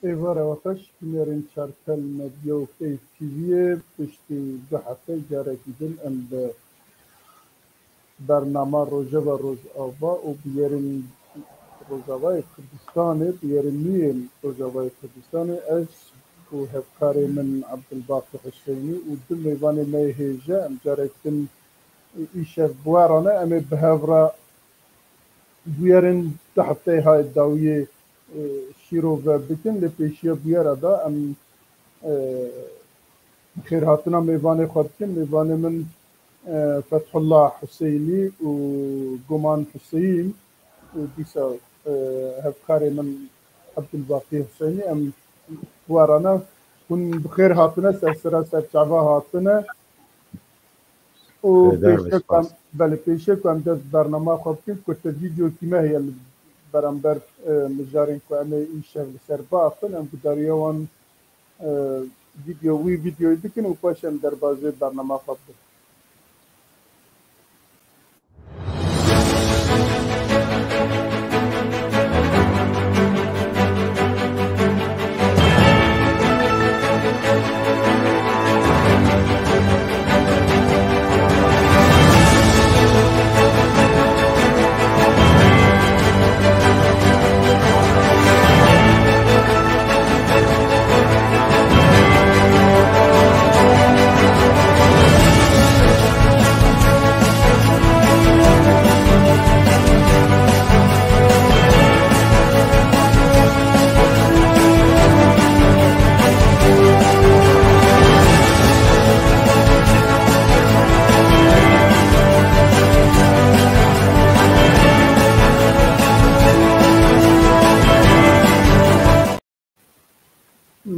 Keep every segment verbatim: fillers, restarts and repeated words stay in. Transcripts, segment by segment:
Êvara we xweş, binêrin Çarpel Medya û Feyz T V'yê. Piştî du hefte carekî din em bi bernama Rojeva Rojava û biyerên Rojavayê Kurdistanê, biyerên nû yên Rojavayê Kurdistanê, ez û hevkarê min Abdulbaqî Huseynî û du mêvanê me yê hêje, em carek din îşev bi we re ne, em ê bi hev re bûyerên du hefteyê hayê dawiyê, e, şîrove bikin. Lê pêşiya bûyera de em, e, xêrhatina mêvanê xwe bikin. Mêvanê min, e, Fethullah Huseynî û Guman Huseyîn û dîsa, e, hevkarê min Abdulbaqî Huseynî, em bi we re ne. Hûn bi xêr hatine, ser sera ser çava hatine. Û Hêdar be, pêşe ku em, spas. Belê, pêşe ku em dest bernama xwe bikin, kurte vîdeokî me heye li beramber, e, mijarên ku em ê îşev li ser biaxivin, em gudariya wan, e, vîdeo, wî vîdeoyê bikin û paşê em derbazê bernama xwe bidin.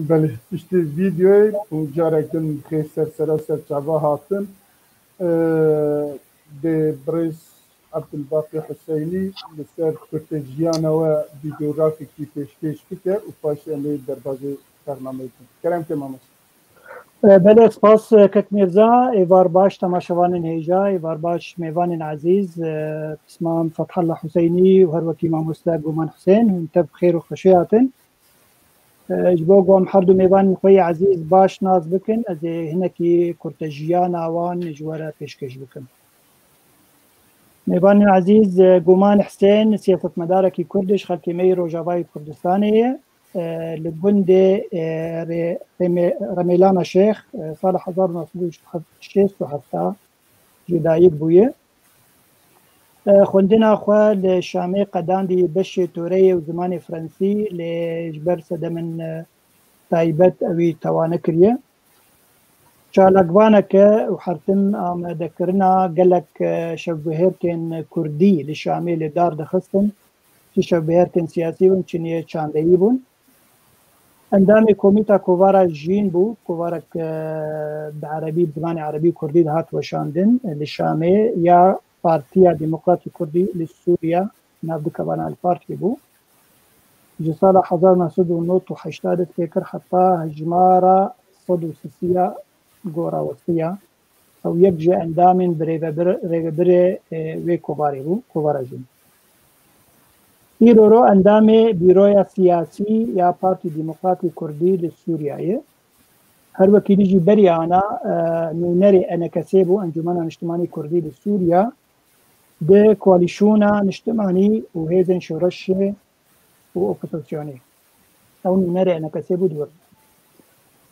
Belê, piştî vîdeoyê û carek din bi xêr ser sera ser çava hatin, e, dê birêz Abdulbaqî Huseynî li ser kurtejiyana we vîdeografîkî pêşkêş bike û paşê em ê derbazê bernameyê bikin. Kerem ke mamoste. E, belê, spas, e, kek Mîrza, êvar baş temaşevanên hêja, êvar baş mêvanên ezîz, e, pismam Fethullah Huseynî û her wekî mamoste Guman Husên, hûn tev bi xêr û xweşê hatin. E, ji bo ku em her du mêvanên xwe yê ezîz baş nas bikin, ez ê hinekî kurtejiyana wan ji we re pêşkêş bikim. Mêvanên ezîz, e, Guman Husên, siyasetmedarekî Kurd e, ji xelkê me yê Rojavayê Kurdistanê ye. E, li gundê, e, Rê-, Remê-, Remêlana Şêx, e, sala hezar û neh sed û şêst û heft jê dayik bûye. E, xwendina xwe li Şamê qedandî beşê toreyê û zimanê Frensî, lê ji ber sedemên, e, taybet ewî tewane kiriye. Çalakvaneke û hertim amadekirina gelek, e, şevbihêrkên Kurdî li Şamê li dar dixistin. Çi şevbihêrkên siyasî bûn, çi niyê çandeyî bûn. Endamê Komîta Kovara Jîn bû, kovarek, e, bi erebî, bi zimanê erebî û kurdî dihat weşandin, e, li Şamê ya Partiya Demokratî Kurdî li Sûriya, nav du kevana El Partiyê bû. Ji sala hezar neh sed û nod û heştê de têkir heta hejmara sed û sisiya gora westiya. Ew yek ji endamên birêvebir-, rêvebirê, e, wê kovarê bû, kovara jin. Îro ro endamê Bîroya Siyasî ya Partî Demokratî Kurdî li Sûriyeyê. Her wekî dî jî berî ana, e, nûnerê E N K S'ê bû, Encûmena Niştimanî Kurdî li Sûriya, di koalîsyona niştimanî û hêzên şoreşê û opozisyonê. Ew nûnerê E N K S'ê bû di wir.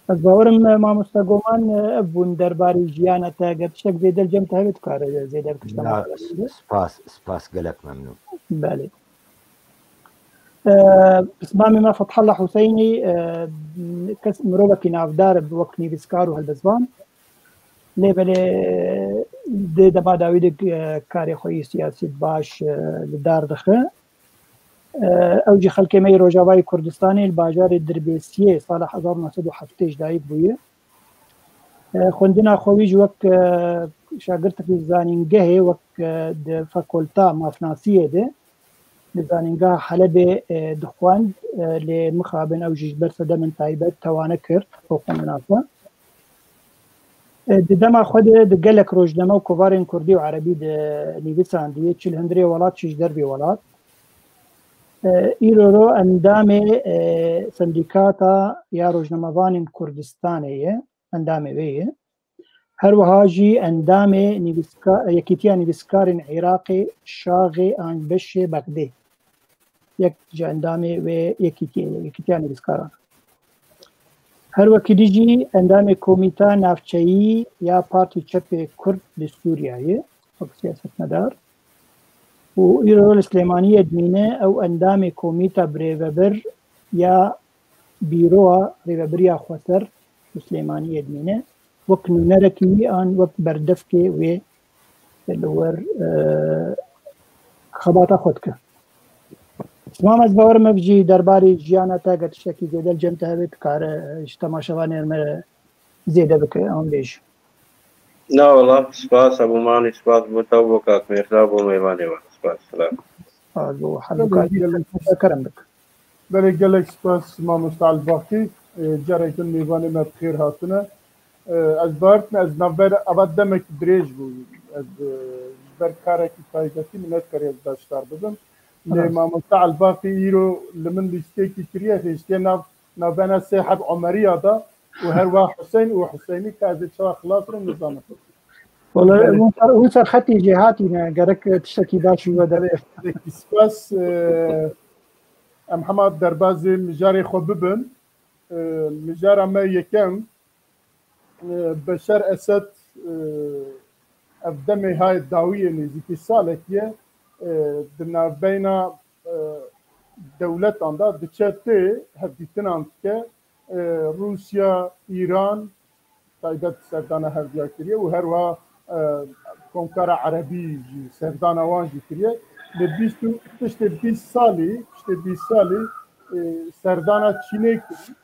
Ez bawerim, e, mamoste Goman, e, ev bûn derbarê jiyana te. Eger tiştek zêde li cem te hebe, tu kare zêde bi tişta Na, me s-, spas, spas, gelek memnûn. Belê. E, pismamê me Fethullah Huseynî, e, kes, mirovekî navdar e, wek nivîskar û helbestvan. Lê belê di dema dawî de, e, karê xwe yê siyasî baş, e, li dar dixe. E, ew jî xelkê me yê Rojavayê Kurdistanê li bajarê Dirbêsiyê sala hezar û neh sed û heftê ji dayik bûye. E, xwendina xwe wî jî wek, e, şagirtekî zanîngehê, wek, e, di fakulta mafnasiyê de, li Zanîngeha Helebê, e, dixwend, e, lê mixabin ew jî ji ber sedemên taybet tewane kir bo xwendina xwe. E, di dema xwe de di gelek rojname û kovarên kurdî û erebî de nivîsandiye, çi li hundirê welat, çi ji dervê welat. E, îro ro endamê, e, Sendîkata ya Rojnamevanên Kurdistanê ye, endamê wê ye. Her wiha jî endamê nivîska-, Yekîtiya Nivîskarên Iraqê, Şaxê an Beşê Bexdê. Yek ji endamê wê yekîtiyê ye, Yekîtiya Nivîskaran. Her wekî dî jî endamê Komîta Navçeyî ya Partî Çepê Kurd li Sûriya ye, wek siyasetmedar. Û îro li Silêmaniyê dimîne, ew endamê Komîta Birêvebir ya Bîroya Rêvebiriya Xweser li Silêmaniyê dimîne, wek nûnerekî wî an wek berdevkê wê li wir, e, xebata xwe dike. Sima, ez bawerim ev jî derbarê jiyana te, eger tiştekî zêde li cem te hebe, dikare ji temaşevanên me zêde bike, em bêjin. Na wala, spas Ebû Manî, spas bo te û bo kak Mêrza, bo mêvanê we. Spas, selam. Spas bo Hebû Kak, kerem bik. Belê, gelek spas mamoste Elbaqî. E, carek din mêvanê me bi xêr hatine. E, ez bawer dikim, ez navber eva demek dirêj bû. Ez, e, ji ber karekî taybetî min nekarî ez beşdar bibim. Lê mamoste Elbaqî îro li min lîstekî kiriye, hêştiye nav, navbena sê heb Omeriya da û her wa Huseyn û Huseynî, ka ez ê çawa xilas bim nizanim. Wala, hûn ser, hûn ser xetî jêhatî ne, gerek tiştekî baş û we derê. Pekî spas, e, em hema derbazê mijarê xwe bibin. E, mijara me yekem, e, Beşar Esed, e, ev demê hayê dawiyê nêzîkî salek ye, e, di navbeyna, e, dewletan de diçe tê hevdîtinan dike, e, Rûsya, Îran, taybet serdana hevdiya kiriye û her wiha, e, Komkara Erebî jî serdana wan jî kiriye. Li bîst û, piştê bîst salî, piştê bîst salî, e, serdana Çînê kir.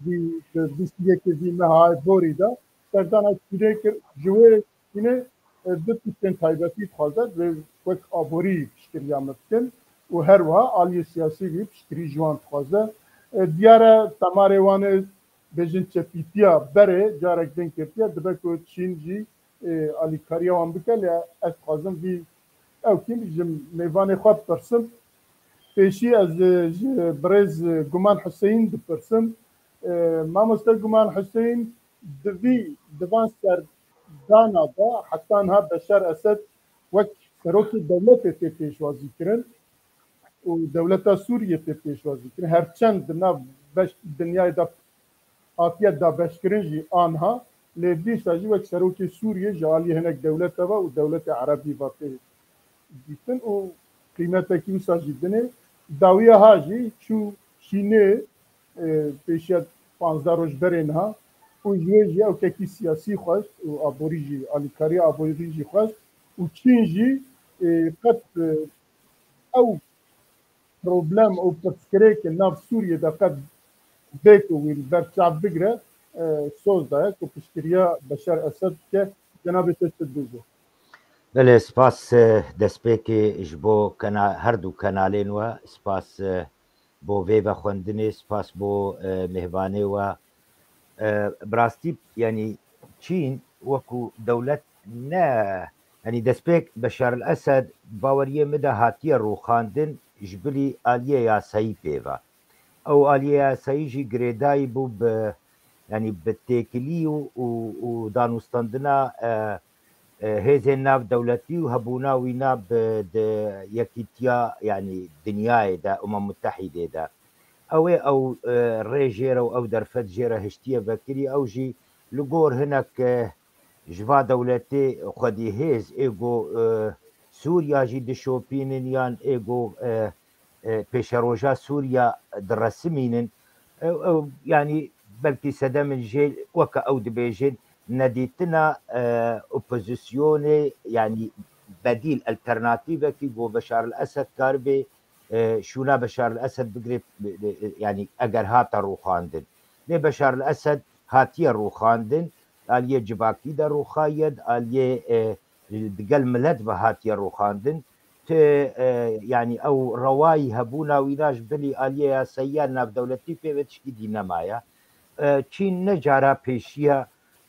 Vî, di bîst û yekê vî meha borî de serdana Çînê kir. Ji wê Çînê, e, du tiştên taybetî dixwaze, wek aborî piştgiriya me bikin û her wiha aliyê siyasî vî piştgirî ji wan dixwaze. E, diyar e, temarê wan ê bêjin çepîtiya berê carek din girtiye, dibe ku Çîn jî, e, alîkariya wan bike, lê ez dixwazim vî ew kî ji mêvanê xwe bipirsim. Pêşî ez, e, ji birêz, e, Guman Huseyîn dipirsim. E, mamoste Guman Huseyîn, di vî, di van serdana de heta niha Beşar Esed wek serokê dewletê tê pêşwazî kirin û dewleta Sûriyê tê pêşwazî kirin. Her çend di nav beş, dinyayê de hatiye dabeşkirin jî aniha, lê dîsa jî wek serokê Sûriyê ji aliyê hinek dewlete ve û dewletê Erebî ve tê dîtin û qîmetekî wisa jî dinê. Dawiya ha jî çû Çînê, e, pêşiya panzdeh roj berê niha û ji wê jî ewkekî siyasî xwest û aborî jî, alîkariya aborî jî xwest û Çîn jî, e, qet, e, ew problem û pirsgirêkên nav Sûriyê de qet bê ku wî li ber çav bigire, e, soz daye ku piştgiriya Beşar Esed bike. Cenabê te çi dibêje? Belê, spas, e, destpêkê ji bo kena-, her du kenalên we, spas, e, bo vê vexwendinê, spas bo, e, mêhvanê we. E, bi rastî, yanî Çîn wekû dewlet ne, yanî destpêk Beşar el Esed baweriyê min de hatiye rûxandin ji bilî aliyê yasayî pê ve. Ew aliyê yasayî jî girêdayî bû bi, yanî bi têkilî û, û, û danûstandina, e, e, hêzên navdewletî û hebûna wîna bi, di yekîtiya, yanî dinyayê de, Umem Mutehîdê de. Ew ê ew, e, rê jê re û ew derfet jê re hiştiye vekirî, ew jî li gor hinek, e, ji va dewletê xwedî hêz ê ku, e, Sûriya jî dişopînin yan ê ku, e, e, pêşeroja Sûriya diresimînin. Ew, ew, yanî belkî sedemên jê weke ew dibêjin, nedîtina, e, opozisyonê, yanî bedîl, alternatîvekî ku Beşar el Esed karibê, e, şûna Beşar el Esed bigire, e, e, yanî eger hate rûxandin. Lê Beşar el Esed hatiye rûxandin, aliyê civakî de rûxaye, aliyê, e, digel milet ve hatiye rûxandin. Ti, e, yanî ew rewayî hebûna wîna ji bilî aliyê yasayiya navdewletî pê ve tişkî dî nemaye. E, Çîn ne cara pêşiya,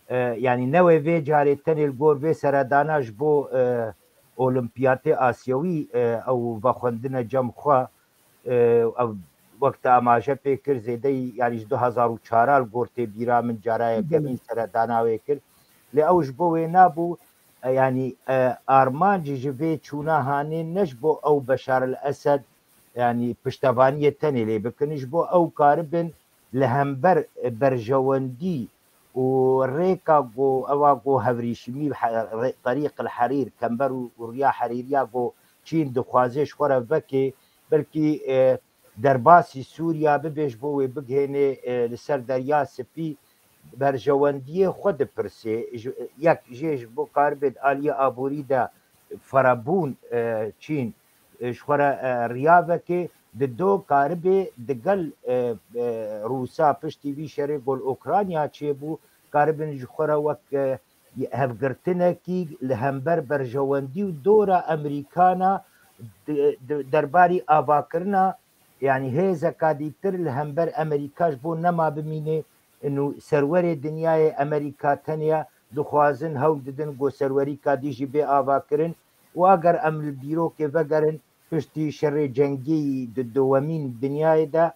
e, yanî ne wê vê carê tenê li gor vê seredana ji bo, e, Olimpiyatê Asyawî, e, ew vexwendine cem xwe. e, ew wek te amaje pê kir, zêdeyî, yanî ji du hezar û çar li gor tê bîra min, cara yekemîn seredana wê kir. Lê ew ji bo wê nabû, e, yanî, e, armanc ji vê çûna hanê ne ji bo ew Beşar el Esed, yanî piştevaniyê tenê lê bikin, ji bo ew karibin li hember, e, berjewendî û rêka ku ewa ku hevrîşimî he-, rê-, Terîq el Herîr, Kember û, û Riya Herîriya ku Çîn dixwaze ji xwe re veke, belkî, e, derbasî Sûriya bibe ji bo wê bigihêne, e, li ser Derya Spî, berjewendiyê xwe dipirse. Ji, yek jê ji bo karibê di aliyê aborî de ferebûn, e, Çîn, e, ji xwe re, e, riya veke, di do karibê digel, e, e, Rûsa piştî vî şerê gol Ukrayna çêbû, karibin ji xwe re wek, e, hevgirtinekî li hember berjewendî û dora Amerîkana di, di derbarî avakirina, yanî hêzeka dîtir li hember Amerîka ji bo nema bimîne, û serwerê dinyayê Amerîka tenya dixwazin, hewl didin ku serwerîka dî jî bê avakirin. Û eger em li dîrokê vegerin, piştî şerê cengî di dowemîn dinyayê de,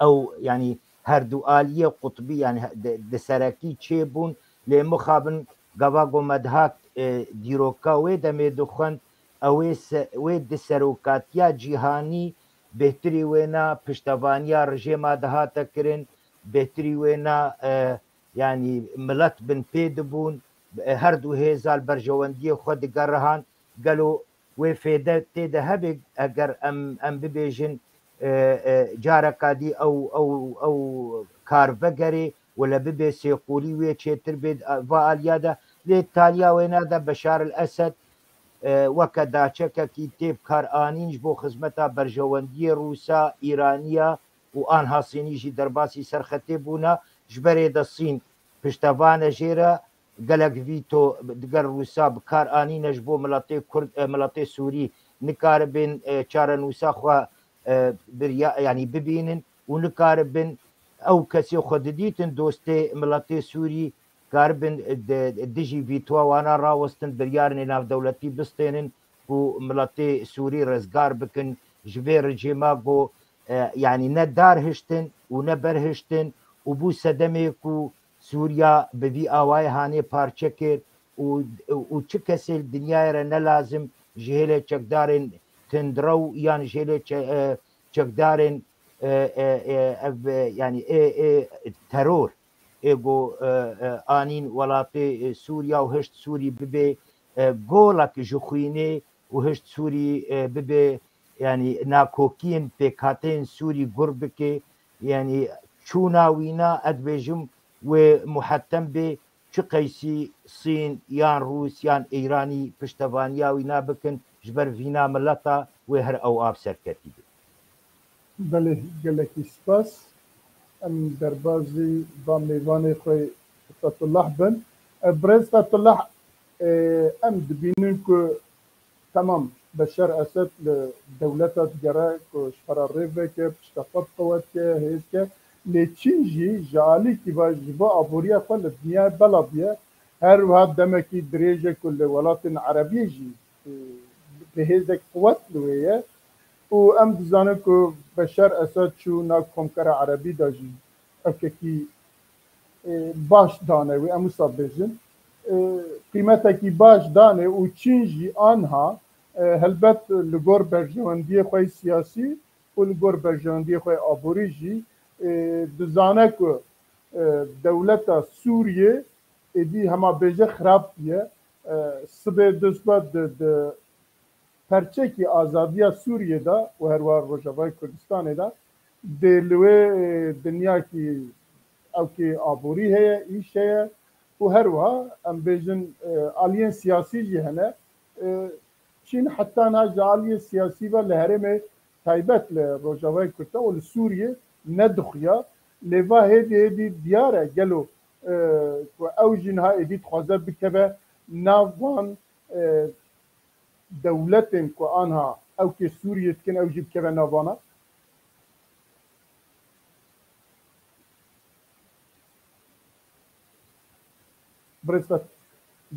ew, yanî her du aliyê qutbî, yanî he-, di, di serekî çêbûn, lê mixabin gava ku me dihat, e, dîroka wê demê dixwend, ew ê se-, wê di serokatiya cîhanî bêhtirî wêna piştevaniya rejêma dihate kirin, bêhtirî wêna, e, yanî milet bin pê dibûn, e, her du hêza li berjewendiyê xwe digerihan. Gelo wê fêde tê de hebe eger em, em bibêjin, e, e, careka dî ew, ew, ew kar vegerê, wele bibe sêqolî wê çêtir bê, e, va aliya de. Lê taliya wêna de Beşar el Esed, e, weke daçekekî tê bi kar anîn ji bo xizmeta berjewendiyê Rûsa, Îraniya û anha Sînî jî derbasî serxetê bûna. Ji berê de Sîn piştevane jê re, gelek vîto digel Rûsa bi kar anîne ji bo miletê Kurd, e, miletê Sûrî nikaribin, e, çarenûsa xwe, e, birya-, yanî bibînin û nikaribin ew kesê xwe didîtin dostê miletê Sûrî karibin, e, di, dijî vîtoya wana rawestin, biryarên navdewletî bistênin ku miletê Sûrî rizgar bikin ji vê rejîma ku, e, yanî ne dar hiştin û ne ber hiştin û bû sedemê ku Sûriya bi vî awayê hanê parçe kir û, û çi kesê li dinyayê re ne lazim ji hêlê çekdarên tundrew yan ji hêlê çe-, e, çekdarên, e, e, e, ev, e, yanî ê, ê teror, ê ku, e, e, anîn welatê, e, Sûriya û hişt Sûrî bibe, e, golek ji xwînê û hişt Sûrî, e, bibe, yanî nakokiyên pêkhateyên Sûrî gur bike, yanî çûna wîna, ez dibêjim, wê muhettem bê, çi qeysî Sîn yan Rûs yan Îranî piştevaniya wîna bikin, ji ber vîna mileta wê her ew av serketî be. Belê, gelekî spas. Em derbazî va mêvanê xwe Fetullah bin. E, Birêz Fetullah, e, em dibînin ku Temam, Beşar Esed li dewleta digere ku ji xwe re rê veke, pişta xwe bi qewet ke, hêz ke. Lê Çîn jî ji alîkî ve ji bo aboriya xwe li dinyayê bela bûye. Her wiha demekî dirêj e ku li welatên erebiyê jî, e, bi hêzek qewet li wê ye. Û em dizanin ku Beşar Esed çû nav komkara erebî de jî ewkekî, e, baş dane wê, em wisa bêjin. E, qîmetekî baş dane û Çîn jî anha, e, helbet li gor berjewendiyê xwe yê siyasî û li gor berjewendiyê xwe yê aborî jî, e, dizane ku, e, dewleta Sûriyê êdî hema bêje xirab bûye. E, sibê dust be di, di perçekî azadiya Sûriyê de û herwiha Rojavayê Kurdistanê de dê li wê, e, dinyakî ewkê aborî heye, îş heye û herwiha em bêjin, e, aliyên siyasî jî hene. E, Çîn heta niha ji aliyê siyasî ve li herêmê taybet li Rojavayê Kurda û li Sûriyê nedixuya. Lê va hêdî hêdî diyar e gelo, e, ku ew jî niha êdî dixwaze bikeve nav van, e, dewletên ku anha ewkê Sûriyê dikin, ew jî bikeve nav vana? Birêz Fet-,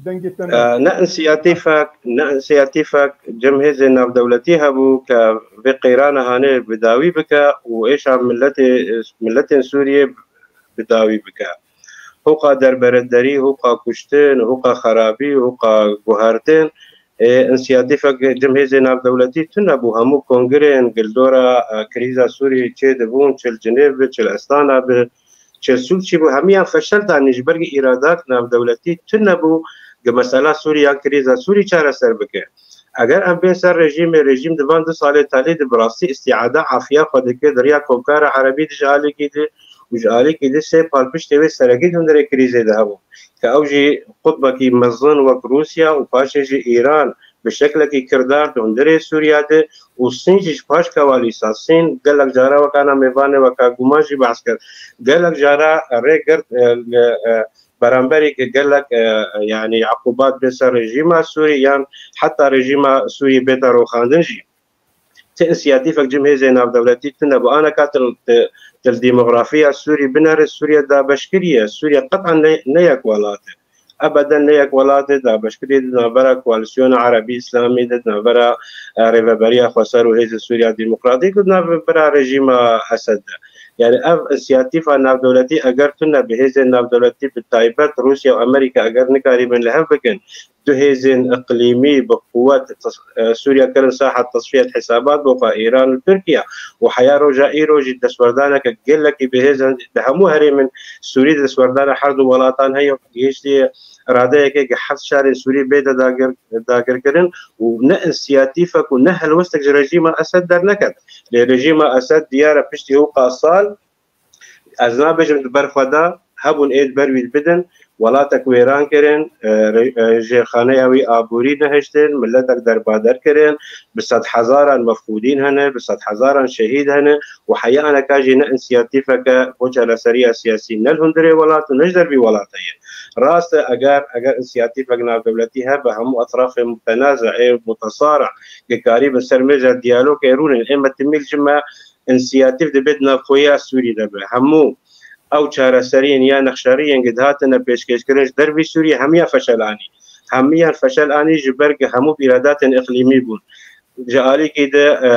Dengê te ne. E, ne insiyatîfek, ne insiyatîfek cem hêzên navdewletî hebû ke vê qeyrana hanê bi dawî bike û êşa milletê, milletên Sûriyê bi dawî bike. Hûqa derberedarî, hûqa kuştin, hûqa xerabî, hûqa guhertin, e, insiyatîfek cem hêzên navdewletî tune bû. Hemû kongreyên gildora, e, krîza Sûriyê çê dibûn, çi li Cinêv bi, çi li Astana bi, çi li Sûçî bû, hemiyan feşel danî ji ber ku îradak navdewletî tune bû, ku mesela Sûrî yan krîza Sûrî çareser bike. Eger em bên ser rejîmê, rejîm di van du salê talî de bi rastî îstîada afiya xwe dike, di riya Komkara Erebî de ji alîkî de û ji alîkî de sê palpiştê wê serekî di hundirê krîzê de hebû, ke ew jî qutbekî mezin wek Rûsya û paşê jî Îran bi şeklekî kirdar di hundirê Sûriya de û Sîn jî ji paş kewalîsa Sîn gelek cara wekana mêvanê weka Guman jî behs kir. Gelek cara rê girt, e, e, beramberî ke gelek, e, yanî, eqûbat bê ser rejîma Sûrî yan heta rejîma Sûrî bête roxandin jî. Ti însiyatîfek cem hêzên navdewletî tune bû. Aneka til, til, til demografiya Sûrî binere, Sûriye dabeşkirî ye. Sûriye qet'an ne, ne yek welat e. Ebeden ne yek welat e, dabeşkirî di navbera Koalîsyona Erebî Îslamî de, di navbera, e, Rêveberiya Xweser û Hêzên Sûriya Demokratîk û di navbera rejîma Esed de. Yani ev însiyatîfa navdewletî eger tune bi hêzên navdewletî bi taybet Rûsya û Amerîka eger nikarîbin li hev bikin, du hêzên iqlîmî bi quwet tas-, e, Sûriya kirin saha tesfiyet hisabat bo xwe Îran û Tirkiye û heya roja îro jî destwerdaneke gelekî bi hêz di hemû herêmên Sûrî destwerdana her du welatan heye, gihiştiye iradeyeke ku heft şarên Sûrî bête dagir, dagirkirin û ne însiyatîfek û ne helwestek ji rejîma Esed derneket. Lê rejîma Esed diyar e piştî hûqa sal, ez nabêjim di ber xwe de, hebûn ê di ber wî bidin, welatek wêran kirin, e, re-, e, jêrxaneya wî aborî nehiştin, miletek derbader kirin, bi sedhezaran mefqûdîn hene, bi sedhezaran şehîd hene û heya aneka jî ne însiyatîfeke bo çareseriya siyasî ne li hundirê welat û ne ji dervî welat heye. Rast e, eger, eger însiyatîfek navdewletî hebe, hemû etrafê mutenaze ê mutesara, ke karîbin ser mêja diyalogê rûnin, ê me timî li cim me însiyatîf dibê di navxweya Sûrî de be. Hemû ew çareseriyên ya nexşeriyên ku dihatine pêşkêşkirin ji dervî Sûriyê hemiya feşel anî. Hemiyan feşel anî ji ber ku hemû bi îradatên iqlîmî bûn. Ji alîkî de, e,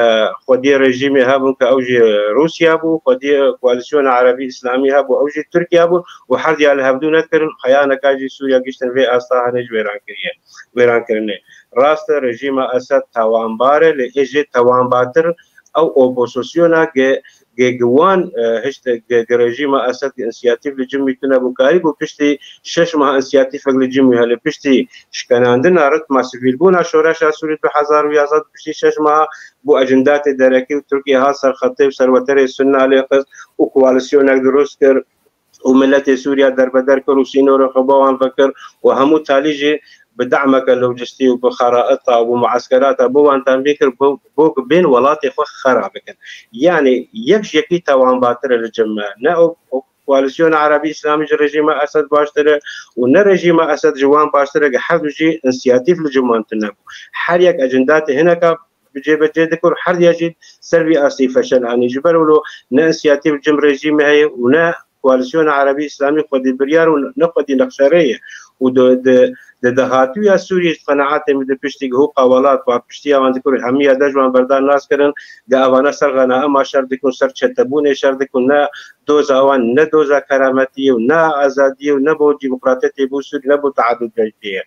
xwediyê rejîmê hebûn ku ew jî Rûsya bû, xwediyê Koalîsyona Erebî Îslamî hebû, ew jî Tirkiye bû û her diya li hevdû nedikirin, xeyaneka jî Sûriya giştin vê asta hene ji wêran kiriye, wêran kirinê. Rast e, rejîma Esed tawanbar e, lê ê jê tawanbatir ew opozisyona ge, ge, ge wan, e, hişt, ge, ge rejîma Esed ge însiyatîf li cim wî tune bû, karî bû piştî şeş meha însiyatîfek li cim wî hene, piştî şkenandina ritma sivîlbûna şoreşa Sûrî du hezar û yazdeh, piştî şeş meha bû ecindatê derekî û Tirkiye hat ser xetê û serweterê Sunna lê xist û koalîsyonek dirust kir û miletê Sûriya derbeder kir û sînorê xwe bo wan vekir û hemû talî jî bi dehmeke lojistî û bi xeraita û bi mueskerata bo wan tenbî kir, bo, bo ku bên welatê xwe xera bikin. Yanî yek ji yekî tawanbatir e li cim me. Ne o, o Koalîsyona Erebî Îslamî ji rejîma Esed baştir e û ne rejîma Esed ji wan baştir e, ke her du jî însiyatîf li cim wan tune bû. Her yek ecindatê hineka bi cêbecê dikir û her diya jî ser vî astî feşel anî. Ji ber wilo ne însiyatîf li cim rejîmê heye û ne Koalîsyona Erebî Îslamî xwedî biryar û ne xwedî nexşerê ye. Û di, di, di dahatûya Sûriyê ji qenaetê min di piştî hûqa welat, wa piştiya wan dikir û hemiya de ji wan berdan nas kirin, di evana ser xenaema şer dikun, ser çetebûnê şer dikun, ne doza wan ne doza kerametiyê û ne azadiyê û ne bo demokratiyetê bo Sûrî, ne bo teadûdiyetê ye.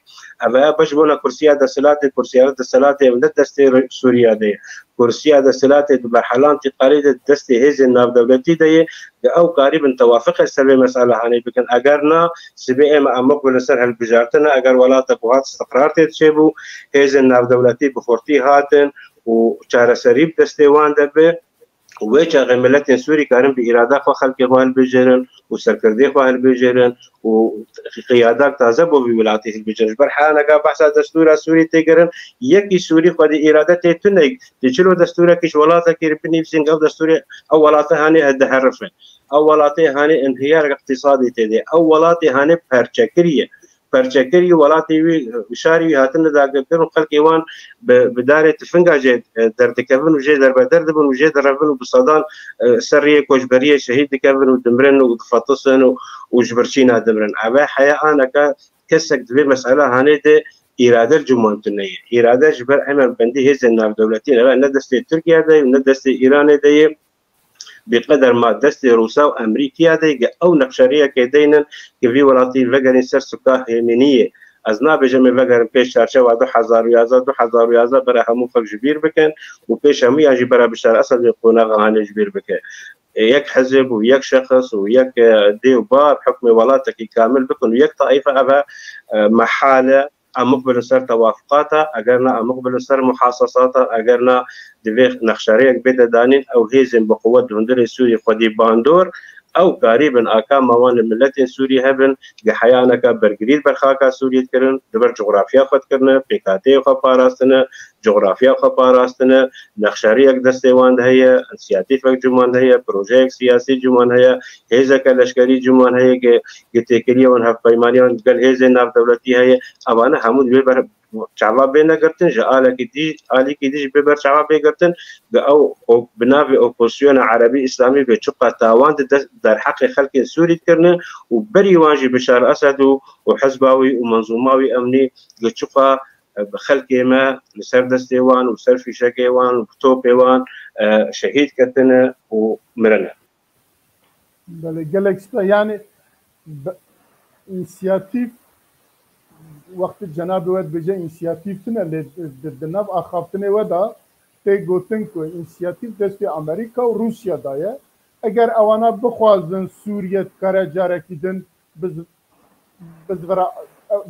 Ev e baş bona kursiya desthilatê, kursiya desthilatê ev ne destê Sûriya de ye. Kursiya desthilatê di merhelan tîqalî de destê hêzên navdewletî de ye, di ew karîbin tewafiqê ser vê mesele hanê bikin. Eger na, sibê ême em muqbil li ser hilbijartin e, eger welatek wiha istiqrar tê diçêbû, hêzên navdewletî bi xurtî hatin û çareserî bi destê wan de bi, û wê çaxê miletên Sûrî karin bi îrada xwe xelkê xwe hilbijêrin û serkirdê xwe hilbijêrin û qiyadak taze bo vî welatî hilbijêrin. Ji ber heya neka behsa destûra Sûrî tê kirin, yekî Sûrî xwedî îrade tê tune. Tê çilo destûrekî ji welatekî re binivîsîn, ev destûrê ew welatê hanê diherife. Ew welatê hanê inhiyar îqtîsadî tê de. Ew welatê hanê perçekirî ye. perçekirî welatê wî, şarî wî hatine dagirkirin û xelkê wan bi, bi darê tifinga jê, e, derdikevin û jê derbeder dibin û jê direvin û bi sedan, e, ser riyê koçberiyê şehîd dikevin û dimirin û difetisin û, û ji birçîna dimirin. Eve heya aneka kesek di vê mesela hanê de îrade li cûman tune ye. Îrade ji ber hemen bendî hêzên navdewletî ne, ne destê Tirkiye de ye û ne destê Îranê de ye. Bi qeder ma destê Rûsa û Amerîkiya de ye, ew nexşeriyekê deynin ki vî welatî vegerîn ser suka hêminiyê. Ez nabêjim ê vegerin pêş çarçewa du hezar û yazdeh, du hezar û yazdeh bera hemû xelk ji bîr bikin û pêş hemûyan jî bera Bişar Esed ê qonaxa hanê ji bîr bike. Ê, yek hizib û yek şexs û yek, e, dê û bar hukmê welatekî kamil bikin û yek taîfe eve, e, mehal e. Em muqbilin ser tewafuqata, eger na em muqbilin ser muhasasata, eger na divê nexşeriyek bête danîn, ew hêzên bi quwet di hundirê Sûrî xwedî bandor, ew karî bin akama wan li miletên Sûrî hebin, gi heyaneka bergirî li ber xaka Sûrî dikirin, di ber cografya xwe dikirine, pêkhateyê xwe parastine, cografya xwe parastine, nexşeriyek destê wan de heye, însiyatîfek cûman de heye, projeyek siyasî cûman heye, hêzeke leşkerî cûman heye, gi, gi têkiliyê wan hevpeymaniya wan digel hêzên navdewletî heye, evane hemû divê ber çava bêne girtin, ji alekî dî, alîkî dî jî bê ber çava bê girtin, bi ew o, bi navê opozisyona Erebî Îslamî bê çiqa tawan di dest, derheqê xelkên Sûrî dikirine û berî wan jî Bişar Esed û, û hizba wî û menzûma wî emnî li çiqa, e, bi xelkê me li ser destê wan û ser fîşekê wan û bi topê wan, e, şehîd ketine û mirine. Belê, gelek spe-, yani, be-, însiyatîf, wextê cenabê we dibêje însiyatîf tune, lê di, di, di nav axaftinê we de tê gotin ku însiyatîf destê Amerîka û Rûsya de ye. Eger ewana bixwazin Sûriye dikare carekî din biz-, bizvira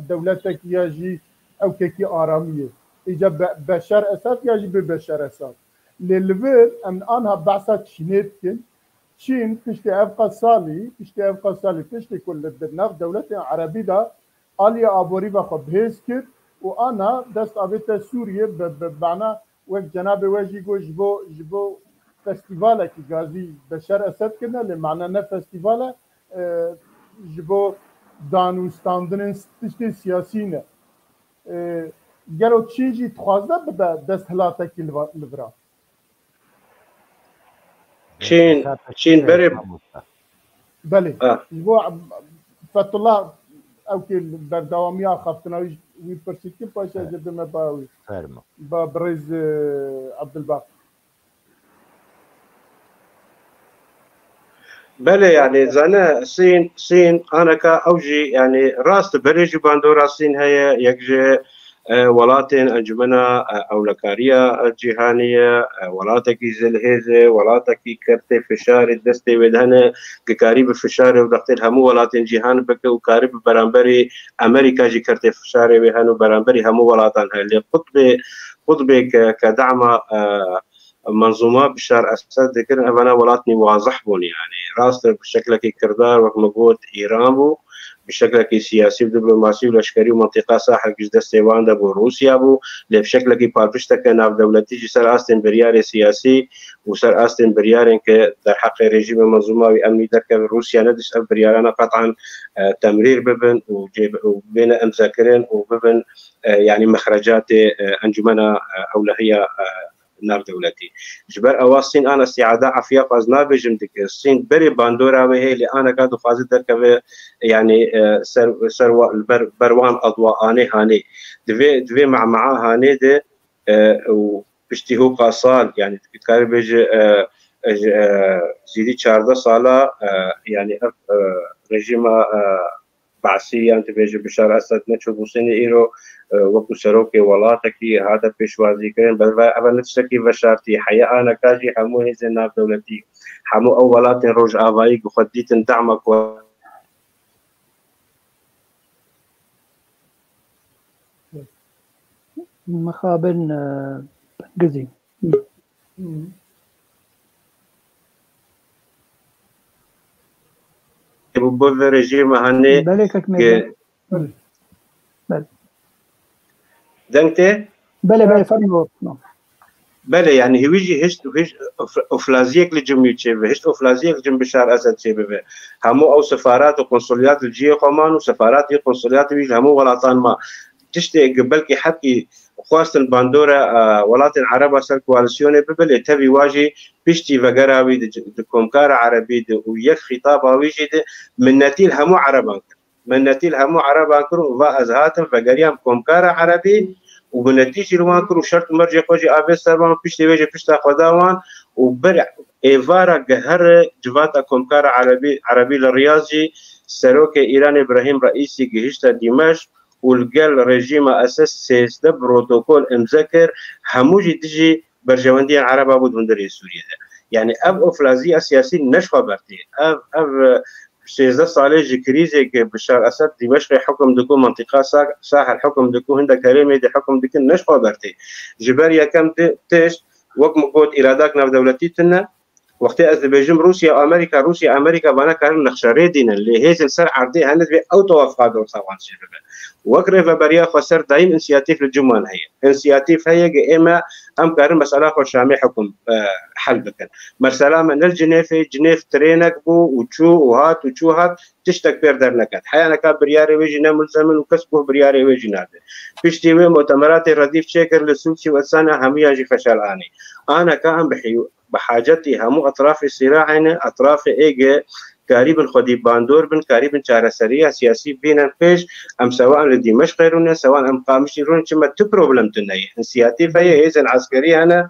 dewletekî ya jî ewkekî aramiyê. Îca Be-, Beşar Esad ya jî bê Beşar Esad. Lê li vir em anha behsa Çînê dikin. Çîn piştî ev qas salî, piştî ev qas salî, piştî ku li di nav dewletên Erebî de aliyê aborî ve xwe bihêz kir û ana dest avête Sûriyê bi, bi bana wek cenabê we jî got ji bo, ji bo festîvalekî gazî Beşar Esed kirine, lê mane ne festîval e, e, ji bo danûstandinên tiştên siyasî ne. E, gelo Çîn jî dixwaze bibe desthilatekî li va-, li vira? Çîn, Çîn berê. Belê. Ha. Ji bo Fethullah, ew kê berdewamiya axaftina wî, wî pirsî dikin, paşê ez ê bime ba wî. Fermo. Ba birêz, e, Abdulbaq. Belê, yani, zane, Sîn, Sîn, aneka ew jî, yani, rast berê jî bandora Sîn heye, yek ji e, welatên Encumena, e, Ewlekariya, e, Cîhanî ye, e, welatekî zilhêz e, welatekî kertê fişarê destê wê de hene, ki karî bi fişarê û dextê li hemû welatên cîhan bike û karî bi beramberî Amerîka jî kertê fişarê wê hene û beramberî hemû welatan hene. Lê qutbê, qutbê ke, ke dama, e, menzûma Bişar Esed dikirin, evana welatnî wazih bûn, yani. Rast e, bi şeklekî kirdar, wek min got, Îran bû, bi şeklekî siyasî û diplomasî û leşkerî û mintîqa sahil ji destê wan de bû, Rûsya bû, lê bi şeklekî palpişteke navdewletî ji ser astên biryarê siyasî û ser astên biryarên ke derheqê rejîmê menzûma wî emnî derkeve, Rûsya nedişt ev biryarana qet'an, e, temrîr bibin û cê-, û bêne emzekirin û bibin, e, yani mexrecatê, e, Encumena, e, Ewlehiya, e, navdewletî. Ji ber ewa Sîn ana îstiada efiya xwe ez nabêjim dike. Sîn berê bandora wê heye lê aneka dixwaze derkeve, yani, e, ser, ser wa-, li ber, ber wan adwa anê hanê. Divê, divê me'me'a hanê de, e, û piştî hûqa sal, yani, dikare bêje, e, e, ji, e, zîdî çardeh sala, e, yani, ev, e, rejîma, e, Basî yan dibêje Bişar Esed neçûbû Sînê îro, e, wekû serokê welatekî hate pêşwazîkirin. Belve eve ne tiştekî veşartî heye, aneka jî hemû hêzên navdewletî, hemû ew welatên rojavayî ku xwe dîtin dema ku Mixabin, e, Gizî. Bi, bi vê rejîmê hanê Belê, kek ke Mêrdin. Belê. Deng tê? Belê, belê, fermo. Belê, yani hîwî jî hişt, hişt of-, oflaziyek li cim wî çêbibe, hişt oflaziyek li cim Bişar Esed çêbibe. Hemû ew sefarat û konsoliyat li cihê xwe man û sefarat û konsoliyat wî ji hemû welatan ma. Tiştê belkî hepkî xwestin bandora, e, welatên Ereba ser koalîsyonê bibe, lê tevî wa jî piştî vegera wî di, di Komkara Erebî de û yek xîtaba wî jî de minnetî li hemû Ereban kir. Minnetî li hemû Ereban kir û va ez hatim vegeriyam Komkara Erebî û minnetî jî li wan kir û şert û mercê xwe jî avêt ser wan, piştê wê jî pişta xwe da wan û bir êvara giheri civata Komkara Erebî, Erebî li Riyaz jî serokê Îranê Brahîm Reîsî gihişte Dîmeşq û li gel rejîma Esed sêzdeh protokol imze kir, hemû jî dijî berjewendiyên Ereba bû di hundirê Sûriyê de. Yani ev oflaziya siyasî ne ji xwe bertê. Ev, ev, e, sêzdeh salê ji krîzê ke Bişar Esed Dîmeşqê hukum diku, mentiqa Sa-, Sahel hukum diku, hindek herêmê de hukum dikin, ne ji xwe bertê. Ji ber yekem di-, tişt, wek min got, îradak navdewletî tune. Wextê ez dibêjim Rûsya, Amerîka, Rûsya, Amerîka, vana karin nexşerê dînin, lê hêzên ser erdê hene divê ew tewafqa dorsa wan jê bibe. Wek rêveberiya xweser dayîm însiyatîf li cim wan heye. Însiyatîf heye ki ême em karin mesela xwe Şamê hukum, e, hel bikin. Mesela me ne li Cinêfê, Cinêf trênek bû û çû û hat û çû hat, tiştek pêr derneket. Heyaneka biryarê wê jî ne mulzem in û kes guh biryarê wê jî nade. Piştî wê mutemeratê redîf çêkir li Sûsî û Esana hemûyan jî feşel anî. Aneka em bi hî-, bi hacetî hemû etrafê sîraê ne, etrafê êge karîbin xwedî bandor bin, karîbin çareseriya siyasî bînin pêş, em sewan li Dîmeşqê rûne, sewan em Qamişî rûne, çima tu problem tu neyê. Însiyatîf heye, hêzên eskerî hene,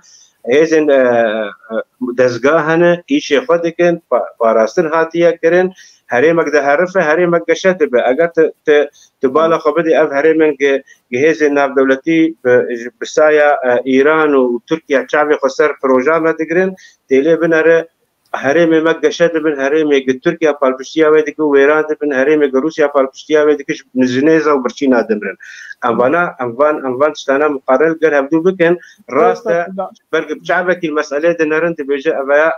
hêzên, e, e, dezga hene, îşê xwe dikin, pa-, parastin hatiye kirin. Herêmek diherife, herêmek geşe dibe. Eger tu, tu, tu bala xwe bidî ev herêmên ge-, ge hêzên navdewletî bi, bi saya, e, Îran û Tirkiye çavê xwe ser proja me digirin, têlê binere, herêmê me geşe dibin, herêmê ge Tirkiye palpiştiya wê dike û wêran dibin, herêmê ge Rûsya palpiştiya wê dike ji, ji nêza û birçîna dimrin. Em vana, em van, em van tiştana muqarel gel hevdû bikin, rast e, Estağfurullah. Belkî bi çavekî li meselê dinerin, dibêje ev ya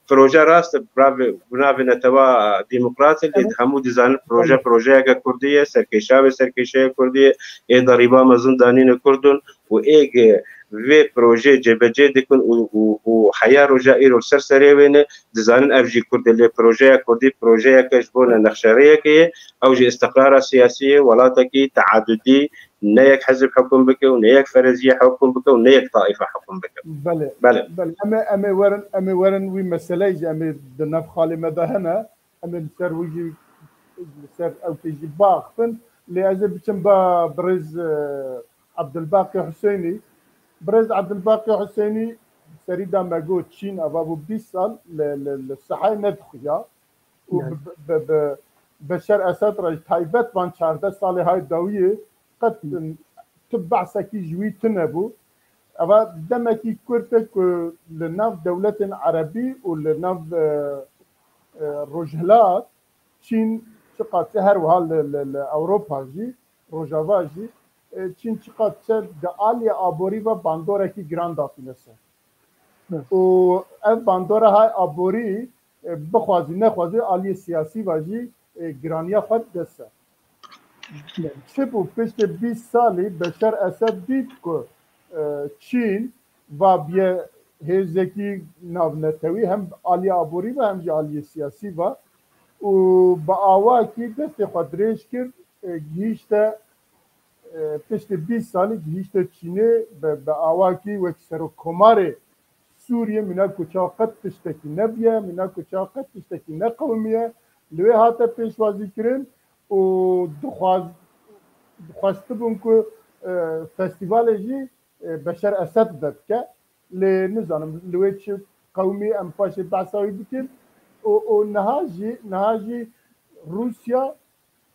proje rast e, bi navê, bi navê netewa demokrat e, lê Evet. hemû dizanin proje, Evet. projeyeke kurdî ye, serkêşa wê serkêşeya kurdî ye, ê derîba mezin danîne kurdun û ê ge vê projeyê cêbecê dikin û, û, û heya roja îro li ser serê wê ne, dizanin ev jî kurd e, lê projeya kurdî projeyeke ji bo ne nexşerêyeke ye, ew jî istiqrara siyasî ye, welatekî teadudî, ne yek hizb hukum bike û ne yek fereziyê hukum bike û ne yek taife hukum bike. Belê. Belê. Belê. Em ê, em ê werin, em ê werin wî meseleyê jî em ê di nav xalê me de hene. Em ê li ser wî jî, li ser ew tê jî biaxifin. Lê ez ê biçim ba birêz, e, Abdulbaqî Huseynî. Birêz Abdulbaqî Huseynî serî de me got Çîn eva bû bîst sal li, li, li sehayê nedixuya. Û Yani. bi, bi, bi, bi Beşar Esed re taybet van çardeh salê hay dawiyê qet Hı. tu behsekî ji wî tune bû. Eva demekî kurt e ku li nav dewletên erebî û li nav, e, e, Rojhilat, Çîn çiqas her wiha li, li, li Ewropa jî, Rojava jî, e, Çîn çiqas di aliyê aborî ve bandorekî giran datîne ser. Evet. Û ev bandora hay aborî, e, bixwazî nexwazî aliyê siyasî ve jî, e, giraniya xwe dide ser. Evet. Çi bû piştî bîst salî Beşar Esed dît ku, e, Çîn va biye hêzekî navnetewî hem aliyê aborî ve hem jî aliyê siyasî ve û bi awakî destê xwe dirêj kir, e, gihîşte, e, piştî bîst salî gihîşte Çînê bi, bi awakî wek serokkomarê Sûriyê, mîna ku çawa qet tiştekî nebûye, mîna ku çawa qet tiştekî neqewimiye, li wê hate pêşwazîkirin û dixwaz-, dixwestibûn ku, e, festîvalê jî, e, Beşar Esed vedike. Lê nizanim li wê çi qewimî, em paşê behsa wî bikin. Û, û niha jî, niha jî Rûsya,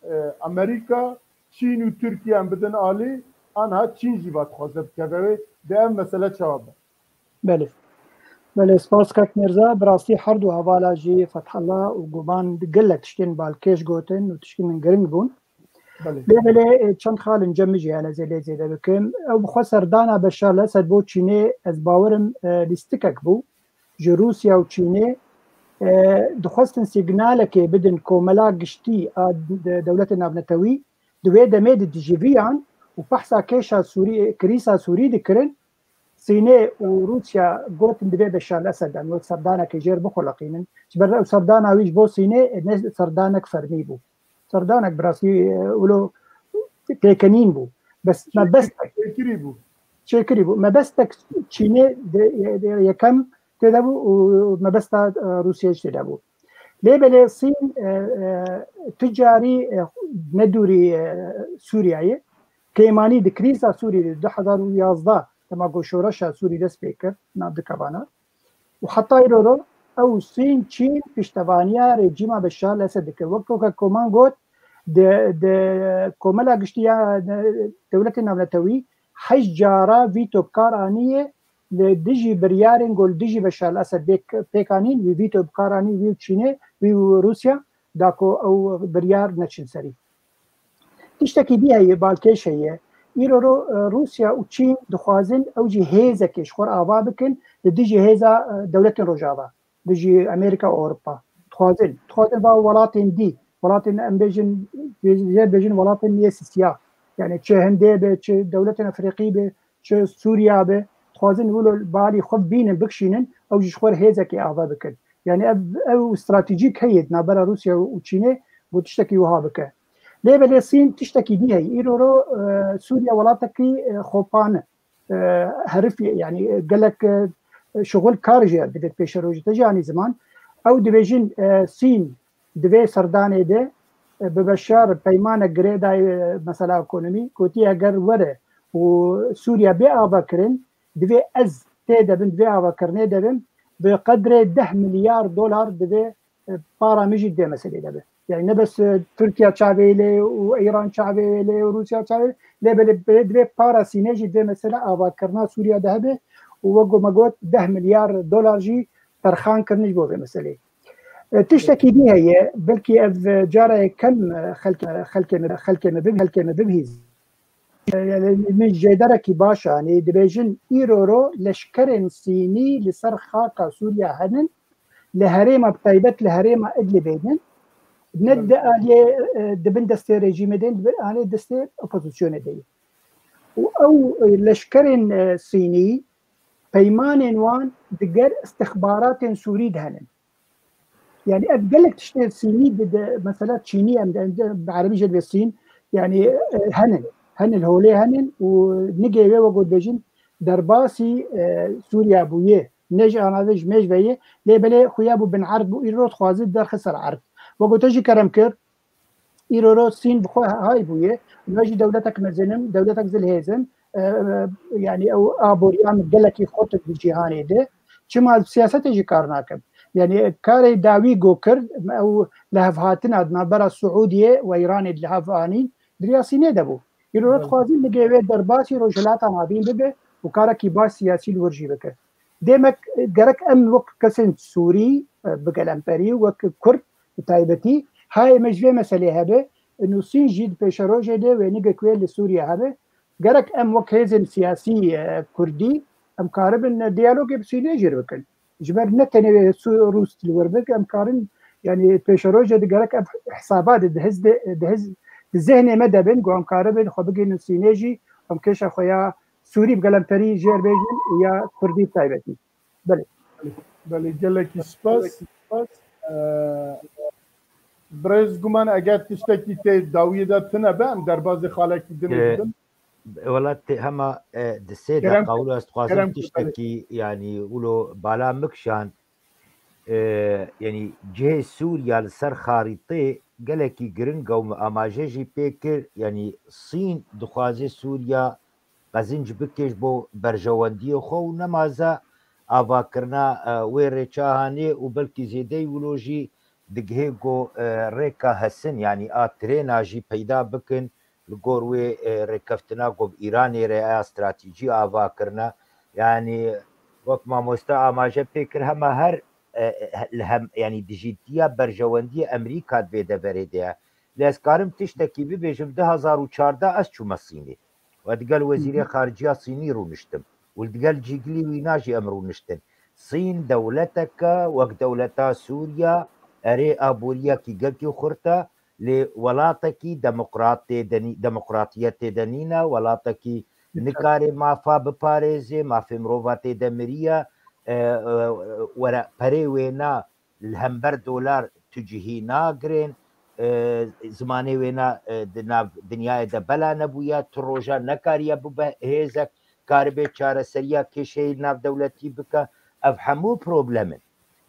e, Amerîka, Çîn û Tirkiye em bidin alî, anha Çîn jî va dixwaze bikeve wê. Dê ev mesele çawa be? Belê. Belê, spas kak Mirza. Bi rastî her du hevala jî Fethullah û Guman gelek tiştên balkêş gotin û tiştên giring bûn. Belê. Lê belê, e, çend xalên cem min jî hene ez ê lê zêde bikim. Ew bi xwe serdana Beşar Esed bo Çînê, ez bawerim, e, lîstikek bû. Ji Rûsya û Çînê, e, dixwestin sîgnalekê bidin komela giştî a de-, dewletên navnetewî, di wê demê de dijiviyan û behsa kêşa Sûrî-, krîsa Sûrî dikirin. Sînê û Rûsya gotin divê Beşar Esed em wek serdanekê jêr bixuliqînin. Ji ber ew serdana wî ji bo Sînê ne serdanek fermî bû. Serdanek bi rastî, e, wilo pêkenîn bû. Bes mebestek çêkirî bû. Çêkirî bû. Mebestek Çînê de, de, yekem têde bû û mebesta, e, Rûsya jî têde bû. Lê belê Sîn, e, e, tu carî, e, ne dûrî, e, Sûriyeyê, kêmanî di krîza Sûriyê de du hezar û yazdeh dema ku şoreşa Sûrî dest pê kir, nav dikevana. Û heta îro ro ew Sîn, Çîn piştevaniya rejîma Beşar el Esed dike. Wek weke Koman got, di, di komela giştî ya, e, dewletên navnetewî heşt cara vîto bi kar aniye li dijî biryarên ku li dijî Beşar el Esed pêk, pêk anîn, wî vîto bi kar anî, wî û Çînê, wî û Rûsya, da ku ew biryar neçin serî. Tiştekî dî heye, balkêş heye. Îro ro, e, Rûsya û Çîn dixwazin ew jî hêzekê ji xwe re ava bikin li dijî hêza, e, dewletên Rojava, dijî Amerîka û Ewropa. Dixwazin, dixwazin va welatên dî, welatên em bêjin, jê bêjin welatên yê sisiya. Yani çi Hindê be, çi dewletên Efrîqî be, çi Sûriya be, dixwazin wilo balî xwe bînin, bikişînin, ew jî ji xwe re hêzekê ava bikin. Yani ev, ew stratejîk heye di navbera Rûsya û Çînê, ku tiştekî wiha bike. Lê belê Sîn tiştekî dî heye. Îro ro, e, Sûriya welatekî, e, xopane, e, herifî, yani, e, gelek, e, şixul kar jê re dibêt pêşerojê. Te jî anî ziman. Ew dibêjin, e, Sîn di vê serdanê de, e, bi Beşar peymanek girê dayê, e, mesela ekonomî, gotiye eger were û Sûriye bê avakirin, divê ez tê de bim, divê avakirinê de bim, bi qedrê deh milyar dolar divê, e, para min jî di vê meselê de be. Yani ne bes, e, Tirkiye çavê lê û Îran çavê lê û Rûsya çavê lê, lê belê, belê divê para Sînê jî di vê mesele avakirina Sûriye de hebe û wek me got deh milyar dolar jî terxan kirin ji bo vê meselê. E, tiştekî dî heye, belkî ev, e, cara yekem, e, xelkê, xelkê me, xelkê me bib-, xelkê me bibihîzin. E, yani min jêderekî baş anî, dibêjin îro ro leşkerên Sînî li ser xaka Sûriya henin, li herêma, bi taybet li herêma Idlibê din. Ne di aliyê, e, di bin destê rejîmê de, di bin aliyê destê opozisyonê de ye. Û ew, e, leşkerên, e, Sînî peymanên wan diger istixbaratên Sûrî de henin. Yani ev gelek tiştê Sînî di, di, mesela Çînî em de, em de bi erebî jê dibê Sîn, yani, e, henin. Henin holê henin û nigê wê wek dibêjin derbasî, e, Sûriya bûye. Ne ji ana ve ji mêj ve ye. Lê belê xuya bû bin erd bû, îro dixwaze derxe ser erd. Wek te jî kerem kir, Îro ro Sîn bi xwe hay bûye. Me jî dewletek mezin in, dewletek zilhêz in. E, e, yani ew aboriya min gelekî xurt di cîhanê de. Çima siyasetê jî kar nakin. Yani karê dawî go kir, ew lihevhatina di navbera Siûdiyê û Îranê di lihev anîn, di riya Sînê de bû. Îro ro dixwazin nigê wê derbasî Rojhilata Navîn bibe û karekî baş siyasî li wir jî bike. Demek, e, gerek em wek kesên Sûrî, e, bi gelemperî, wek Kurd bi taybetî, hayê me ji vê meselê hebe, Nûsîn jî di pêşerojê de wê nigek wê li Sûriye hebe. Gerek em wek hêzên siyasî, e, Kurdî, em karibin, e, diyalogê bi Sûriyê jî bikin. Ji ber ne tenê wê Sû-, Rûs li wir bik, em karin, yani pêşerojê de gerek ev hesaba de, di hez de, di hez, di zihnê me de bin, ku em karibin xwe bigihînin Sînê jî, em kêşa xwe ya Sûrî bi gelemperî jêr bêjin û ya Kurdî bi taybetî. Belê. Belê, gelekî spas. Ee, Birêz Guman, eger tiştekî tê dawiyê de tune be, em derbazê xalekî din Ee, dibin. Wela tê hema, e, di sê Kerem deqa wilo ez dixwazim Kerem kir, belê. Tiştekî, yani, wilo bala min kişand. E, yani, cihê Sûriya li ser xarîtê gelekî giring e û min amaje jî pê kir, yani, Sîn dixwaze Sûriya qezinc bike ji bo berjewendiyê xwe û nemaze avakirina, e, wê rêçahanê û belkî zêdeyî wilo jî digihê ku, e, rêka hesin, yanî a trêna jî peyda bikin li gor wê, e, rêkeftina ku bi Îranê re ya stratejî ava kirine. Yanî wek mamoste amaje pê kir, hema her, e, e, li hem, yanî dijîtiya berjewendiyê Amerîka di vê deverê de ye. Lê ez karim tiştekî bibêjim, du hazar û çardeh ez çûme Sînê. Û ez digel wezîrê xariciya Sînî rûniştim. Û digel cîgilî wîna jî em rûniştin. Sîn dewleteke wek dewleta Sûriya, erê aboriyekî gelkî xurt e, lê welatekî demokrat tê de nî-, demokratiyet tê de nîne, welatekî Nikare mafa biparêzê, mafê mirova tê de miriye, e, e, were perê wêna li hember dolar tu cihî nagirên, e, zimanê wêna, e, di nav dinyayê de bela nebûye, tu roja nekariye bibe hêzek, karibê çareseriya kêşeyê navdewletî bike. Ev hemû problem in.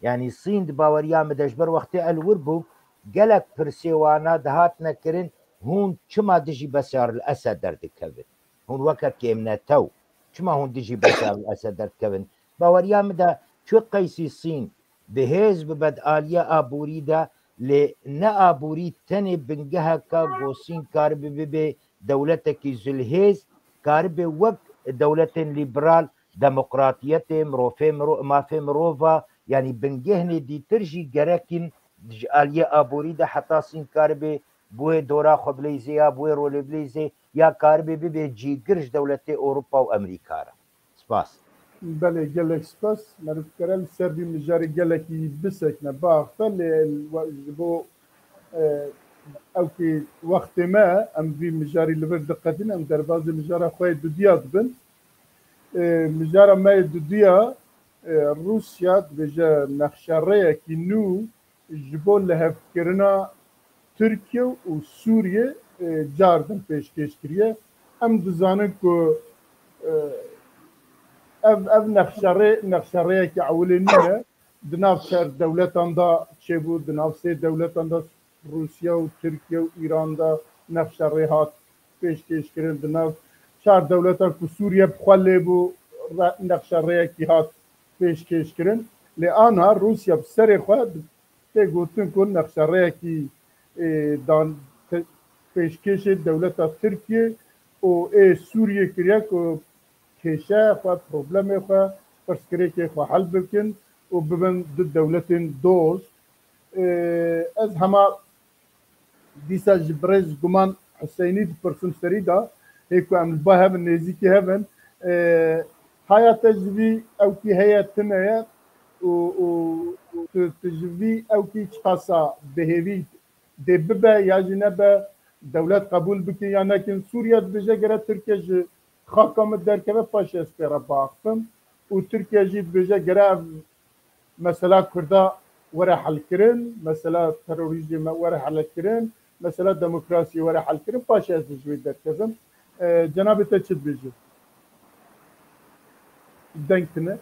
Yanî Sîn di baweriya min de ji ber wextê el wir bû, gelek pirsê wana dihatine kirin, hûn çima dijî Beşar el Esed derdikevin? Hûn weke kêmnetew, çima hûn dijî Beşar el Esed derdikevin? Baweriya min de çi qeysî Sîn bi hêz bibe di aliyê aborî de, lê ne aborî tenê bingeheka ku Sîn karibe bibe dewletekî zilhêz, karibe wek dewletên lîberal, demokratiyetê, mirofê miro-, mafê mirova, yanî bingehnê dîtir jî gerekîn ji aliyê aborî de heta Sîn karibe bi wê dora xwe bileyzê ya bi wê rolê bileyzê ya karibe bibe cîgir ji dewletê Ewropa û Amerîka re. Spas. Belê, gelek spas. Meriv kere li ser vî mijarê gelekî bisekine, biaxife, lê we-, ji bo, e, ewkî wextê me, em vî mijarî li vir diqedîn, em derbazê mijara xwe yê dudiya dibin. E, mijara me yê dudiya, e, Rûsya dibêje nexşerêyekî nû ji bo lihevkirina Tirkiye û Sûriye, e, cardin pêşkêş kiriye. Em dizanin ku, e, ev, ev nexşerê, nexşerêyekî ewilê nîne. Di nav çar dewletan de çêbû, di nav sê dewletan de Rûsya û Tirkiye û Îran de nexşerê hat pêşkêş kirin. Di nav çar dewletan ku Sûriye bi xwe lê bû, re-, nexşerêyekî hat pêşkêş kirin. Lê anha Rûsya bi serê xwe tê gotin ku nexşerêyekî, e, dan, te-, pêşkêşê dewleta Tirkiye û ê Sûriye kiriye ku kêşeya xwe, problemê xwe, pirsgirêkê xwe hel bikin û bibin du dewletên dost. E, ez hema dîsa ji birêz Guman Huseynî dipirsim serî de, hê ku em li ba hev in, nêzîkî hev in, e, haya te ji vî ewkî heye tune ye û, û tu, tu ji vî ewkî çiqasa bi hêvî dê bibe ya jî nebe, dewlet qebûl bikin ya nekin. Sûriye dibêje gere Tirkiye ji xaka min derkeve, paşê ez pê re biaxifim. Û Tirkiye jî dibêje gere ev mesela Kurda were helkirin, mesela terorîzmê me were helkirin, mesela demokrasiyê were helkirin, paşê ez ji wê derkezim. E, cenabê te çi dibêje? Deng tune.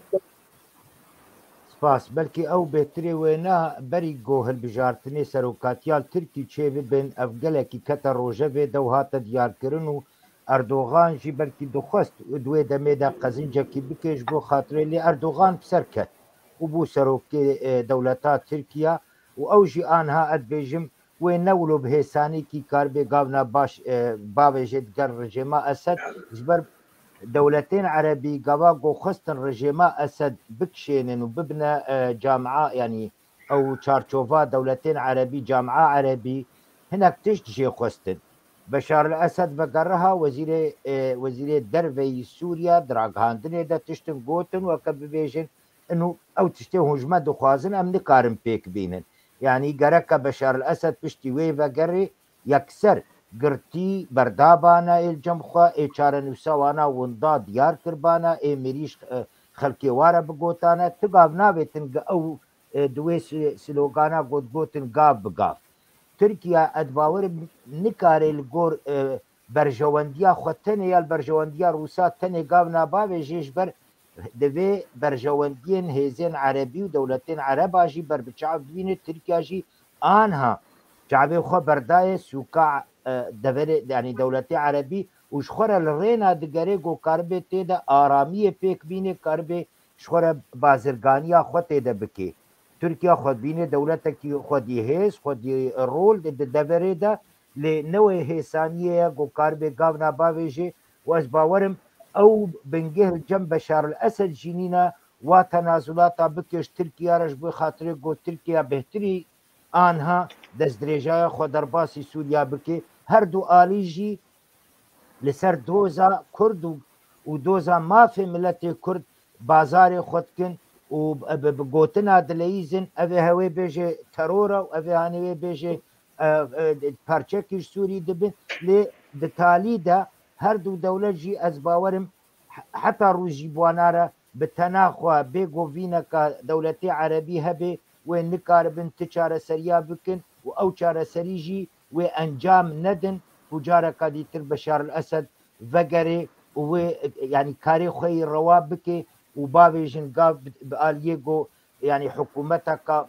Spas. Belkî ew bêhtirê wêna berî ku hilbijartinê serokatiya li Tirkî çêbibin, ev gelekî kete rojevê de û hate diyarkirin û Erdogan jî belkî dixwest di wê demê de qezincekî bike ji bo xatirê, lê Erdogan bi ser ket û bû serokê, e, dewleta Tirkiye û ew jî anha ez dibêjim wê ne wilo bi hêsanîkî karibê gavna baş, e, bavêje digel rejêma Esed, ji ber dewletên erebî gava ku xwestin rejêma Esed bikişênin û bibine, e, camia, yanî ew çarçova dewletên erebî, camia erebî hinek tişt jê xwestin. Beşar el Esed vegeriha wezîrê, e, wezîrê derve yî Sûriye di ragihandinê de tiştin gotin, weke bibêjin, inu ew tiştê hûn ji me dixwazin, em nikarin pêk bînin. Yanî gereke Beşar el Esed piştî wê vegerê, yekser girtî berdabana ê li cem xwe, ê çarenivîsa wana winda diyar kirbana, ê mirîş, e, xelkê ware bigotane, ti gav navêtin gi ew, e, di wê si-, slogana got, gotin gav bi gav. Tirkiye, ez bawer im, nikare li gor, e, berjewendiya xwe tenê ya li berjewendiya Rûsa tenê gav nabavêje, ji ber divê berjewendiyên hêzên erebî û dewletên ereba jî ber bi çav dibîne. Tirkiye jî anha çavê xwe berdaye sûka, e, deverê, yanî dewletê erebî û ji xwe re li rêna digere ku karibê tê de aramiyê pêk bîne, karibê ji xwe re bazirganiya xwe tê de bike. Tirkiye xwe dibîne dewletekî xwedî hêz, xwedî rol di, di deverê de, lê ne wê hêsaniyê ye ku karibê gavna bavêjê û ez bawer im ew bingeh li cem Beşar el Esed jî nîne, wa tenazulata bike ji Tirkiye re, ji bo xatirê ku Tirkiye bêhtirî anha destdirêjaya xwe derbasî Sûriya bike. Her du alî jî li ser doza Kurd û, û doza mafê miletê Kurd bazarê xwe dikin û bi, bi, bi gotina dileyîzin, ev ê hewê bêje teror e û ev ê hanê wê bêje, e, e, parçekî ji Sûrî dibin. Lê di talî de Her du dewlet jî ez bawer im he-, heta rû jî bi wana re bi tena xwe bê govîneka dewletê erebî hebe, wê nikaribin ti çareseriya bikin û ew çareserî jî wê encam nedin ku careka dîtir Beşar el Esed vegere û wê, yanî karê xwe yî rewa bike û bavêjin gav bi, bi aliyê go, yanî hikûmeteka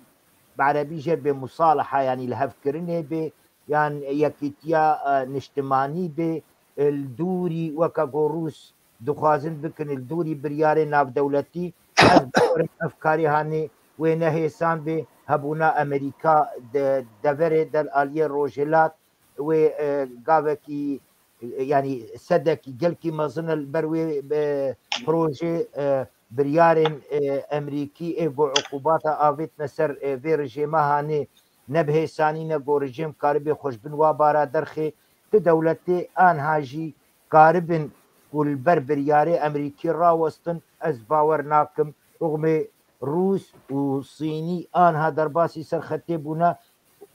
bi erebî jê bê musalaha, yanî lihevkirinê bê, yan yekîtiya, e, niştimanî bê, e, li dûrî weke go Rûs dixwazin bikin, li dûrî biryarê navdewletî. Ez bawerim ev karê hanê wê ne hêsan bê. Hebûna Amerîka di deverê de li aliyê Rojhilat wê, e, gavekî, e, yanî sedekî gelkî mezin e li ber wê, e, projê, e, biryarên, e, Amerîkî ê ku uqûbata avêtine ser, e, vê rejêma hanê ne bi hêsanî ne ku rejêm karibê xwe ji bin wa bara derxê. Ti dewletê anha jî karibin ku li ber biryarê Amerîkî rawestin, ez bawer nakim. Toxmê Rûs û Sînî anha derbasî ser xetê bûne,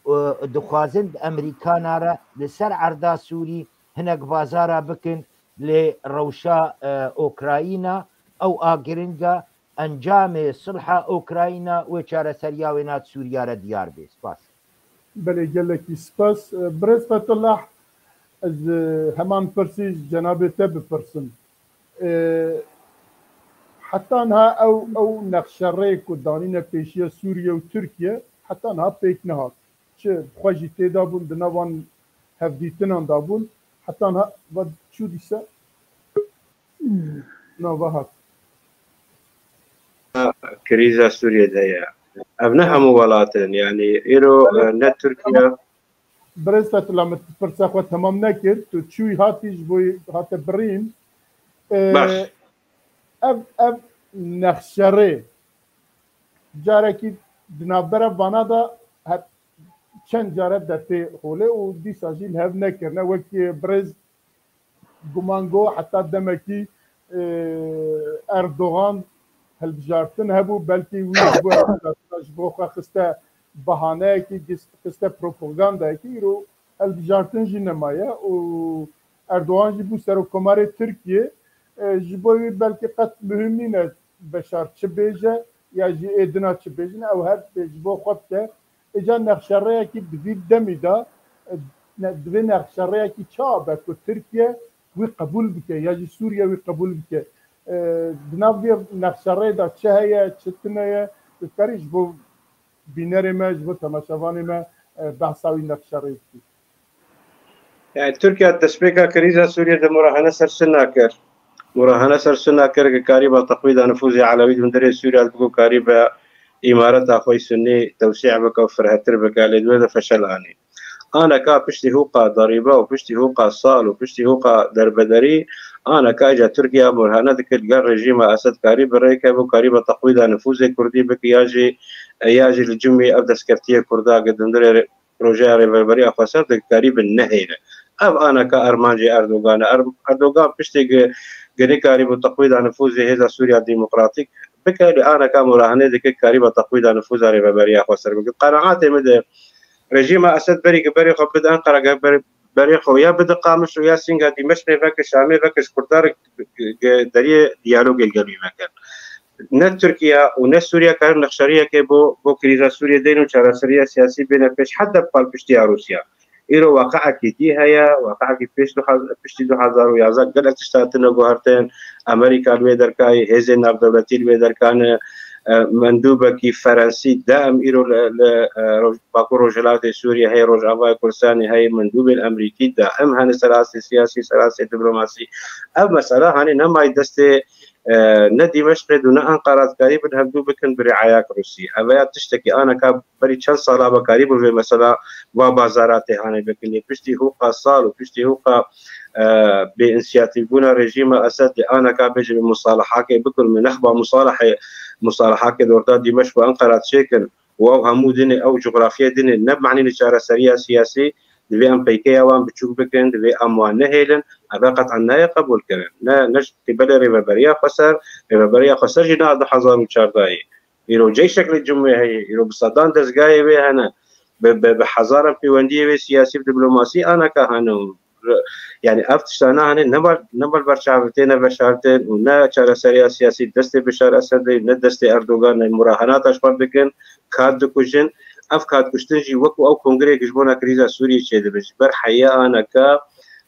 e, dixwazin bi Amerîkana re li ser erda Sûrî hinek bazara bikin, lê rewşa, e, Ukrayna ew a giring e, encamê sulha Ukrayna wê çareseriya wê nat Sûriya re diyar bê. Spas. Belê, gelekî spas. Birêz Fetullah, ez, e, heman pirsî ji cenabê te bipirsim. E, heta niha ew, ew nexşerê ku danîne pêşiya Sûriye û Tirkiye, heta niha pêk nehat. Çi bi xwe jî tê de bûn, di nav van hevdîtinan de bûn, heta niha va çû dîse nava hat. Krîza Sûriyê de ye. Ev ne hemû welat in, yanî îro, e, ne Tirkiye. Birêz Fetullah, min pirsa xwe temam nekir. Tu çûyî hatî ji bo hate birîn. E, Baş. Ev, ev nexşerê carekî di navbera vana de hep çend care dertê holê û dîsa jî li hev nekirine. Wekî birêz Guman got, heta demekî, e, Erdogan hilbijartin hebû, belkî wî ji bo hilbijartina ji bo xwe xiste bahaneyekî, gis-, xiste propagandayekî, îro hilbijartin jî nemaye û Erdogan jî bû serokkomarê Tirkiyê, e, ji bo wî belkî qet muhim nîne Beşar çi bêje ya jî ê dina çi bêjin, ew her tê ji bo xwe bike. Îca nexşereyekî di vî demî de, e, ne, divê nexşereyekî çawa be ku Tirkiye wî qebûl bike ya jî Sûriye wî qebûl bike. E, di nav vê nexşereyê de çi heye, çi tune ye, tu dikarî ji bo bînerê me, ji bo temaşevanê me, e, behsa wî nexşereyê bikî. Yani Tirkiye destpêka krîza Sûriyê de murahene ser Sunna kir. Murahene ser Sunna kir, ku karîba teqwîda nifûzê Elewî di hundirê Sûriye de biko, karîbe îmareta xwe yî Sunnî tewsî bike û firehtir bike, lê di wê de feşel anî. Aneka piştî hûqa derîbe û piştî hûqa sal û piştî hûqa derbederî, aneka îca Tirkiye murahene dike, digel rejîma Esed karî bi rê keve û karîbe teqwîda nifûzê Kurdî bike ya jî, ya jî li cimî ev destkeftiyê Kurda ku di hundirê projeya Rêveberiya Xweser dikarîbin nehêle. Ev aneka armancê Erdogan e. Er-, Erdogan piştê gi-, gi nikarîbû teqwîda nifûzê Hêza Sûriya Demokratîk bike, lê aneka murahene dike karîba teqwîda nifûza Rêveberiya Xweser bike. Qenaatê min de rejîma Esed berî gi berê xwe bide Enqera, gi ber-, berê xwe ya bide Qamiş û ya Sînga Dîmeşqê veke, Şamê veke, ji Kurdan re g-, g-, deriyê diyalogê li gel wî veke. Ne Tirkiye û ne Sûriye karin nexşeriyekê bo, bo krîza Sûriyê deynin û çareseriya siyasî bêne pêş heta palpiştiya Rûsya. Îro waqiekî dî heye, waqiekî pêş du hezar, piştî du hezar û yazdeh gelek tişt hatine guhertin, Amerîka li wê derkayê, hêzên navdewletî li wê derkane, e, mendûbekî Ferensî daim îro li, li, e, Roj-, Bakur Rojhilatê Sûriye heye, Rojavayê Kurdistanê heye, mendûbên Amerîkî daim hene ser astê siyasî, ser astê diplomasî. Ev mesela hanê nemayî destê e, ne Dîmeşqê û ne Enqera dikarîbin hevdû bikin bi rîayek Rûsî. Ev ya tiştekî aneka berî çend sala be karîbû vê mesela va bazara tê hanê bikin. Lê piştî hûqa sal û piştî hûqa, e, bêînsiyatîfbûna rejîma Esed lê aneka bêje bi musalahakê bikin, min nexba musalahê, musalahakê di orta Dîmeşq û Enqera çêkin. Û ew hemû dinê, ew cografyayê dinê ne bi manî li çareseriya siyasî, divê em peykeya wan biçûk bikin, divê em wan nehêlin, ev qet'en nayê qebûlkirin. Ne, ne ji qîbelê Rêveberiya Xweser, Rêveberiya Xweser jî niha du hezar û çardeh yê. Îro ceyşek li cim wê heye, îro bi sedan dezgahê wê hene, bi, bi, bi hezaran pêwendiyê wê siyasî û diplomasî aneka hene û Yani ev tiştane hane ne mal, ne mal berçav têne veşartin û ne çareseriya siyasî destê Bişar Esedê, ne destê Erdogan, ne murahenata ji xwe dikin, kat dikujin. Ev kat kuştin jî wekû ew kongreyek ji bona krîza Sûriyê çêdibe. Ji ber heya aneka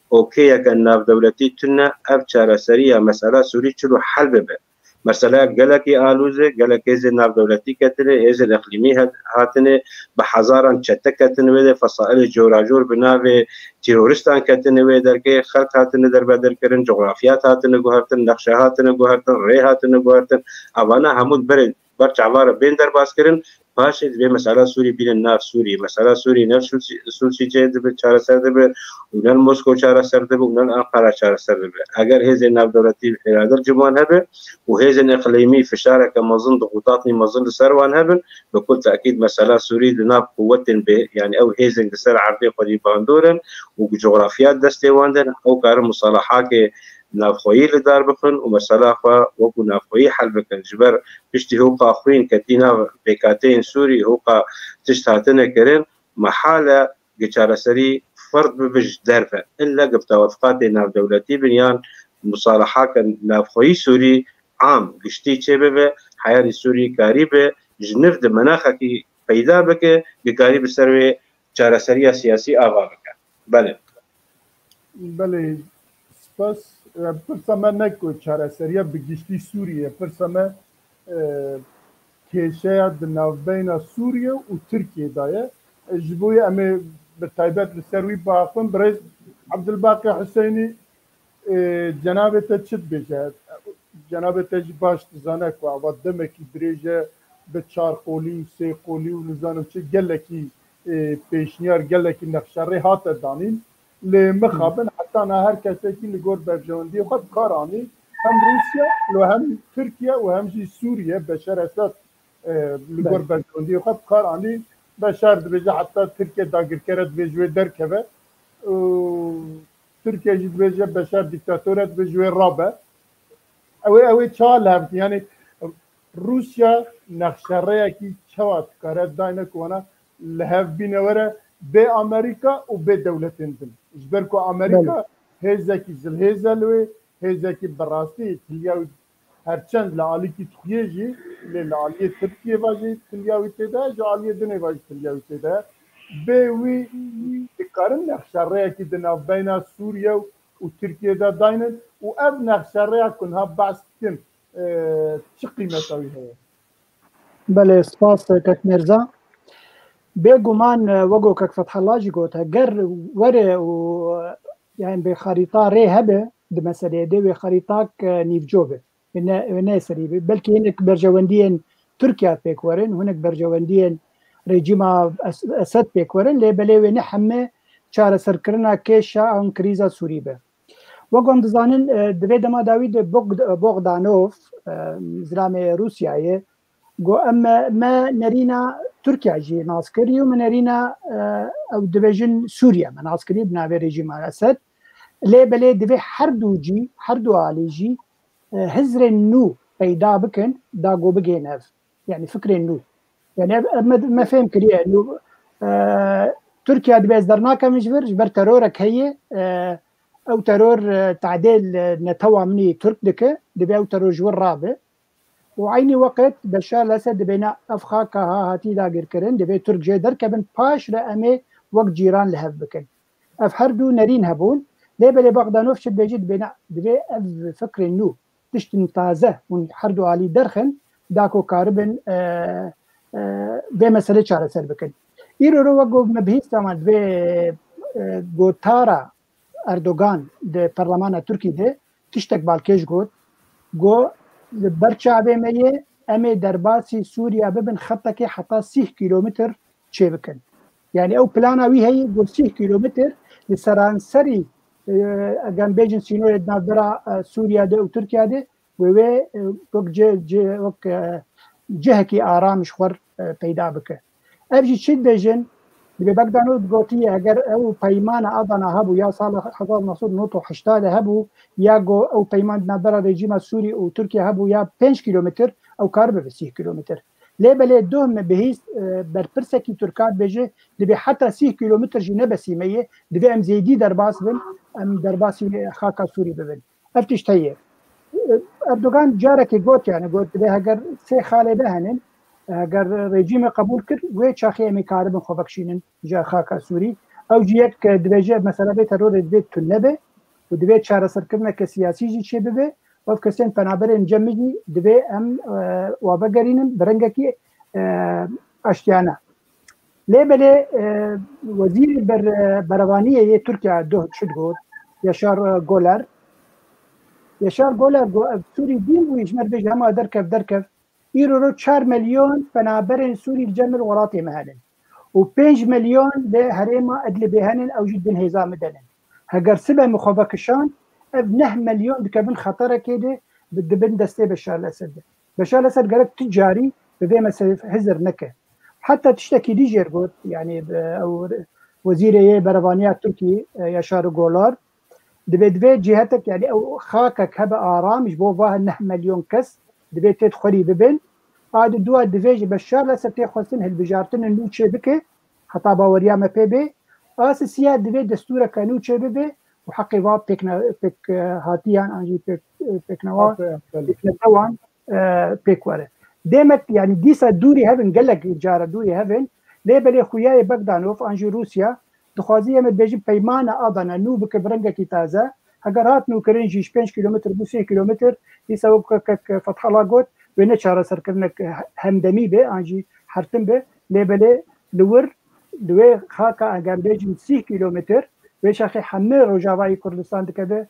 okeyeke navdewletî tune ev çareseriya mesela Sûrî çilo hel bibe. Mesela gelekî alûz e, gelek hêzên navdewletî ketine, hêzên iqlîmî het-, hatine, bi hezaran çete ketine wê de, fesailê corajor bi navê terroristan ketine wê derkê, xelk hatine derbedir kirin, cografyat hatine guhertin, nexşe hatine guhertin, rê hatine guhertin. Evana hemû berê ber çavara bên derbas kirin, paşê divê mesela Sûrî bînin nav Sûrî. Mesela Sûrî ne Sûrî, Sûrî çê dibe, çareser dibe, û ne Mosko çareser dibe, û ne Ankara çareser dibe. Eger hêzên navdewletî îrade ji wan hebe û hêzên iqlîmî fişareke mezin, dixutatnî mezin li ser wan hebin, bi kul tekîd mesela Sûrî di nav quwetên bê, yani ew hêzên li ser erdê xwedî bandor in û cografya destê wan de ne, ew karin musalahakê navxweyî li dar bixin û mesela xwe wekû navxweyî hel bikin. Ji ber piştî hûqa xwîn ketî nav pêkhateyên Sûrî, hûqa tişt hatine kirin, mehal e gi çareserî ferd bibe ji derve. Îlle gi bi tewefqatê navdewletî bin yan musalahake navxweyî Sûrî am giştî çêbibe, heyarî Sûrî karî bi ji nû di menaxekî peyda bike, gi karî bi ser wê çareseriya siyasî ava bike. Belê. Belê, spas. E, pirsa me ne ku çareseriya bi giştî Sûriyê ye. Pirsa me, e, kêşeya di navbeyna Sûriye û Tirkiye de ye. E, ji bo yê em ê bi taybet li ser wî biaxivin. Birêz Ebdulbaqî Huseynî, e, cenabê te çi dibêje? Cenabê te jî baş dizane ku ava demekî dirêj e, bi çar qolî û sê qolî û nizanim çi gelekî, e, pêşniyar, gelekî nexşerê hate danîn. Lê mixabin heta niha her kesekî li gor berjewendiyê xwe bi kar anî. Hem Rûsya, lo hem Tirkiye û hem jî Sûriye, Beşar Esed, e, li gor berjewendiyê xwe bi kar anî. Beşar dibêje heta Tirkiye dagirker e, divê ji wê derkeve. Û Tirkiye jî dibêje Beşar dîktator e, divê ji wê rabe. Ew ê, ew ê çawa li hev dikin? Yanî Rûsya nexşereyekî çawa dikare dayne ku wana li hev bîne were bê Amerîka û bê dewletên din? Ji ber ku Amerîka hêzekî zilhêz e li wê, hêzekî bi rastî tiliya wî her çend li alîkî dixuyê jî, lê li aliyê Tirkiyê ve jî tiliya wî tê de, ji aliyê dinê ve jî tiliya wî tê de. Bê wî dikarin nexşereyekî di navbeyna Sûriye û Tirkiye de daynin û ev nexşereya ku niha behs dikin, e, çi qîmeta wî heye? Belê, spas kek Mirza. Bêguman, e, wego kek Fethullah jî gote, ger were û, e, yani bê xerîta rê hebe di meseleyê de, wê xerîtak, e, nîvco be. Wê ne, wê ne serî be. Belkî hinek berjewendiyên Tirkiye pêk werin, hinek berjewendiyên rejîma Es-, Esed pêk werin, lê belê wê ne heme çareserkirina kêşa an krîza Sûrî be. Wek em dizanin, e, di vê dema dawî de Bogd-, Bogdanov, e, zilamê Rûsyayê, got, em me, me nerîna Tirkiye jî nas kirî û me nerîna, e, ew dibêjin Sûriye me nas kirî bi navê rejîma Esed. Lê belê divê her du cî, her du alî jî, e, hizrên nû peyda bikin, da ku bigihên ev. Yani fikrên nû. Yani ev, ev me, me fêm kiriye. Nû, e, Tirkiye dibê ez dernakemin ji vir, ji ber terorek heye, e, ew teror, e, tadê li netewa min î Tirk dike, divê ew teror ji wir rabe. Û eynî weqt Beşar Lesed dibêne ev xaka ha hatî dagirkirin, divê Tirk jê derkevin, paş re em ê wek cîran li hev bikin. Ev her du nerîn hebûn. Lê belê Bogdanov çi dibêje, dibêne divê ev fikrên nû, tiştin taze hûn her du alî derxin, da ku karibin, e, e, vê meselê çareser bikin. Îro ro wek ku me bihîst, ama divê, e, gotara Erdogan di perlemana Tirkî de tiştek balkêş got, got, li ber çavê me ye, em ê derbasî Sûriya bibin xetekê heta sîh kîlometr çêbikin. Yani ew plana wî heye, got sîh kîlometr li seranserî, e, eger bêjin sînorê di navbera, e, Sûriya de û Tirkiya de, wê wê, e, wek ce-, ce-, wek, e, cihekî aram ji xwe, e, peyda bike. Ev jî çi dibêjin? Divê Bogdanov digotiye, eger ew peymana Adana hebû ya sala hezar neh sed û nod û heştê de hebû, ya go ew peyman di navbera rejîma Sûrî û Tirkiye hebû ya pênc kîlometr, ew karibe bi sîh kîlometr. Lê belê doh me bihîst, e, berpirsekî Tirkan dibêje, divê heta sîh kîlometr jî nebesî me ye, divê em zêdî derbas bin, em derbasî xaka Sûrî bibin. Ev tişt heye. Erdogan carekê got, yani got, divê heger sê xalê de henin, heger rejîmê qebûl kir, wê çaxê em ê karibin xwe vekişînin ji xaka Sûrî. Ew jî yek, e, divê ji mesela vê terorê divê tune be û divê çareserkirineke siyasî jî çê bibe. Ev kesên penaberên cem min jî divê em, e, wa vegerînin bi rengekî, e, aştiyane. Lê belê, e, wezîrê ber-, e, berevaniyê yê Tirkiye duh çi digot, Yaşar, e, Goler. Yaşar Goler got, ev Sûrî dîn bû, ji me re bêje hema derkev, derkev. Îro ro çar milyon penaberên Sûrî li cem min welatê me henin. Û pênc milyon li herêma Idlibê henin, ew jî din hêza min denin. Heger sibe min xwe vekişand, ev neh milyon dikevin xeterekê de, bi-, dibin destê Beşar el-Esed de. Beşar el-Esed gerek tu carî bi vê meselê hizir neke. Heta tiştekî dî jêr got, yani, e, ew wezîrê yê berevaniya Tirkî, e, Yaşar Golar, divê, divê cîhetek, yani ew xakek hebe aram ji bo va neh milyon kes, divê têt xwerî bibin. A di dua divê ji Beşar el-Esed tê xwestin hilbijartinên nû çê bike, heta baweriya me pê bê. A sisiya divê destûreke nû çê bibe û heqê va pêkne-, pêk, e, hatiyan an jî pêk, e, pêknewa, Aferin, belê. Pêknetewan, e, pêk were. Demek, yani, dîsa dûrî hevin, gelek cara dûrî hevin, lê belê xuyayê Bagdanov an jî Rûsya dixwaze em ê bêjin peymana Adana nû bike bi rengekî taze. Heger hat nûkirin jî ji pênc kîlometr bû sê kîlometr, dîsa wek kek Fethallah got, wê ne çareserkirinek hemdemî be, an jî hertim be, lê belê li wir, li wê xaka, eger bêjin sîh kîlometr, wê çaxê hemî Rojavayê Kurdistan dikeve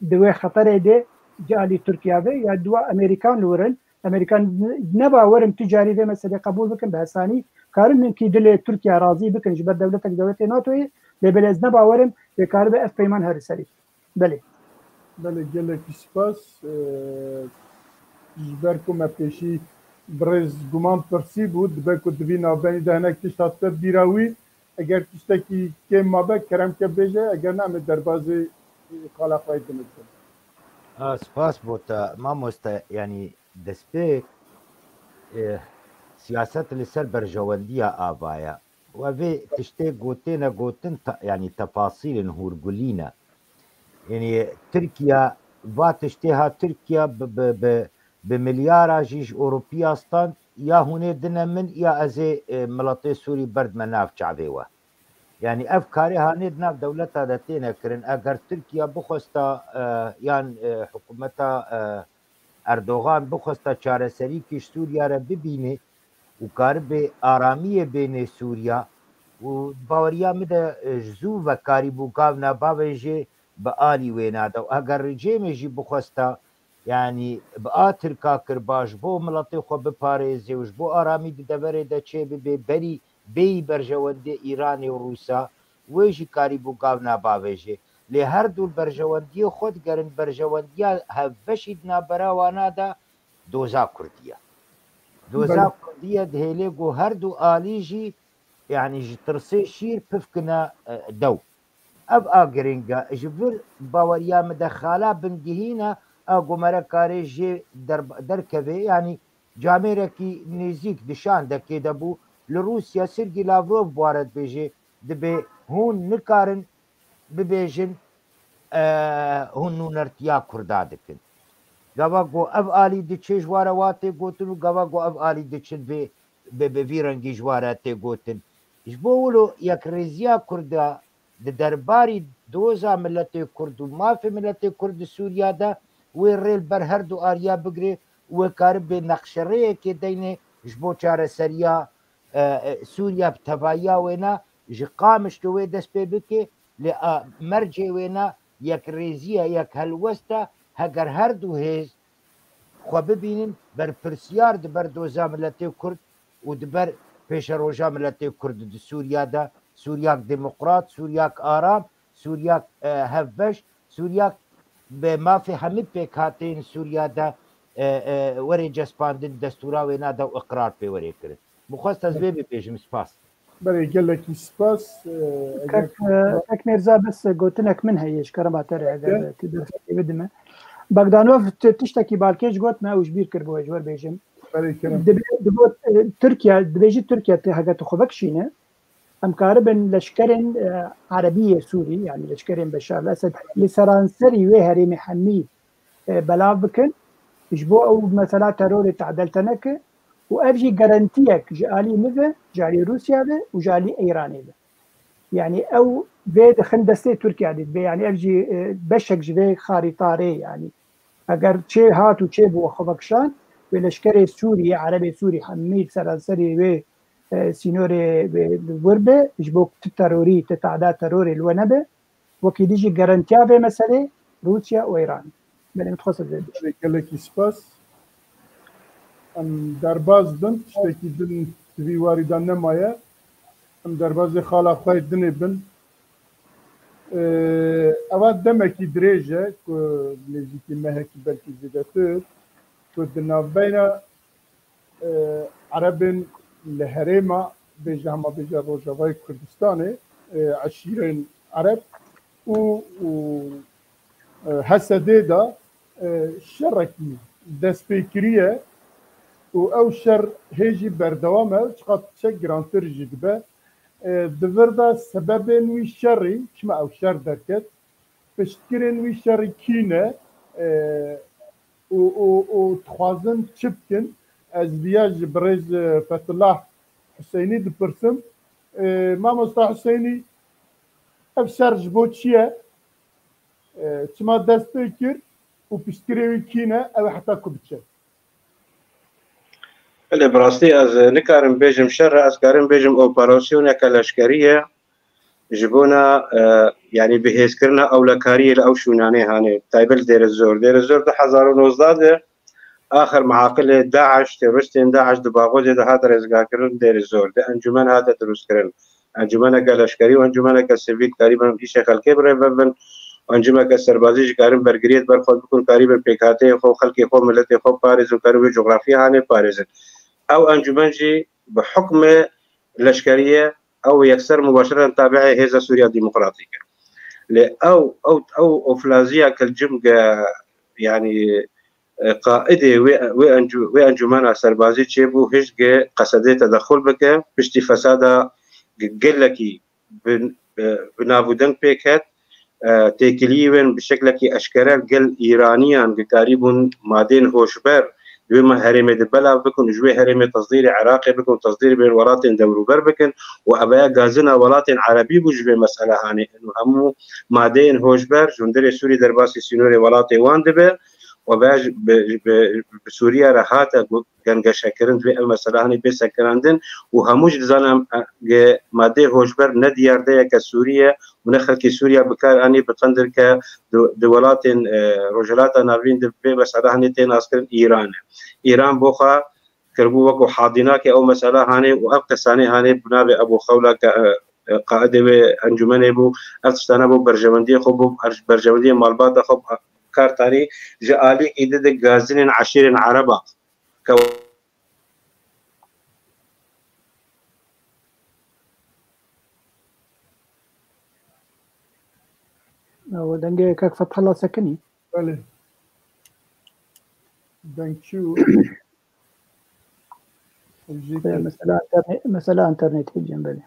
di wê xeterê de, ji alî Tirkiye ve ya di wa Amerîkan li wir in. Amerîkan ne bawer im tu carî vê meselê qebûl bikin bi hesanî. Karin hinkî dilê Tirkiye razî bikin ji ber dewletek dewletê NATOyê, lê belê ez ne bawer im wê karibe ev peyman here serî. Belê. Belê, gelekî spas. Ee, ji ber ku me pêşî birêz Guman pirsî bû, dibe ku di vî navbenî de hinek tişt hatbe bîra wî. Eger tiştekî kêm mabe, kerem ke bêje, eger na, em ê derbazê, e, qala xwe yê din bikin. A, spas bo te, mamoste, yanî destpêk, e, siyaset li ser berjewendiya ava ye. We vê tiştê gotê ne gotin, te-, yanî tefasîl in, hûrgulî ne. Yanî Tirkiye, va tiştê ha Tirkiye bi, bi, bi, bi milyara jî ji Ewropiya stand, ya hûn ê dine min, ya ez ê, e, miletê Sûrî berdime nav çavê we. Yanî ev karê hanê di nav dewleta de têne kirin. Eger Tirkiye bixwesta, e, yan, e, hikûmeta, e, Erdogan bixwesta çareserîkî ji Sûriya re bibîne û karibê aramiyê bênê Sûriya û baweriya min de, e, ji zû ve karîbû gavna bavê jê bi alî wêna de. Û eger rejîmê jî bixwesta, yanî bi a Tirka kir ba ji bo miletê xwe biparêzê û ji bo aramî di deverê de çêbibe, berî bêyî berjewendê Îranê û Rûsa, wê jî karîbû gavna bavêjê. Lê her du berjewendiyê xwe digerin, berjewendiya hevbeşî di navbera wana de doza Kurdî ye. Doza Belê. Kurdî ye, dihêlê ku her du alî jî, yanî ji tirsê şîr pifkine, e, dew. Ev a giring e. Ji vir baweriya min de xala bingihîn e, a ku mere karê jê der-, derkeve, yanî camêrekî nêzîk di şandekê de bû, li Rûsya Sergî Lavrov bi wan re dibêje, dibê hûn nikarin bibêjin, e, hûn nûnertiya Kurda dikin. Gava ku ev alî diçe ji wan re wa tê gotin û gava ku ev alî diçin vê bi, bi vî rengî ji wan re tê gotin. Ji bo wilo yekrêziya Kurda di derbarî doza miletê Kurd û mafê miletê Kurd di Sûriya de wê rê li ber her du aliya bigire û wê karibe nexşerêyekê deynê ji bo çareseriya, e, e, Sûriya bi tevahiya wêna ji Qamişlo wê dest pê bike, lê a mercê wêna yekrêzî ye, yek helwest e, heger her du hêz xwe bibînin berpirsiyar di ber doza miletê Kurd û di ber pêşeroja miletê Kurd di Sûriya de, Sûriyak demokrat, Sûriyak aram, Sûriyak, e, hevbeş, Sûriyak bi mafê hemî pêkhateyên Sûriya de, e, e, were cespandin, destûra wêna de û iqrar pê were kirin. Min xwest ez vê bibêjim, spas. Belê, gelekî spas. E, eger Kek, e, Kek Mêrza, bes gotinek min heye ji kerema te re, eger Gel. tu derfetê bidime. Bagdanov ti-, tiştekî balkêş got me û ji bîr kir bo ji we bêjim. Belê, kerem. Dibe-, digot, e, Tirkiye, dibêjî Tirkiye te hege tu xwe vekişîne, em karibin leşkerên, e, Erebî yê Sûrî, yanî leşkerên Beşar el-Esed li seranserî wê herêmê hemî, e, belav bikin, ji bo ew mesela terorê tadel te neke û ev jî garantiyek ji alî min ve, ji alî Rûsya ve û ji alî Îranê ve. Yanî ew vê dixin destê Tirkiye dê dibe. Yanî ev jî, e, beşek ji vê xarîtarê yanî. Eger çê hat û çê bû xwe vekişand, wê leşkerê Sûrî, Erebê Sûrî hemî seranserî wê, e, sînorê wê li wir be, ji bo tu terorî, tu tada terorê li we nebe. Wekî dî jî garantiya vê meselê Rûsya û Îran. Belê, min dixwest vê bêjim. Gelekî spas. Em derbaz bin, tiştekî din di vî warî de nemaye. Em derbazê xala xwe yê dinê bin. Ee, eva demekî dirêj e, ku nêzîkî mehekî belkî zêdetir, ku di navbeyna, e, Erebên li herêma, bêje hema bêje Rojavayê Kurdistanê, e, eşîrên Ereb û, û, e, Hesedê de, e, şerekî dest pê kiriye û ew şer hê jî berdewam e, çiqas diçe girantir jî dibe. E, di vir de sebebên wî şerî, çima ew şer derket, piştgirên wî şerî kî ne, e, û, û, û dixwazin çi bikin? Ez viya ji birêz, e, Fethullah Huseynî dipirsim. E, Mamosta Huseynî, ev şer ji bo çi ye? E, çima dest pê kir û piştgirê wî kî ne? Ew ê heta ku biçe? Belê, bi rastî ez nikarim bêjim şer e, ez karim bêjim operasyoneke leşkerî ye. Ji bona, e, yanî bihêzkirina ewlekariyê li ew şûnanê hanê, taybet li Dêrezor. Dêrezor du hezar û nozdeh de axir meaqilê DAIŞ, terorîstên DAIŞ di Baxûdê de hate rêzgarkirin Dêrezor. Di encûmen hate dirûstkirin. Encûmeneke leşkerî û encûmeneke sivîl karîbin îşê xelkê bi rê ve bin. Encûmeke serbazî jî karin bergiriyê di ber xwe bikin, karîbin pêkhateyê xwe, xelkê xwe, miletê xwe parêzin, karin wê cografyê hanê parêzin. Ew encûmen jî bi hukmê leşkerî ye, ew yekser mubaşiren tabi'ê Hêza Sûriya Demokratîk e. Lê ew, ew, ew oflaziya ke li cem ge, yanî, e, qaidê wê, wê encû-, wê encûmena serbazî çêbû, hişt ge Qesedê tedexul bike, piştî fesada ge-, gelekî bi, e, bi nav û deng pêk het, e, têkiliyê wên bi şeklekî eşkere gel Îraniyan gikarîbûn madeyên hoşber di wê me herêmê de belav bikin û ji wê herêmê tesdîrê Iraqê bikin û tesdîrê bên welatên dewrûber bikin û eveya gazina welatên Erebî bû ji vê mesele hanê. Û hemû madeyên hoşber ji hundirê Sûrî derbasî sînorê welatê wan dibe û eveya ji, bi, bi, bi Sûriye re hate gu-, gengeşekirin, divê ev mesele hanê bê sekinandin û hemû jî dizanin em, e, ge madeyê hoşber ne diyardeyeke Sûrî ye û ne xelkê Sûriya bi kar anî bi qendir ke di, di welatên, e, Rojhilata Navîn de vê mesele hanê tê naskirin Îran e. Îran bo xwe kiribû wekû hadînakê ew mesele hanê û ev kesanê hanê bi navê Ebû Xewla ke, e, e, qaidê wê encûmenê bû, ev tiştane bo berjewendiyê xwe, bo berj-, berjewendiyê malbata xwe, e, kar tanî ji alîkî di di gazinên eşîrên Ereba ke Ew dengê kek Fethullah sekinî. Belê. Deng çû. Jî Ee, ke- mesela internet, mesela internetê cem belê.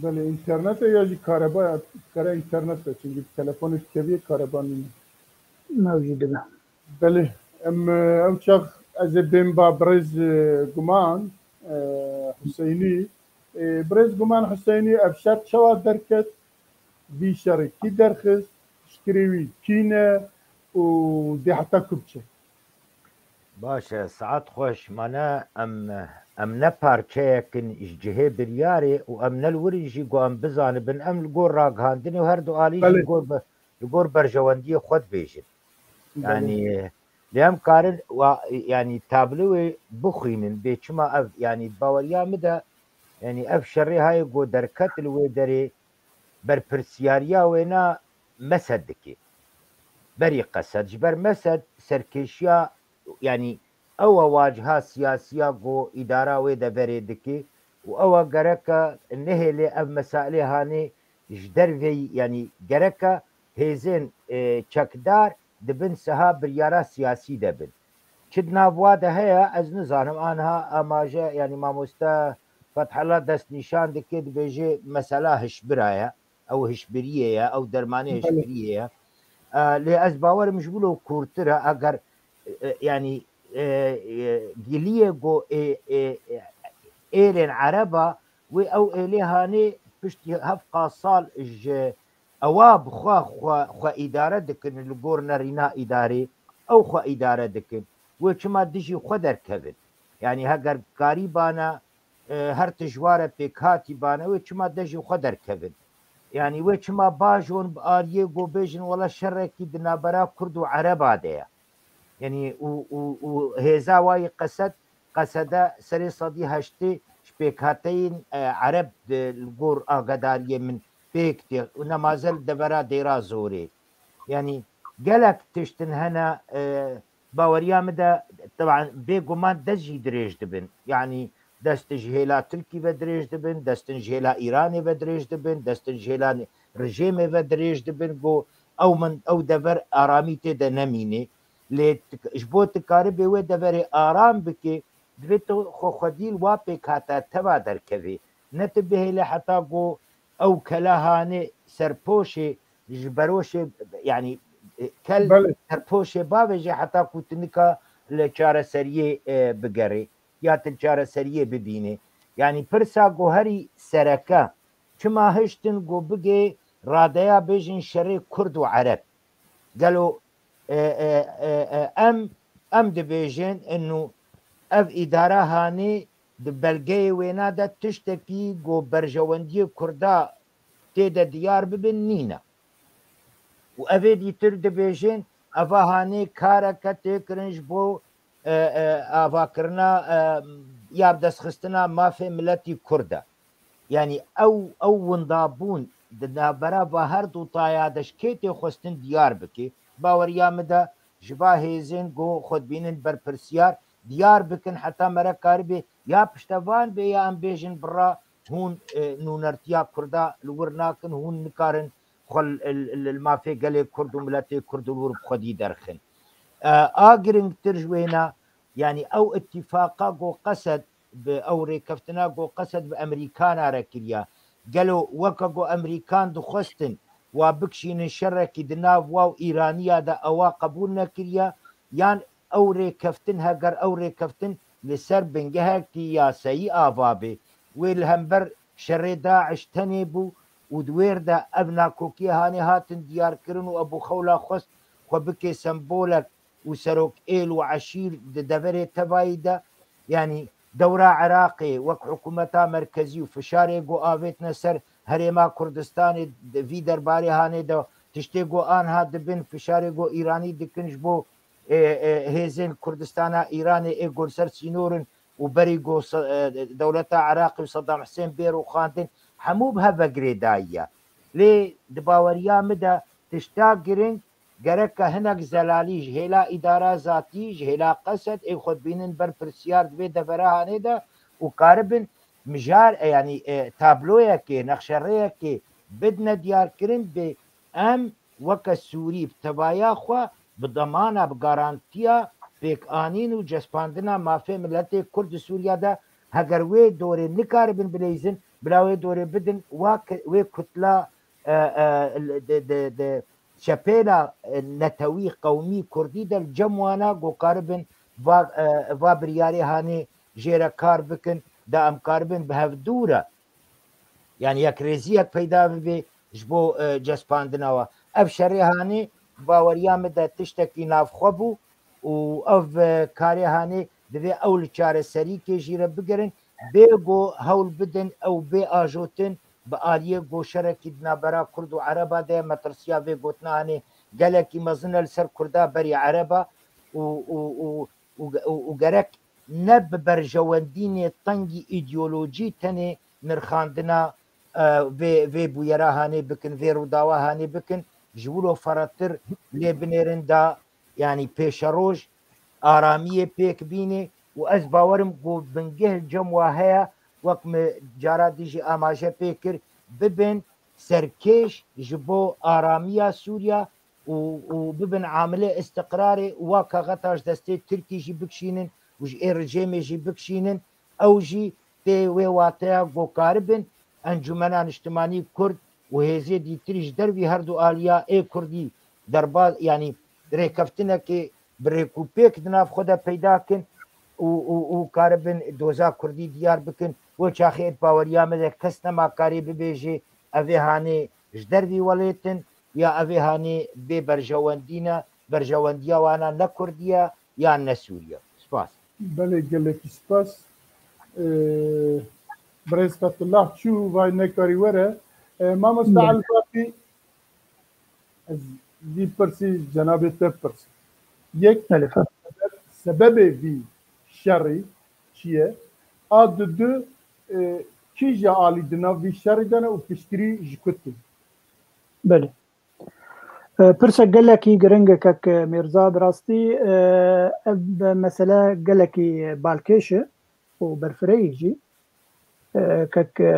Belê, internet e ya jî kareba, kare internet e, çünkü telefonê dikeviyê kareba nîne. Ew jî dibe. Belê, em, e, ew çax ez ê bêm ba birêz, e, Guman, e, Huseynî. E, birêz Guman Huseynî, ev şer çawa derket? Vî şerê kî derxist? Piştgirê wî kî ne? Û dê heta ku biçe? Baş e, saet xweş. Mane em, em ne parçeyek in ji cihê biryarê û em ne li wir in jî ku em bizanibin. Em li gor ragihandinê û her du alî jî Belê. li gor be-, li gor berjewendiyê xwe dibêjin. Belê. Yanî, lê em karin wa, yanî tabloyê bixwînin, bê çima ev, yanî baweriya min de, yanî ev şerê hayê ku derket li wê derê, berpirsiyariya wêna Mesed dike. Berî Qesed, ji ber Mesed serkêşiya, yanî ew e waciha siyasiya ku îdara wê deverê dike û ew e gereke nehêlê ev mesailê hanê ji derveyî, yanî gereke hêzên, e, çekdar di bin siha biryara siyasî de bin. Çi di nav wa de heye, ez nizanim. Aniha amaje, yanî mamoste Fethullah destnîşan dike, dibêje mesela hişbira ye, ew hişbiriyê ye, ew dermanê hişbiriyê ye. E, lê ez bawerim ji wilo kûrtir e, eger, e, yanî, e, e, giliyê go ê, ê, ê, êlên Ereba wê ew êlê hanê piştî hevqa sal ji ewa bi xwe, xwe, xwe îdare dikin, li gor nerîna îdarê ew xwe îdare dikin. Wê çima dijî xwe derkevin? Yanî heger karîbana, e, her tij ware pêkhatî bane, wê çima dejî xwe derkevin? Yanî wê çima bajon bi aliyê go bêjin wela şerekî di navbera Kurd û Ereba de ye? Yanî û, û, û hêza wayî Qesed, Qesede serê sedî heştê ji pêkhateyên, e, Ereb di, li gor agadariyê min pêk tê û nemaze li devera Dêra Zorê. Yanî gelek tiştin hene, e, baweriya min de, teban bêguman dest jî dirêj dibin. Yanî dest ji hêla Tirkî ve dirêj dibin, destin ji hêla Îranê ve dirêj dibin, destin ji hêla rejêmê ve dirêj dibin, go ew min, ew dever aramî tê de nemînê. Lê ti-, ji bo tu karibê wê deverê aram bikê, divê tu xwe xwedî li wa pêkhata teva derkevê. Ne tu bihêle heta go ew kela hanê serpoşê ji beroşê, yanî, e, kel Belê. serpoşê bavêje heta ku tu nika li çareseriyê, e, bigerê ya tu li çareseriyê bibînê. Yanî pirsa go herî sereke, çima hiştin go bigê radeya bêjin şerê Kurd û Ereb? Gelo, e, e, e, e, em, em dibêjin inu ev îdara hanê di belgeyê wêna de tiştekî go berjewendiyê Kurda tê de diyar bibin nîne. Û evê dîtir dibêjin, eva hanê kareke tê kirin ji bo, e, e, avakirina, e, ya bi destxistina mafê miletî Kurd e. Yanî ew, ew windabûn di navbera va her du taya de ji kê tê xwestin diyar bike. Baweriya min de ji va hêzên go xwe dibînin berpirsiyar diyar bikin heta mere karibê ya piştevan bê ya em bêjin bira hûn, e, nûnertiya Kurda li wir nakin, hûn nikarin xwe li, li, li mafê gelê Kurd û miletê Kurd li wir bi xwedî derxin. E, a giringtir ji wêna, yanî ew îtîfaqa go Qesed bi ew rêkeftina go Qesed bi Emerîkana re kiriya. Gelo weke go Emerîkan dixwestin wa bikişînin şerekî di nav wa û Îraniya de ewa qebûl nekiriya, yan ew rêkeftin, heger ew rêkeftin li ser bingehekî yasayî ava bê, wê li hember şerê DAIŞ tenê bû û di wêr de ev nakokiyê hanê hatin diyarkirin û Ebû Xewla xwest xwe bike sembolek û serok êl û eşîr di deverê tevayî de, yanî dewra Iraqê wek hikûmeta merkezî û fişarê ku avêtine ser Herêma Kurdistanê di vî derbarê hanê de tiştê ku anha dibin fişarê ku Îranî dikin ji bo, e, e, hêzên Kurdistana Îranê ê ku li ser sînor in û berî ku se-, e, dewleta Iraqê û Sedam Hisên bê rûxandin, hemû bi hev ve girêdayî ye. Lê di baweriya min de tişta giring gereke hinek zelalî ji hêla îdara zatî, ji hêla Qesed ê xwe dibînin berpirsiyar di vê devera hanê de û karibin mijar, e, yanî, e, tabloyekê, nexşerêyekê bidine diyarkirin bê em weke Sûrî bi tevaya xwe, bi demana, bi garantiya pêkanîn û cespandina mafê miletê Kurd di Sûriya de, heger wê dorê nikaribin bileyzin, bila wê dorê bidin wa ke-, wê kutla, e, e, di, di, di çepêla, e, netewî, qewmî, kurdî de li cem wana ku karibin va, e, va biryarê hanê jê re kar bikin, da em karibin bi hev dû re, yanî yekrêziyek peyda bibe ji bo, e, cespandina wa. Ev şerê hanê baweriya min de tiştekî navxwe bû û ev, e, karê hanê divê ew li çareserîkê jî re bigirin, bê ku hewl bidin ew bê ajotin bi aliyê goşerekî di navbera Kurd û Ereba de ye. Metirsiya vê gotina hanê gelekî mezin e li ser Kurda berî Ereba û, û, û, û, û, û gerek ne bi berjewendînê tengî îdeolojî tenê nirxandina, e, vê, vê bûyera hanê bikin, vê rûdawa hanê bikin, ji wilo ferqtir lê binêrin da, yanî pêşeroj aramiyê pêk bînê û ez bawerim ku bingeh cem wa heye, wek min cara dî jî amaje pê kir, bibin serkêş ji bo aramiya Sûriya û, û bibin amilê îstiqrarê û wa kaxeta ji destê Tirkî jî bikişînin û ji ê rejêmê jî bikişînin, ew jî tê wê wateya ku karibin Encûmena Niştimanî Kurd û hêzê dîtirî ji dervî herdu aliya ê Kurdî derbaz, yanî rêkeftinekê bi rêk û pêk di nav xwe de peyda kin û, û, û karibin doza Kurdî diyar bikin. Wê çaxê êd baweriya me de kes nema karê bibêje evê hanê ji dervî welêt in ya evê hanê bê berjewendî ne, berjewendiya wana ne Kurdî ye yan ne Sûrî ye. Spas. Belê, gelekî spas. Ee, Birêz Fetullah çû, vay nekarî were. Ee, mamosta Belê. Elfaqî, ez vî pirsî cenabê te pirsim. Yek, Belê, fe- sebeb, sebebê vî şerî çi ye? A didu, e, kî ji alî di nav vî şerî de ne û piştgirî ji ku tê? Belê. E, pirsa gelekî giring e kek Mîrza, bi rastî, e, ev mesele gelekî balkêş e û berfirehî jî. E, kek, e,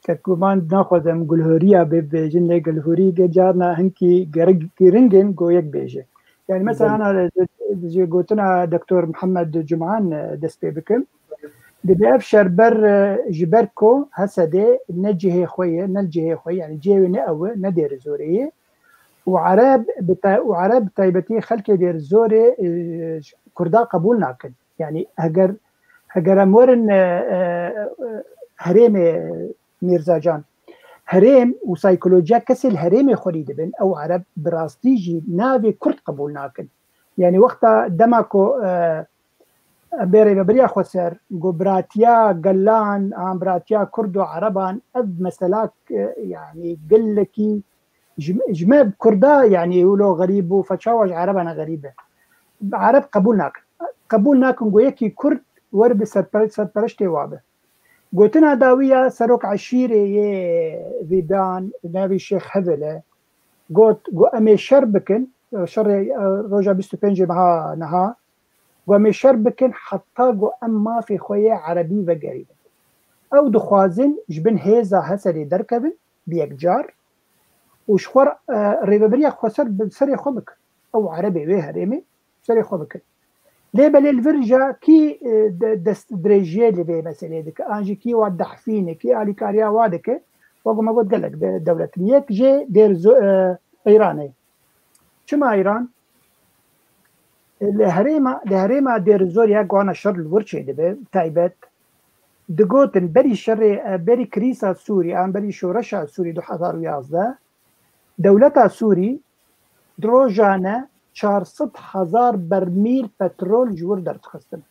kek guman naxwazim gulhoriya bê bibêjin, lê gulhorî ge carna hinkî gerek-, giring in go yek bêje. Yani mesela Belê. hana ji, ji gotina Doktor Mihemed Cuman, e, dest pê bikim. Dibe ev şer ber, e, ji ber ku Hesedê ne cihê xwe ye, ne li cihê xwe ye, yani cihê wê ne ew e, ne Dêrizorê ye. Û Ereb bi tay-, û Ereb bi taybetî xelkê Dêrizorê, e, Kurda qebûl nakin. Yani heger, heger em werin, e, e, e, herêmê Mîrza Can, herêm û saykolojiya kesê li herêmê xwerî dibin, ew Ereb bi rastî jî navê Kurd qebûl nakin. Yani wexta dema ku, e, em bê rêvebiriya xweser, ku biratiya gelan, an biratiya Kurd û Ereban, ev mesela, e, yani gelekî ji, ji me Kurda, yani wilo xerîb bû, fe çawa ji Ereban xerîb e. Ereb qebûl nakin. Qebûl nakin ku yekî Kurd weribe serpere-, serpereştê wa be. Gotina dawî ya serok eşîrê yê vî dan, navî Şêx Hevel e, got, got, em ê şer bikin, şerê, e, roja bîst û pêncê meha niha, got, em ê şer bikin heta got em mafê xwe yê erebî vegerînin. Ew dixwazin ji bin hêza Hesedê derkevin, bi yekcar, û ji xwe, e, rêvebiriya xweser bi serê xwe bikin. Ew erebê wê herêmê serê xwe bikin. Lê belê li vir ja kî, e, de-, dest dirêjiyê li vê meselê dike, an jî kî wa dehfîne, kî alîkariya wa dike, wek me got gelek de-, dewlet in. Yek jê Dêrzo-, e, Îranê. Çima Îran? Li herêma, li herêma Dêrizor ya guhana şer li wir çêdibe, taybet, digotin berî şerê, e, berî krîsa Sûrî, an berî şoreşa Sûrî du hezar û yazdeh, dewleta Sûrî di rojane çar sed hezar bermîl petrol ji wir derdixistin.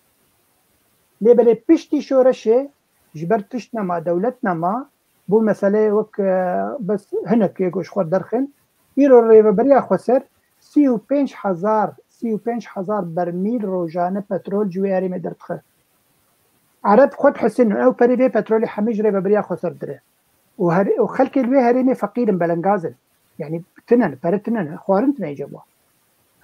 Lê belê piştî şoreşê ji ber tişt nema, dewlet nema, bû meseleyê wek, e, bes hinek yê ku ji xwe derxin. Îro rêveberiya xweser sî û pênc hezar, sî û pênc hezar bermîl rojane petrol ji wê herêmê derdixe. Ereb xwe dihesînin, ew perê vê petrolê hemî ji rêveberiya xweser dire. Û her-, û xelkê li wê herêmê feqîr in, belengaz in. Yani tune ne, pere tune ne, xwarin tune cem wan.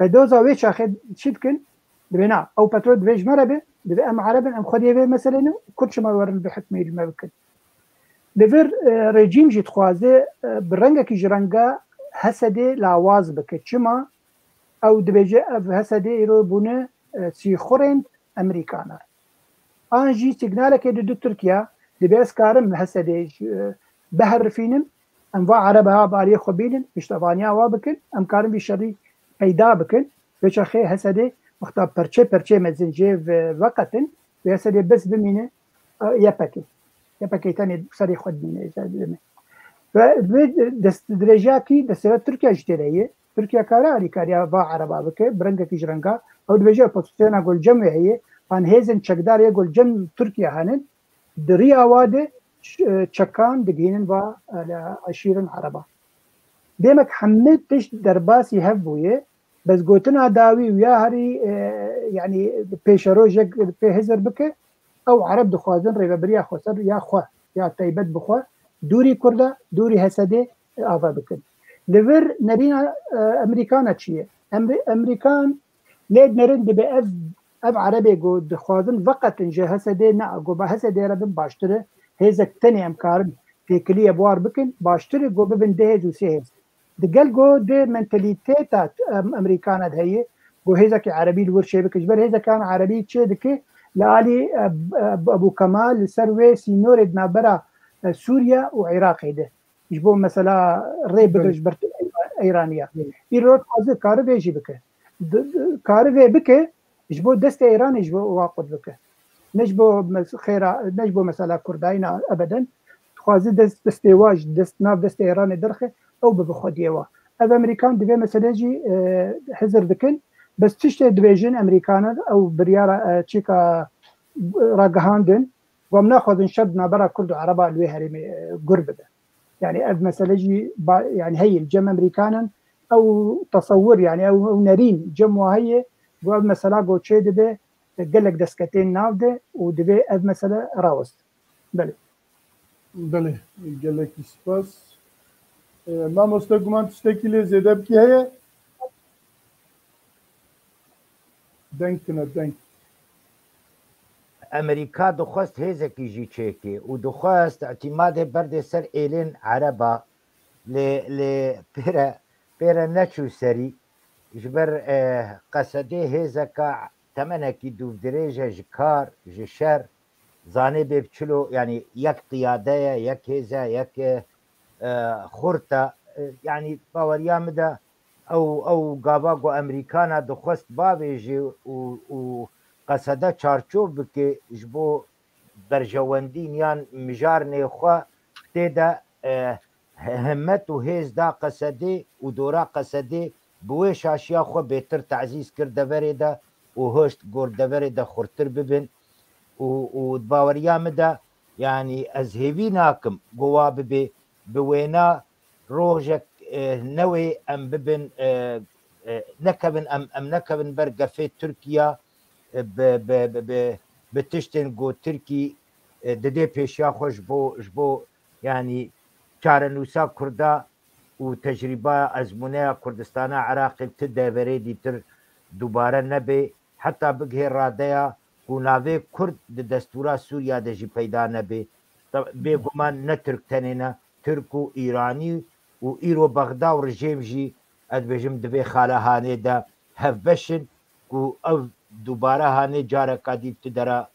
Ve doza wê çaxê çi dikin? Dibê na, ew petrol divê ji me re be, dibê em Ereb in, em xwediyê vê meselê ne, Kurd çima werin bi hikmî li me bikin? Li vir, e, rejîm jî dixwaze, e, bi rengekî ji renga Hesedê lawaz bike. Çima? Ew dibêje ev Hesedê îro bûne, e, sîxurên Emerîkana. An jî sîgnalekê dide Tirkiye, dibê ez karim Hesedê ji, e, biherifînim, em va Ereba ha bi aliyê xwe bînin, piştevaniya wa bikin, em karin vî şerî peyda bikin. Vê çaxê Hesedê wexta perçe perçe mezin jê ve-, veqetin, vê Hesedê bes bimîne, e, Y P G. Y P G tenê serê xwe dimîne, ez dibime. Ve vê destdirêjiya kî destê Tirkiye jî tê de ye. Tirkiye kare alîkariya va Ereba bike, bi rengekî ji renga. Ew dibêje opozisyona ku li cem wê heye, an hêzên çekdar yê ku li cem Tirkiye henin, di riya wa de ç-, çekan digihînin va, e, eşîrin Ereba. Demek hemî tişt derbasî hev bûye, bes gotina dawî û ya herî, e, yanî pêşerojek pê hizir bike, ew Ereb dixwazin rêvebiriya xweser ya xwe, ya taybet bi xwe, dûrî Kurda, dûrî Hesedê, e, ava bikin. Li vir nerîna, e, Emerîkana çi ye? Emrî-, Emerîkan lê nerin dibe ev, ev Erebê ku dixwazin veqetin ji Hesedê, ne, ku ba Hesedê re bin baştir e, hêzek tenê em karin têkiliyê bi war bikin, baştir e ku bibin du hêz û sê hêz. Di gel ku di mentalîteta em-, Emerîkana de heye, ku hêzekî Erebî li wir çê bike. Ji ber hêzekî an Erebî çê dike, Li alî, e, e, Ebû Kemal li ser wê sînorê di navbera, e, Sûriye û Iraqê de. Ji bo mesela rê bigire ji ber Îraniya. Îro dixwaze kare vê jî bike. Di, di, kare vê bike, ji bo destê Îranê ji bo wa qut bike. Ne ji bo mes-, xêra, ne ji bo mesela Kurdayî na ebeden. Dixwaze dest, destê wa ji dest, nav destê Îranê derxe, ew bibe xwediyê wa. Ev Amerîkan di vê meselê jî, e, hizir dikin. Bes tiştê dibêjin Amerîkanan, ew biryara, e, çîka, e, ragihandin. Ku em naxwazin şer di navbera Kurd û Ereba li wê herêmê, e, gur bibe. Yani ev mesele jî ba-, yani heye li cem Amerîkanan ew tesewir, yani ew, ew nerîn cem wa heye, ku ev mesela ku çê dibe, gelek destkeftên nav de û divê ev mesele rawest. Belê. Belê, gelekî spas. E, mamoste, guman tiştekî lê zêde bikî heye? Deng tune, deng. Amerîka dixwest hêzekî jî çêkê û dixwest îtîmadê berdê ser êlên Ereba, lê, lê pêre, pêre neçû serî. Ji ber, e, Qesedê hêzeka temenekî dûvdirêj e ji kar, ji şer, zanê bê bi çilo, yanî yek qiyade ye, yek hêz e, yek, e, e, xurt e. E, yanî baweriya min de ew, ew gava ku Amerîkana dixwest bavêjê û, û Qesede çarçov bike ji bo berjewendîn yan mijarnê xwe tê de, e, himmet û hêz da Qesedê û dora Qesedê bi wê şaşiya xwe bêtir tezîz kir deverê de û hişt gor deverê de xurtir bibin û, û di baweriya min de, yanî ez hêvî nakim ku wa bibe, bi wêna rojek, e, newê em bibin, e, e, nekevin, em, em nekevin ber gefê Tirkiye, e, bi, bi, bi, bi, bi tiştên ku Tirkî, e, didê pêşiya xwe ji bo, ji bo, yanî çarenûsa Kurda û tecrîbaya ezmûneya Kurdistana Iraqê ti deverê dîtir dubare nebe, heta bigihê radeya ku navê Kurd di destûra Sûriya de jî peyda nebe. Te-, bêguman ne Tirk tenê ne, Tirk û Îranî û îro Bexda û rejîm jî, ez dibêjim, di vê xala hanê de hevbeş in ku ev dubare hanê careka dî ti dera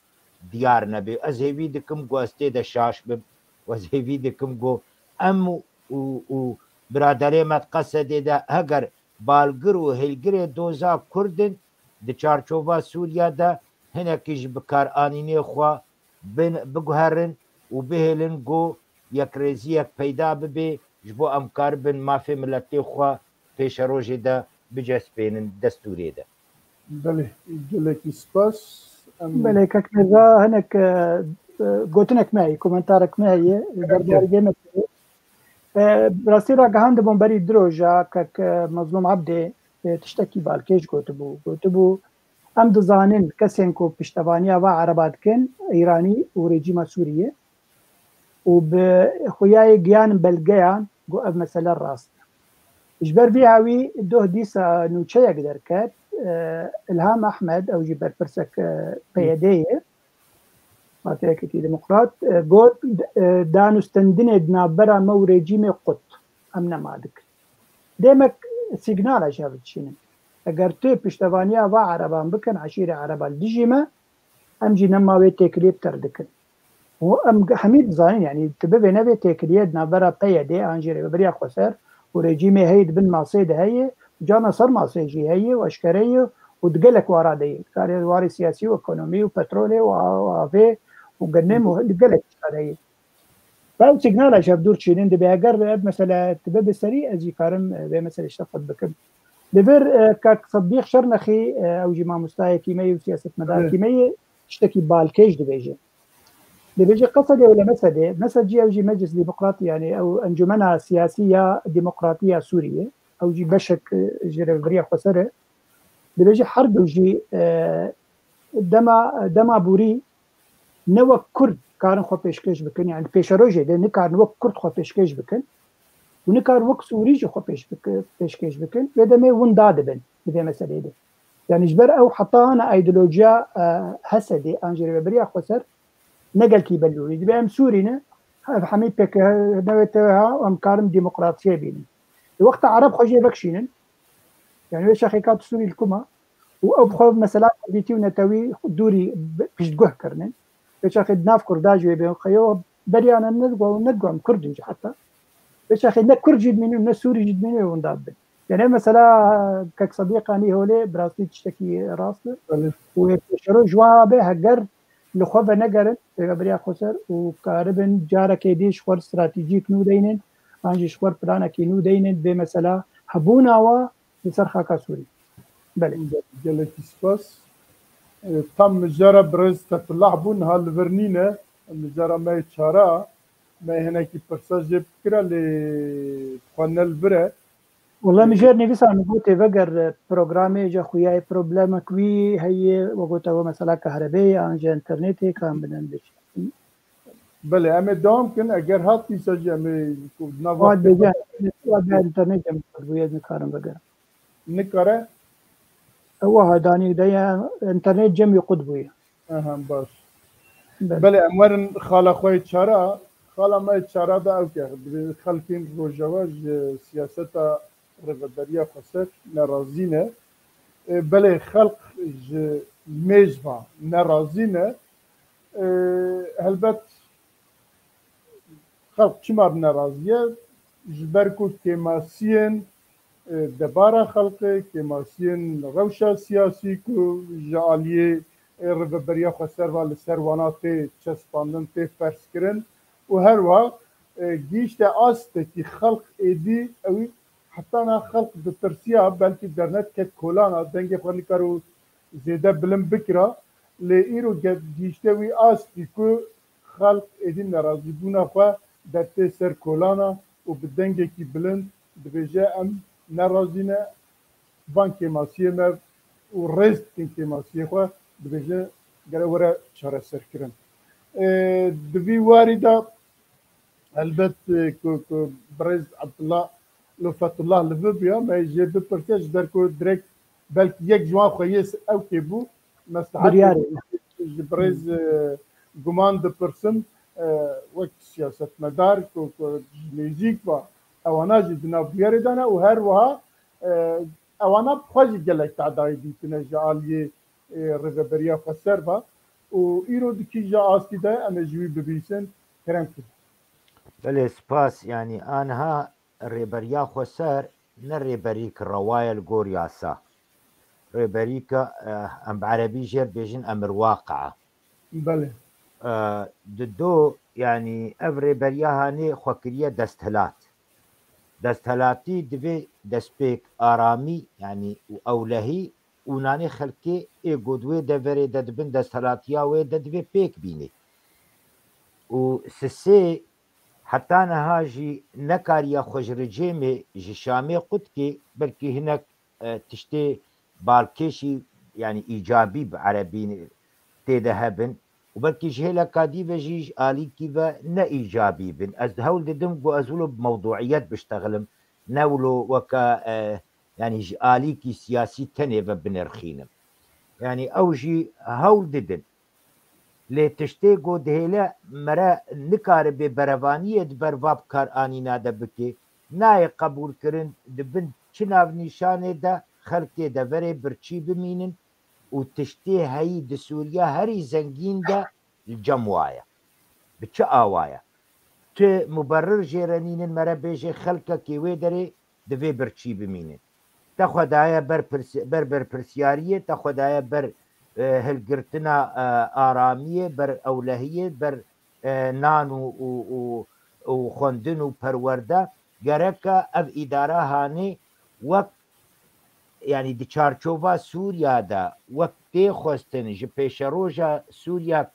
diyar nebe. Ez hêvî dikim ku ez tê de şaş bim. Ez hêvî dikim ku em û, û, û biraderê me di Qesedê de heger balgir û hêlgirê doza Kurd in, di çarçova Sûriya de hinekî ji bikaranînê xwe bin, biguherin û bihêlin ku yekrêziyek peyda bibe, ji bo em karibin mafê miletê xwe pêşerojê de bicespênin destûrê de. Belê, gelekî spas. Em Belê, kek Mirza, hinek, e, e, gotinek me heye, komentarek me heye, berdargê me heye. E, rastî ragihandibûn berî du roja kek, e, Mezlûm Ebdê, e, tiştekî balkêş gotibû. Gotibû, em dizanin kesên ku piştevaniya va Ereba dikin, Îranî û rejîma Sûriyê, û bi xuyayê giyanin belgeyan ku ev mesele rast e. Ji ber vî hawî doh dîsa nûçeyek derket, e, Ilham Ehmed, ew jî berpirsek, e, P Y D ye, Partiya Yekîtî Demokrat, e, got, e, danûstendinê di navbera me û rejîmê qut, em nema dikin. Demek sîgnala ji hev dişînin. Eger tu piştevaniya va Ereban bikin, eşîrê Ereban li dijî me, em jî nema wê têkiliyê bi ter dikin. Û em hemî dizanin, yanî tu bivê ne vê têkiliyê di navbera P Y D an jî Rêveberiya Xweser û rejîmê heye di bin masê de heye, cana ser masê jî heye û eşkere ye û di gelek wara de ye. Karê warê siyasî û ekonomî û petrolê û a-, û avê û genêm û di gelek tişta de ye. Ew sîgnala ji hevdûr çînin dibe. Eger ev mesele dibe bi serî, ez jî karim, e, vê meselê ji te xwe bikim. Li vir, e, kak Sedîq Şernexî, e, ew jî mamostayekî me yê û siyasetmedarekî Evet. me yê, tiştekî balkêş dibêje. Dibêje Qesedê wele Mesedê, Mesed jî ew jî Meclis Demokrat, yani ew encumena siyasî ya demokratî ya Sûriyê, ew jî beşek, e, ji Rêveberiya Xweser e. Dibêje her du jî, e, dema, dema borî ne wek Kurd karin xwe pêşkêş bikin, yani pêşerojê de nikarin wek Kurd xwe pêşkêş bikin û nikarin wek Sûrî jî xwe pêş bik-, pêşkêş bikin, wê demê winda dibin di vê meseleyê de. Yani ji ber ew heta ana ideolojiya, e, Hesedê an jî Rêveberiya Xweser ne gelkî belûrî. Dibe em Sûrî ne, ev hemî pêk, newê tewe ha, em karin demokrasiyê bînin. Di wexta Ereb xwe jê vekişînin, yani wê şexê kat Sûrî li kuma, û ew bi xwe mesela kurdîtî û netewî dûrî piştguh kirine. Vê çaxê di nav kurda jî wê bê xeyo beriya ne, ne digo, ne digo em kurd in jî heta. Vê çaxê ne kurd jî dimînin, ne sûrî jî dimînin wê winda bibin. Yani mesela kek Sedîqanî holê bi rastî tiştekî rast e. Belê. Û wê pêşero ji wan be heger li xwe venegerin, Rêveberiya Xweser, û karibin carekê dî ji xwe stratejîk nû deynin, an jî ji xwe planekî nû deynin, bê mesela hebûna wa li ser xaka Sûrî. Belê. Ge-, gelekî spas. E, tam mijara birêz Fetullah bû, niha li vir nîne. Mijara me yê çara, me hinekî pirsa jê bikira, lê xwe ne li vir e. Wala min jêr nivîsa min gotê veger programê ji xuyayê problemek wî heye, we gote we mesela kahrebê ye, an ji internetê kan bidin diş. Belê, em ê dewam kin, eger hat dîsa jî em ê ku nava Wa bêje, wa be internet em qut bûye, ez nikarim vegerim. Nikare? Ewa ha danî de ye, internet cem wî qut bûye. Aha, baş. Belê. Belê, em werin xala xwe yê çara. Xala me yê çara de ew ke, dibê xelkên Rojava ji siyaseta Rêveberiya Xweser nerazî ne. E, belê, xelk ji mêj va nerazî ne. E, helbet xelk çima bi nerazî ye? Ji ber ku kêmasiyên, e, debara xelkê, kêmasiyên rewşa siyasî ku ji aliyê, e, Rêveberiya Xweser ve li ser wana tê çespandin, tê ferzkirin û her wiha, e, gihîşte astekî xelk êdî ew heta niha xelk ditirsiya, belkî dernedike kolana, dengê xwe nikaro zêde bilind bikira, lê îro ge-, gihîşte wî astî ku xelk êdî nerazîbûna xwe dertê ser kolana û bi dengekî bilind dibêje, em nerazî ne van kêmasiyê me û rêz dikin kêmasiyê xwe, dibêje gere were çareserkirin. Ê, di vî warî de helbet, e, ku, ku birêz Abdullah, lo Fethullah li vir bûya, me jê bipirse, ji ber ku direkt belkî yek ji wan xweyê ew kê bû, meslahet Biryarê. Ji birêz, e, Guman dipirsim, e, wek siyasetmedar ku, ku ji nêzîk ve ewana jî di nav bûyerê de ne û her wiha, e, ewana bi xwe jî gelek tadayî dîtine ji aliyê, e, Rêveberiya Xweser ve û îro di kîja astî de em ê ji wî bibîsin. Kerem kir. Belê, spas. Yanî aniha Rêberiya Xweser ne rêberîk rewa ye li gor yasa. Rêberîka, eh, em bi erebî jê re dibêjin emir waqia. Belê. Eh, di do, yanî ev rêberiya hanê xwe kiriye desthilat. Desthilatî divê destpêk aramî, yanî û ewlehî û nanê xelkê ê ku di wê deverê de di bin desthilatiya wê de divê pêk bînê. Û Sisê heta niha jî nekariye xwe ji ricêmê, ji Şamê qut kê, belkî hinek, e, tiştê balkêşî, yanî îcabî bi erebî tê de hebin û belkî ji hêleka dî ve jî ji alîkî ve ne îcabî bin. Ez hewl didim ku ez wilo bi mewduiyet biştexilim, ne wilo weke, e, yanî ji alîkî siyasî tenê ve binirxînim. Yanî ew jî hewl didin. Lê tiştê ku dihêle mere nikaribe berevaniyê di ber va bikaranîna de bike, nayê qebûlkirin di bin çi navnîşanê de xelkê deverê birçî bimînin û tiştê heyî di Sûriya herî zengîn de li cem wa ye. Bi çi awa ye? Tu muberir jê re nînin mere bêjê xelkekê wê derê divê birçî bimînin. Te xwe daye ber pirs-, ber berpirsyariyê, te xwe daye ber, e, hilgirtina, e, aramiyê, ber ewlehiyê, ber, e, nan û, û, û, û xwendin û perwerde. Gereke ev îdara hanê wek, yanî di çarçova Sûriya de wek tê xwestin ji pêşeroja Sûriya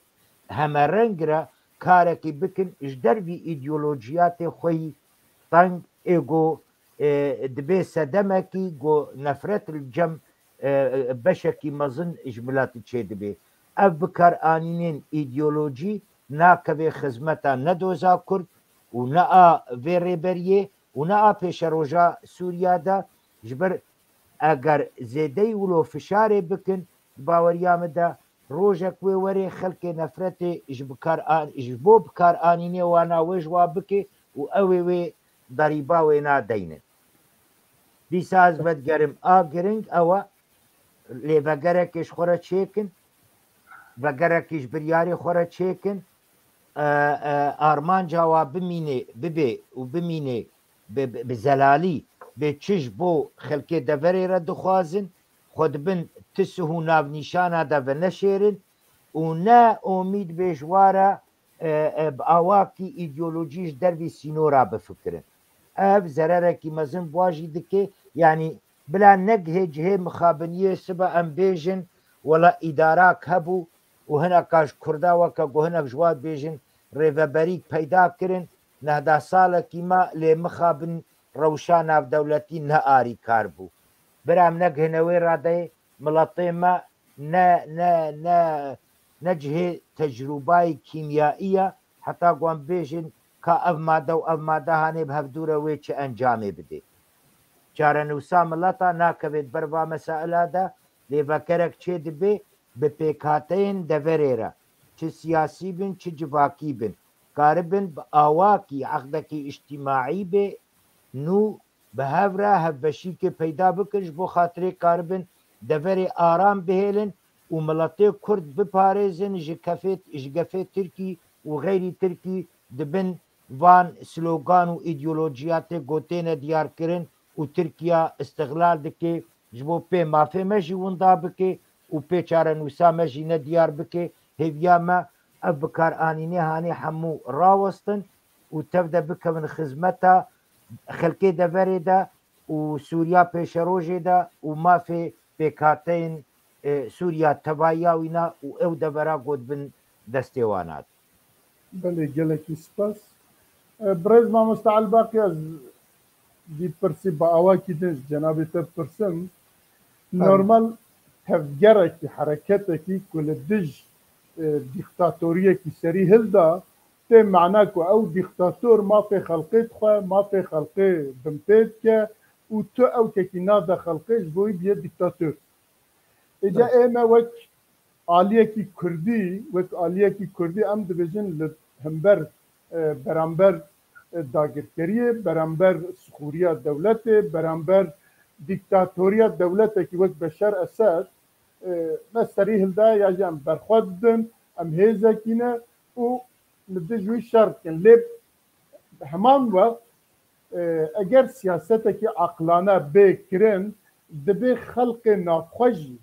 hemereng re karekî bikin ji dervî îdeolojiyatê xwe yî teng ê ku, e, dibe sedemekî ku nefret li cem, e, beşekî mezin ji miletî çêdibe. Ev bikaranînên îdeolojî nakeve xizmeta ne doza Kurd û ne a vê rêberiyê û ne a pêşeroja Sûriya de, ji ber eger zêdeyî wilo fişarê bikin, di baweriya min de rojek wê werê xelkê nefretê ji bikar an-, ji bo bikaranînê wana wê ji wa bike û ew ê wê derîba wê nadeynin. Dîsa ez vedigerim a giring ew e, lê vegerekê ji xwe re çêkin, vegerekî ji biryarê xwe re çêkin, e, e, armanca wa bimînê, bibê û bimînê bi, bi, bi zelalî, bê çi ji bo xelkê deverê re dixwazin, xwe di bin tisih û navnîşana de veneşêrin û ne omîd bê ji wa re, e, e, bi awakî îdeolojî ji dervî sînora bifikirin. Ev zererekî mezin bi wa jî dike, yanî bila negihê cihê mixabiniyê sibe em bêjin, wela îdarak hebû û hineka ji Kurda weke ku hinek ji wa dibêjin rêveberîk peyda kirin, nehda salekî me lê mixabin rewşa navdewletî ne arîkar bû. Bira em negihine wê radeyê, miletê me ne, ne, ne, ne cihê tecrûbayî kîmyayî ye, heta ku em bêjin ka ev made û ev made hanê bi hevdû re wê çi encamê bidê. Çarenûsa mileta nakeve di ber va mesaila de, lê vekerek çê dibe bi pêkhateyên deverê re, çi siyasî bin, çi civakî bin, karibin bi awakî eqdekî îctîmaî bê nû bi hev re hevbeşîkê peyda bikin, ji bo xatirê karibin deverê aram bihêlin û miletê Kurd biparêzin ji kefê, ji gefê Tirkî û xeyrî Tirkî di bin van slogan û îdeolojiyatê ku têne diyarkirin û Tirkiya îstixlal dike, ji bo pê mafê me jî winda bike û pê çarenûsa me jî nediyar bike. Hêviya me ev bikaranînê hanê hemû rawestin û tev de bikevin xizmeta xelkê deverê de û Sûriya pêşerojê de û mafê pêkhateyên, e, Sûriya tevahiya wîna û ew devera ku di bin destê wan hat. Belê, gelekî spas. E, birêz mamoste Elbaqî, ez vî pirsî bi awakî din ji cenabê te pirsim. Tabii. Normal tevgerekî, hereketekî ku li dij, e, dîktatoriyekî serî hilda, tê mana ku ew dîktator mafê xelkê dixwe, mafê xelkê binpê dike û tu ewkekî nade xelkê ji bo wî biye dîktator. Îca Evet. ê me wek aliyekî kurdî, wek aliyekî kurdî em dibêjin li hember, e, beramber, e, dagirkeriyê, beramber sixûriya dewletê, beramber dîktatoriya dewletekî wek Beşar Esed, e, me serî hildaye ya jî em berxwe didin, em hêzekî ne û li dij wî şer dikin. Lê heman wext, e, eger siyasetekî aqilane bê kirin, dibê xelkê navxwe jî,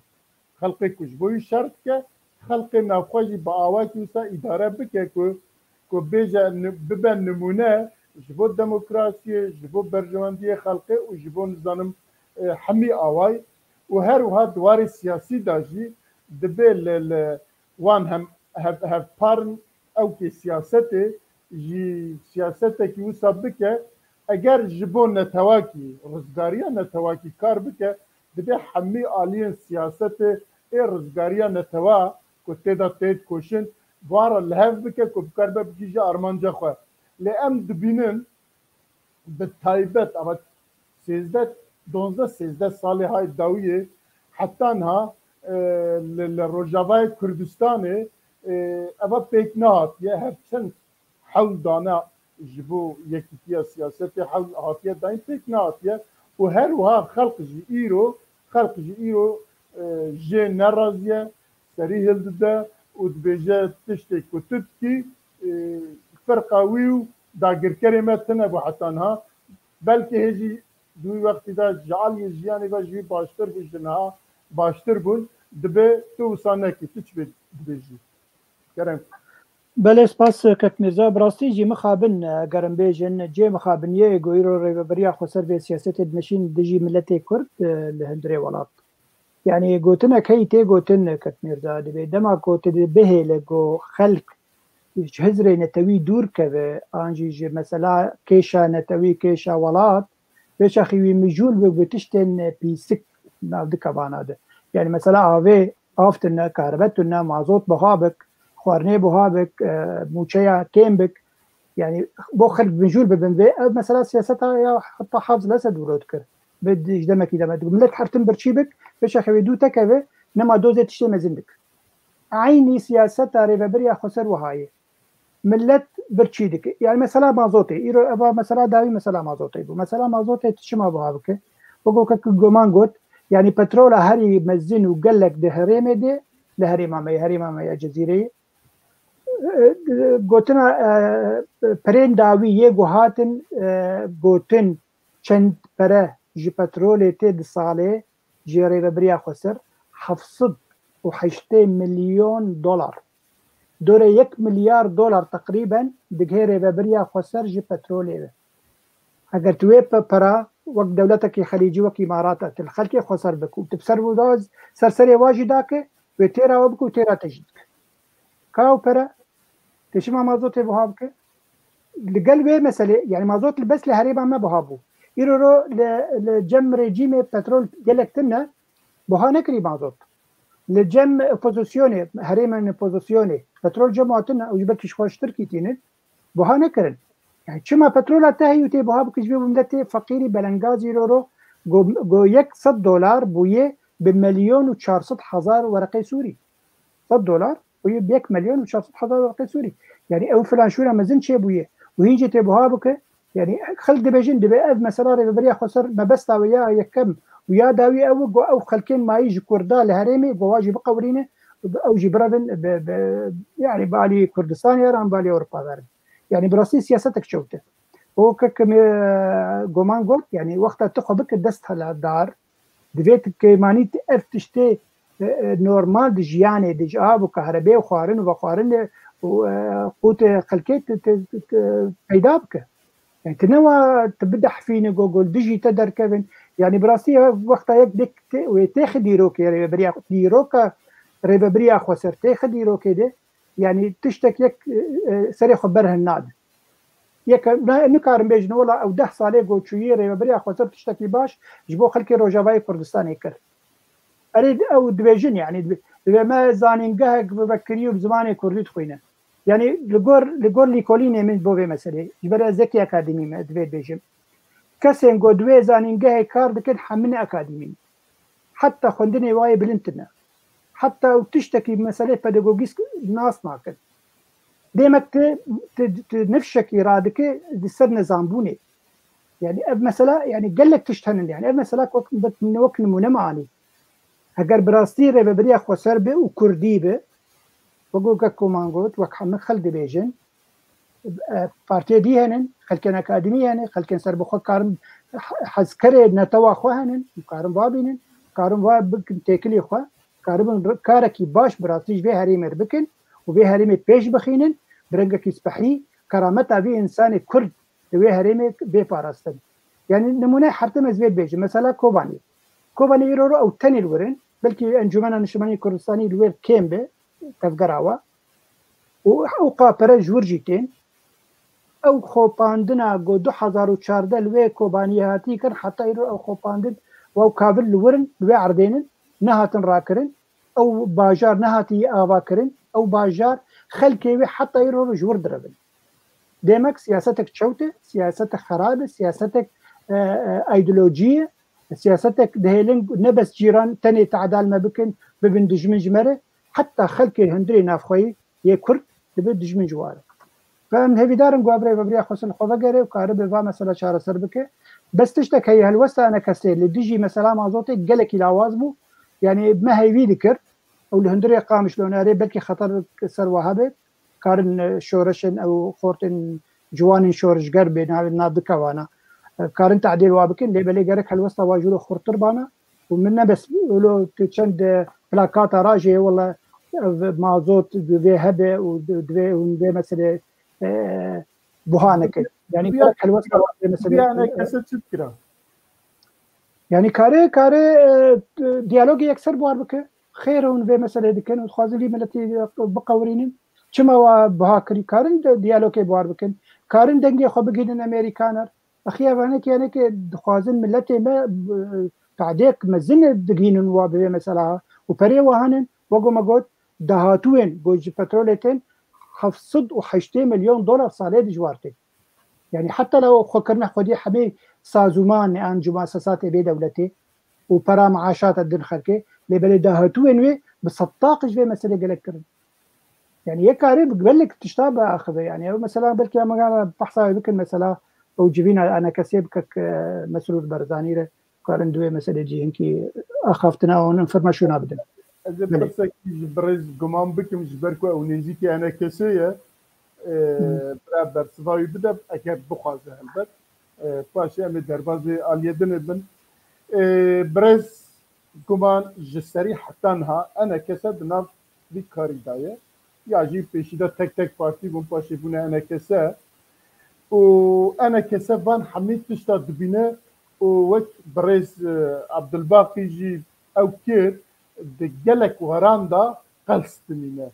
xelkê ku ji bo wî şer dike, xelkê navxwe jî bi awakî wisa îdare bike ku, ku bêje ni-, bibe nimûne ji bo demokrasiyê, ji bo berjewendiyê xelkê û ji bo nizanim, e, hemî awayî û her wiha di warê siyasî de jî dibê li, li wan hem hev-, hevparin ewkê siyasetê jî siyasetekî wisa bike, eger ji bo netewakî, rizgariya netewakî kar bike, dibê hemî aliyên siyasetê ê rizgariya netewa ku tê de tê dikoşin, van re li hev bike ku bikaribe bigihîje armanca xwe. Lê em dibînin, bi taybet ava sêzdeh, donzdeh sêzdeh salê hay dawiyê heta niha, e, li, li Rojavayê Kurdistanê, e, eva pêk nehatiye, her çend hewl dane ji bo yekîtiya siyasetê, hewl hatiye dayîn pêk nehatiye û her wiha xelq jî îro, xelq jî îro, e, jê nerazî ye, serî hildide û dibêje tiştê ku tu dikî, e, firqa wî û dagirkerê me tune bû heta niha. Belkî hê jî di wî wextî de ji aliyê jiyanê ve ji wî baştir bû, ji niha baştir bûn. Dibê tu wisa nekî, tu çi bê dibêjî? Kerem. Belê, spas kek Mîrza. Bi rastî jî mixabin, e, gerim bêjin, cê mixabiniyê ku îro rêveberiya xweser vê siyasetê dinişîn dijî miletê Kurd, e, li hundirê welat. Yanî gotinek heyî tê gotin, kek Mîrza, dibê dema ku tu dê bihêle ku xelk ji hizrê netewî dûr keve, an jî ji mesela kêşa netewî, kêşa welat, vê çaxî wî mijûl bi, bi tiştên pîsik nav dike vana de. Yanî mesela avê, av tune, kahribe tune, mazot buha bik, xwarinê buha bik, e, mûçeya kêm bik. Yanî bo xelk mijûl bibin vê, ev mesela siyaseta ya heta Hafz el-Esed wilo dikir. Bi ji demekî demek dibû. Millet her tim birçî bik, vê çaxê wê dû tekeve, nema dozê tiştê mezin dik. Eynî siyaseta rêveberiya xweser wiha ye. Millet birçî dike. Yanî mesela mazotê. Îro eva mesela dawî mesela mazotê bû. Mesela mazotê tu çima buha bike? Wek kek Goman got, Yanî petrola herî mezin û gelek di herêmê de, li herêma me, herêma me ya Cezîreyê. E, gotina, e, perên dawî yê ku hatin, e, gotin çend pere ji petrolê tê di salê ji rêvebiriya xweser, heft sed û heştê milyon dolar. Dorê yek milyar dolar teqrîben digihê rêvebiriya xweser ji petrolê ve. Eger tu wê pe-, pera wek dewletekî xelîcî, wek Îmarata, tu li xelkê xweser bik û tu bi ser wê da, ser serê wa jî dake, wê têra we bike û têra te jî dike. Ka ew pere, tê çima mazotê buha bike? Li gel wê meselê, yanî mazot li bes li herêma me buha bû. Îro ro li, li cem rejîmê petrol gelek tune, buha nekirî mazot. Li cem opozisyonê, herêmên opozisyonê, petrol cem hatine, ew jî belkî ji xwe ji Tirkî tînin, buha nekirin. Yani çima petrola te heyî û tê buha bike ji vê miletê feqîrî belengazî îro ro go, go yek sed dolar bûye bi milyon û çar sed hezar wereqê Sûrî. Sed dolar bûye bi yek milyon û çar sed hezar wereqê Sûrî. Yani ew filan şûra mezin çêbûye. Û hîn jî tê buha bike. Yani xelk dibêjin, divê ev mesela rêveberiya xweser mebesta wê ya yekem û ya dawî ew e, go ew xelkên mayî ji Kurda li herêmê go wa jî biqewirîne, ew jî birevin bi, bi, yani bi alî Kurdistanê herin, bi alî Ewropa herin. Yani bi rastî siyasetek çewt e. O ke, ke me goman got, yani wexta tu xwe bike desthilatdar, divê tu kêmanî tu ev tiştê, e, e, normal di jiyanê de ji av û kahrebê û xwarin û vexwarinê û, e, qûtê xelkê tu, tu, tu, tu peyda bike. Yani tu newa tu bidehfîne go, go li dijî te derkevin. Yani bi rastî ev wexta yek dek tê, wê têxi dîrokê rêvebiriya, dîroka rêvebiriya xweser têxi dîrokê de, yani tiştek yek, e, e, serê xwe berhin nade. Yek, ne, nikarin bêjin, wela ew deh salê go çûyî rêvebiriya xweser tiştekî baş ji bo xelkê Rojavayê Kurdistanê kir. Erê, ew dibêjin, yani, divê, divê me zanîngehek vekirî û bi zimanê kurdî dixwîne. Yani, li gor, li gor lîkolînê min bo vê meselê, ji ber ez yekî akademî me, divê bêjim. Kesên ku di wê zanîngehê kar dikin, hemine akademî ne. Heta xwendinê wayê bilind tine. Heta ew tiştekî meselê pedagogîsk nas nakin. Demek tu, tu, tu nifşekî radike di ser nezanbûnê. Yani ev mesela, yani gelek tişt henin. Yani ev mesela wek, wek, wek nimûne me anî. Eger bi rastî rêvebiriya xweser be û kurdî be, wek, wek ku man got, wek hemî xelk dibêjin, e, partiyê dî henin, xelkên akademî henin, xelkên serbixwe karin he-, hezkerê netewa xwe henin, û karin va bînin, karin va bikin têkilî xwe, karibin r-, karekî baş bi rastî ji vê herêmê re bikin û vê herêmê pêş bixînin, bi rengekî spehî, kerameta vê însanê kurd di wê herêmê bê parastin. Yani nimûneyê hertim ez vê dibêjim. Mesela Kobanê. Kobanê îro ro ew tenê li wir in. Belkî Encûmena Niştimanî Kurdistanî li wir kêm be, tevgera we. Û ew qapere ji wir jî tên. Ew xopandina ku du hezar û çardeh li wê Kobaniyê hatî kirin, heta îro ew xopandin û ew kavil li wir in, li wê erdê nin, nehatin rakirin. Ew bajar nehatî avakirin. Ew bajar xelkê wê heta îro ji wir direvin. Demek siyasetek çewt e, siyasetek xerab e, siyasetek, e, e, îdeolojî ye, siyasetek dihêlin ne bes cîran tenê tadal me bikin, bibin dijmin ji me re, heta xelkê hundirê navxweyî yê Kurd dibe dijmin ji wa re. Ve em hêvîdar in ku ev rêvebiriya xweser li xwe vegere û karibe va mesela çareser bike. Bes tiştek heye, helwesta enekesê li dijî mesela mazotê gelekî lawaz bû. Yani me heyvî dikir. Ew li hundirê Qamişlo ne, erê belkî xeter ser wa hebe. Karin, e, şoreşên ew xortên ciwanên şoreşger bê nav, nav bike wana. E, karin tadîl wa bikin, lê belê gerek helwesta wa jû re xurtir bana. Û min ne bes wilo tu çend, e, plakata rajê, wela ev mazot divê hebe û di-, divê hûn vê meselê, e, buha nekin. Yani gerek helwesta wa vê meselê. Yani kese çi dikira? Yani kare, kare, e, diyalogê yekser buhar bike. Xêr hûn vê meselê dikin û dixwazin vî miletî biqewirînin. Çima wa buha kirî? Karin de diyalogê buhar bikin. Karin dengê xwe bigihînin Amerîkaner. Exiya vanekê yanekê dixwazin miletê me, e, tadêk mezin digihînin wa bi vê mesela. Û perê wa henin, wek me got, dahatûyên ku ji petrolê tên heft sed û heştê milyon dolar salê dijwar tên. Yani heta la xwekirina xwedî hemê sazûman, encûman, sesatê bê dewletê û pera meaşata din xelkê, lê belê dahatûyên wê bi sedtaq ji vê meselê gelek kirin. Yani yek karê bi gelek tişta biaxive. Yani ew mesela belkî em behsa wê bikin, mesela ew civîna enekesê bike, e, Mesrûr Barzanî re, karin di wê meselê cî hinkî axaftina û informasyona bidin. Ez ê pirsekî ji birêz guman bikim, ji ber ku ew nêzîkî E N K S ye, bira bersiva wî bide, eger bixwaze helbet. Paşê em ê derbazê aliyê din ê bin. Birêz guman ji serî heta niha E N K S di nav vî karî de ye. Ya jî pêşî de tek tek partî bûn, paşê bûne E N K S. Û E N K S van hemî tişta dibîne û wek birêz Abdulbaqî jî ew kir, di gelek waran de qels dimîne.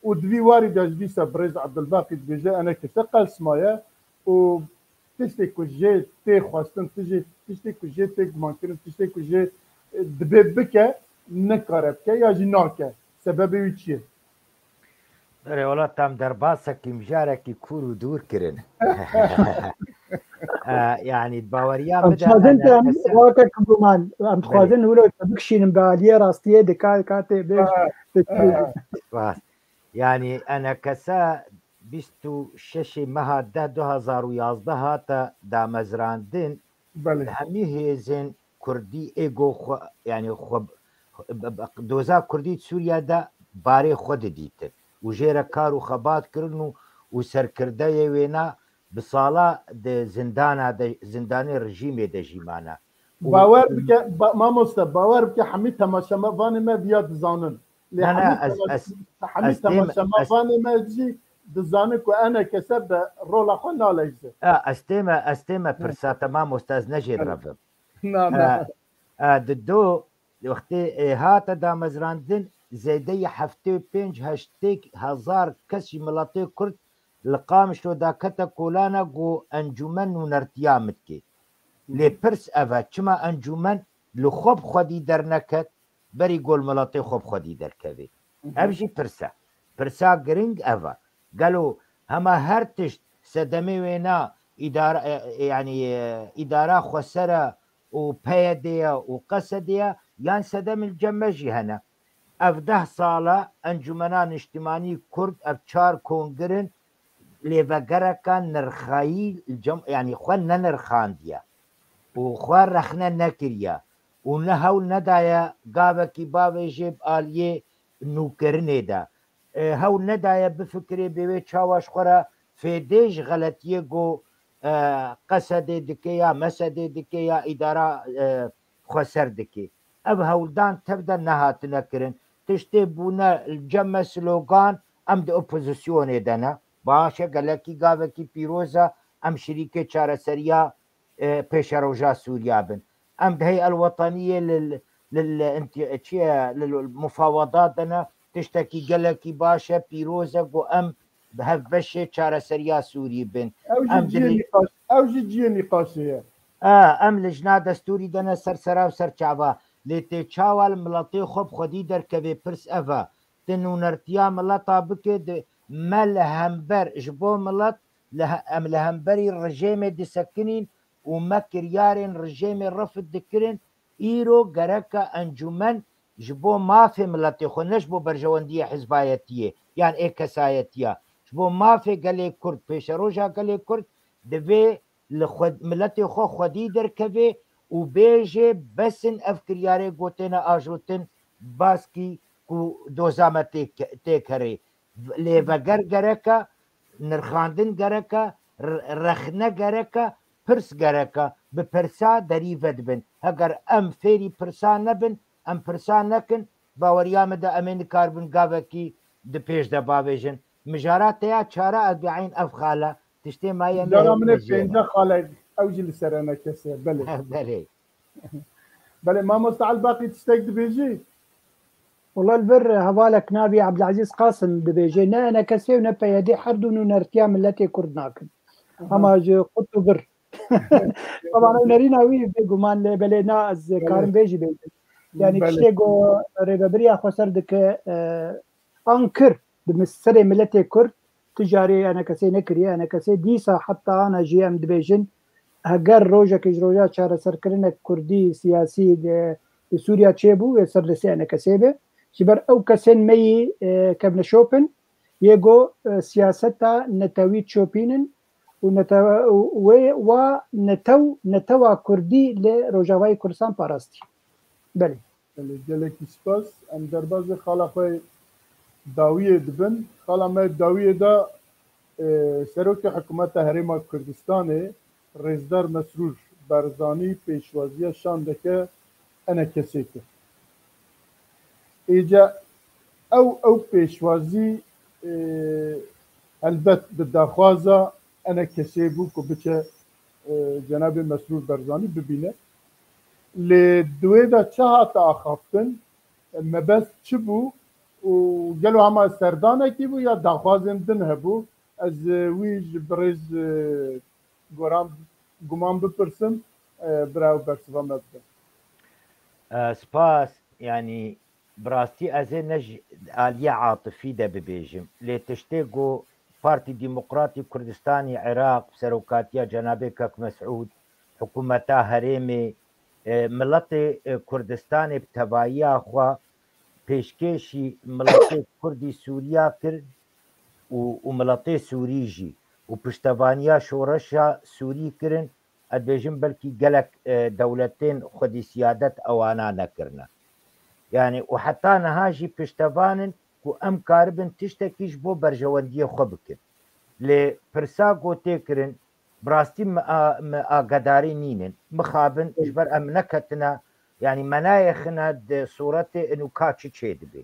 Û di vî warî de ji dîsa birêz Abdulbaqî dibêje E N K S qels maye û tiştê ku jê tê xwestin, tijê, tiştê ku jê tê gumankirin, tiştê ku jê, e, dibê bike, nikare bike ya jî nake. Sebebê wî çi ye? Berê wela tam derbasekî mijarekî kûr û dûr kirin. E, yani baweriya Em min de dixwazin em N K S weke guman, em dixwazin wilo te bikişînin bi aliyê rastiyê dika, ka tê bêj. Spas. Yani N K S bîst û şeşê meha deh du hezar û yazdeh hate damezrandin. Belê. Hemî hêzên kurdî êgo xwe, yani xwe, doza kurdî Sûriye de barê xwe didîtin û jê re kar û xebat kirin û, û serkirdeyê wêna bi sala di zindana de, zindanê rejîmê de jî mane. Û Bawer bike, ba, mamoste, bawer bike hemî temaşevanê me viya dizanin. Lê Na, na, hemî ez, tema-, ez, hemî ez tême, ez temaşevanê me jî dizanin ku E N K S bi rola xwe naleyze. Ha, ez tême, ez tême pirsa te mamoste, ez ne jê direvim. Na, na. Ha, ha, di do, wextê, e, hate damezrandin, zêdeyî heftê û pênc heştê hezar kes ji miletê Kurd li Qamişlo dakete kolana ku encûmen nûnertiya min dike. Lê pirs ev e, çima encûmen li xwe bi xwedî derneket, berî ku li miletê xwe bi xwedî derkevê? Ev jî pirs e. Pirsa giring ev e. Gelo hema her tişt sedemê wêna îdara, e, e, yanî, e, îdara xweser e û P Y D ye û Q S D ye, yan sedem li cem me jî hene? Ev deh sal e Encûmena Niştimanî Kurd, ev çar kongir in, lêvegereke nirxayî li cem, yanî xwe nenirxandiye û xwe rexne nekiriye û ne hewl nedaye gavekî bavêjê bi aliyê nûkirinê de. E, hewl nedaye bifikirê bê wê çawa ji xwe re fêdê ji xeletiyê ku, e, Q S D dike ya M S D dike ya îdara, e, xweser dike. Ev hewldan tev de nehatine kirin. Tiştê bûne li cem me slogan, em di opozisyonê de ne. Baş e, gelekî gavekî pîroz e, em şirîkê çareseriya, e, pêşeroja Sûriya bin. Em di Hey'el Wetaniyê li, li, li, inti-, çi ye, li, li mufawedat de ne. Tiştekî gelekî baş e, pîroz e, ku em bi hevbeşê çareseriya Sûrî bin. Ew jî Em cihê dilê- nîqaş, ew jî cihê nîqaşê ye. E, em lijna destûrî de ne ser sera û ser çava. Lê tê çawa li miletê xwe bi xwedî derkevê, pirs ev e. Ti nûnertiya mileta bike, di, me li hember ji bo milet, li he-, em li hemberî rejêmê disekinîn û me kiryarên rejêmê refd dikirin, îro gereke encûmen ji bo mafê miletê xwe, ne ji bo berjewendiyê hizbayetiyê yan ê kesayetiya, ji bo mafê gelê Kurd, pêşeroja gelê Kurd, divê li xwe, miletê xwe xwedî derkevê û bêjê, bes in ev kiryarê ku têne ajotin, baskî ku doza me tê ke-, tê kerê. Lêveger gereke, nirxandin gereke, re-, rexne gereke, pirs gereke, bi pirsa derî vedibin. Heger em fêrî pirsa nebin, em pirsa nekin, baweriya min de em ê nikaribin gavekî di pêş de bavêjin. Mijara te ya çara ez dibînim ev xale, tiştê me ye Cara min ê pênce xale, ew jî li ser E N K S e, belê. Belê. Belê, mamoste Elbaqî tiştek dibêjî? Wela li vir hevalek navî Ebdilezîz Qasim dibêje, ne E N K S û ne P Y D her du nûnertiya miletê Kurd nakin. Aha. Hema ji qut û vir. Taban ew nerîna wî bêguman lê belê na ez Belê. karim vê jî bêjim. Yani Belê. tiştê ku rêvebiriya xweser dike, e, an kir di mis-, serê miletê Kurd, tu carê E N K S nekiriye. E N K S dîsa heta ana jî em dibêjin, heger rojekê ji roja çareserkirinek kurdî, siyasî li, li Sûriya çêbû, wê ser destê E N K S be. Ji ber ew kesên me yî, e, kevneşop in, yê go, e, siyaseta netewî çopînin û netewe-, û wê wa netew, netewa kurdî li Rojavayê Kurdistan parastî. Belê. Gelekî spas. Em derbazê xala xwe dawiyê dibin. Xala me dawiyê de, e, serokê hikûmeta Herêma Kurdistanê, Rêzdar Mesrûr Barzanî pêşwaziya şandeke enekesê kir. Êce ew, ew pêşwazî, e, helbet bi daxwaza enekesê bû ku biçe, e, cenabê Mesrûr Barzanî bibîne. Lê di wê de çi hate axaftin? Mebest çi bû? Û gelo hema serdanekî bû ya daxwazên din hebû? Ez, e, wî ji birêz, e, Goran, Guman bipirsim, e, bira ew bersiva me bide. E, spas, yanî bi rastî ez ê ne ji aliyê atifî de bibêjim. Lê tiştê ku Partî Demokratî Kurdistanî Iraq, serokatiya cenabê Kek Mesûd, hikûmeta herêmê, e, miletê, e, Kurdistanê bi tevahiya xwe pêşkêşî miletê Kurdî Sûriya kir û, û miletê Sûrî jî û piştevaniya şoreşa Sûrî kirin, ez dibêjim belkî gelek, e, dewletên xwedî siyadet ewana nekirine. Yanî û heta niha jî piştevan in ku em karibin tiştekî ji bo berjewendiyê xwe bikin. Lê pirsa ku tê kirin, bi rastî me a-, me agadarî nînin. Mixabin ji ber em neketine, yanî me nayêxine di sûretê inu ka çi çêdibê.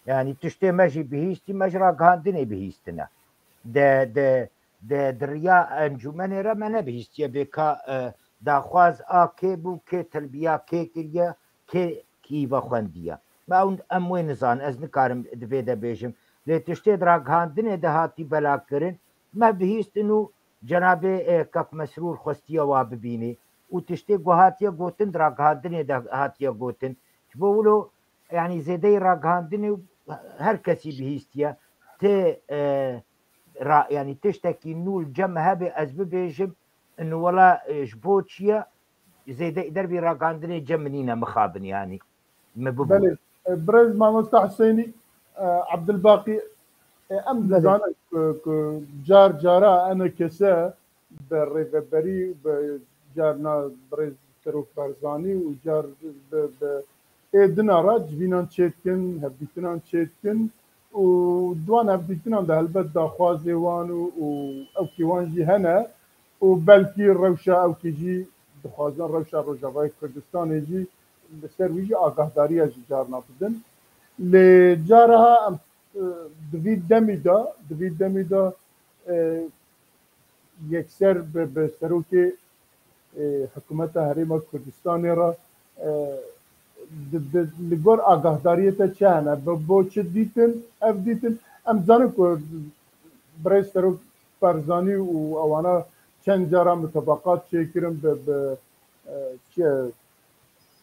Yanî tiştê me jî bihîstî, me ji ragihandinê bihîstine. De, de, de, di riya encûmenê re me nebihîstiye bê ka, e, daxwaz a kê bû, kê tilbiya kê kiriye, kê kî vexwendiye. Me ew, em wê nizanin, ez nikarim di vê de bêjim. Lê tiştê di ragihandinê de hatî belakirin, me bihîstin û cenabê, e, Kak Mesrûr xwestiye wa bibînî û tiştê ku hatiye gotin di ragihandinê de hatiye gotin. Ji bo wilo, yanî zêdeyî ragihandinê û her kesî bihîstiye. Tê, e, ra-, yanî tiştekî nû li cem hebe ez bibêjim, in wela, e, ji bo çi ye? Zêde derbî ragihandinê cem min nîne mixabin, yanî. Me bibû. Belê, e, birêz mamosta Husênî, e, Ebdilbaqî, e, em Belê. dizanin ku, ku car cara enekese bi rêveberî, bi carna birêz Serok Barzanî û car bi, bi ê dina re civînan çêdikin, hevdîtinan çêdikin û di wan hevdîtinan de helbet daxwazê wan û, û ewkê wan jî hene û belkî rewşa ewkê jî dixwazin rewşa Rojavayê Kurdistanê jî li ser wî jî agahdariya jî carna bidin. Lê cariha em, e, di vî demî de, di vî demî de, e, yekser bi, bi serokê, e, hikûmeta Herêma Kurdistanê re, e, di, di, li gor agahdariyê te çi hene? Bi, bo çi dîtin? Ev dîtin, em zanin ku birêz serok Barzanî û ewana çend cara mutabaqat çêkirin bi, bi, e, çi,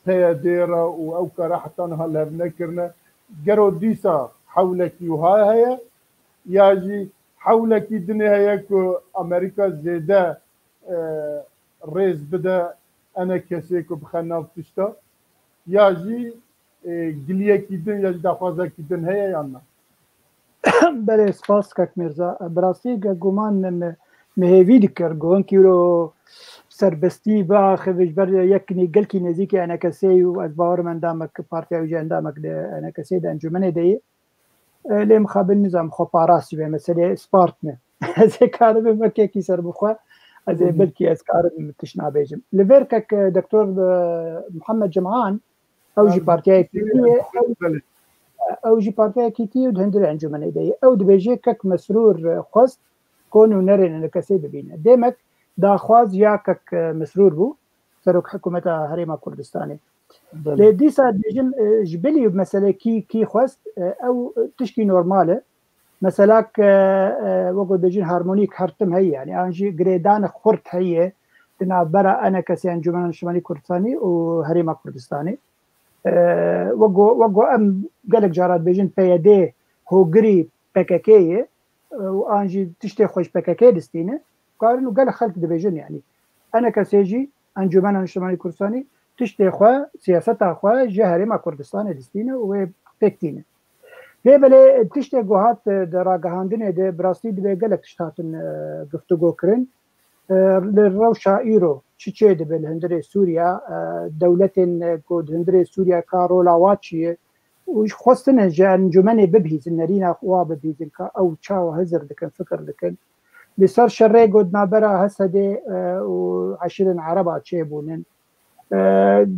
P Y D re û ew kara heta niha li hev nekirine. Gero dîsa hewlekî wiha heye, ya jî hewlekî dinê heye ku Amerîka zêde, e, rêz bide enekesê ku bixe nav tişta, ya jî, e, giliyekî din ya jî daxwazekî din heye yan na? Belê, spas kek Mirza. Bi rastî ge guman min, min hêvî dikir ku hinkî wilo serbestî biaxive ji ber yek nê-, gelkî nêzîkî enekesê û ez bawer im endamek partiya wî jî endamek di enekesê de encûmenê de yê. E, lê mixabin nizam xwe parast ji vê meselê spartine. Ez ê karibim wekekî serbixwe, ez ê Hı hı. belkî ez karim tişt nabêjim. Li vêr kek, e, Doktor, e, Muhammed Cem'an, ew jî Belê. partiyayekî tî ye, ew, Belê. ew jî partiyayekî tî ye û di hundirê encûmenê de ye. Ew dibêje kek Mesrûr, e, xwest ku nûnerên enekesê bibîne. Demek daxwaz ya kek, e, Mesrûr bû, serok hikûmeta Herêma Kurdistanê. Belê. Lê dîsa dibêjin, e, ji bilî mesele kî, kî xwest, e, ew, e, tişkî normal e. Mesela ke, e, wekî dibêjin harmonîk her tim heye, yanî an jî girêdana xurt heye di navbera enekesê Encûmena Niştimanî Kurdistanî û Herêma Kurdistanê. E, wekî, wekî em gelek cara dibêjin P Y D hogirî P K K ye, e, û an jî tiştê xwe ji P K K distîne. Karin û gelek xelk dibêjin, yanî enekesê jî Encûmena Niştimanî Kurdistanî tiştê xwe, siyaseta xwe ji Herêma Kurdistanê distîne û wê pêk tîne. Lê belê tiştê ku hat, e, di ragihandinê de bi rastî divê gelek tişt hatin, e, guftûgo kirin. E, li rewşa îro çi çê dibe li hundirê Sûriya, e, dewletên, e, ku di hundirê Sûriya ka rola wa çi ye, û xwestine ji encûmenê bibihîzin, nerîna wa bibihîzin ka ew çawa hizir dikin, fikir dikin. Li ser şerê ku di navbera Hesedê, e, û eşîrên Ereba çêbûnin. E,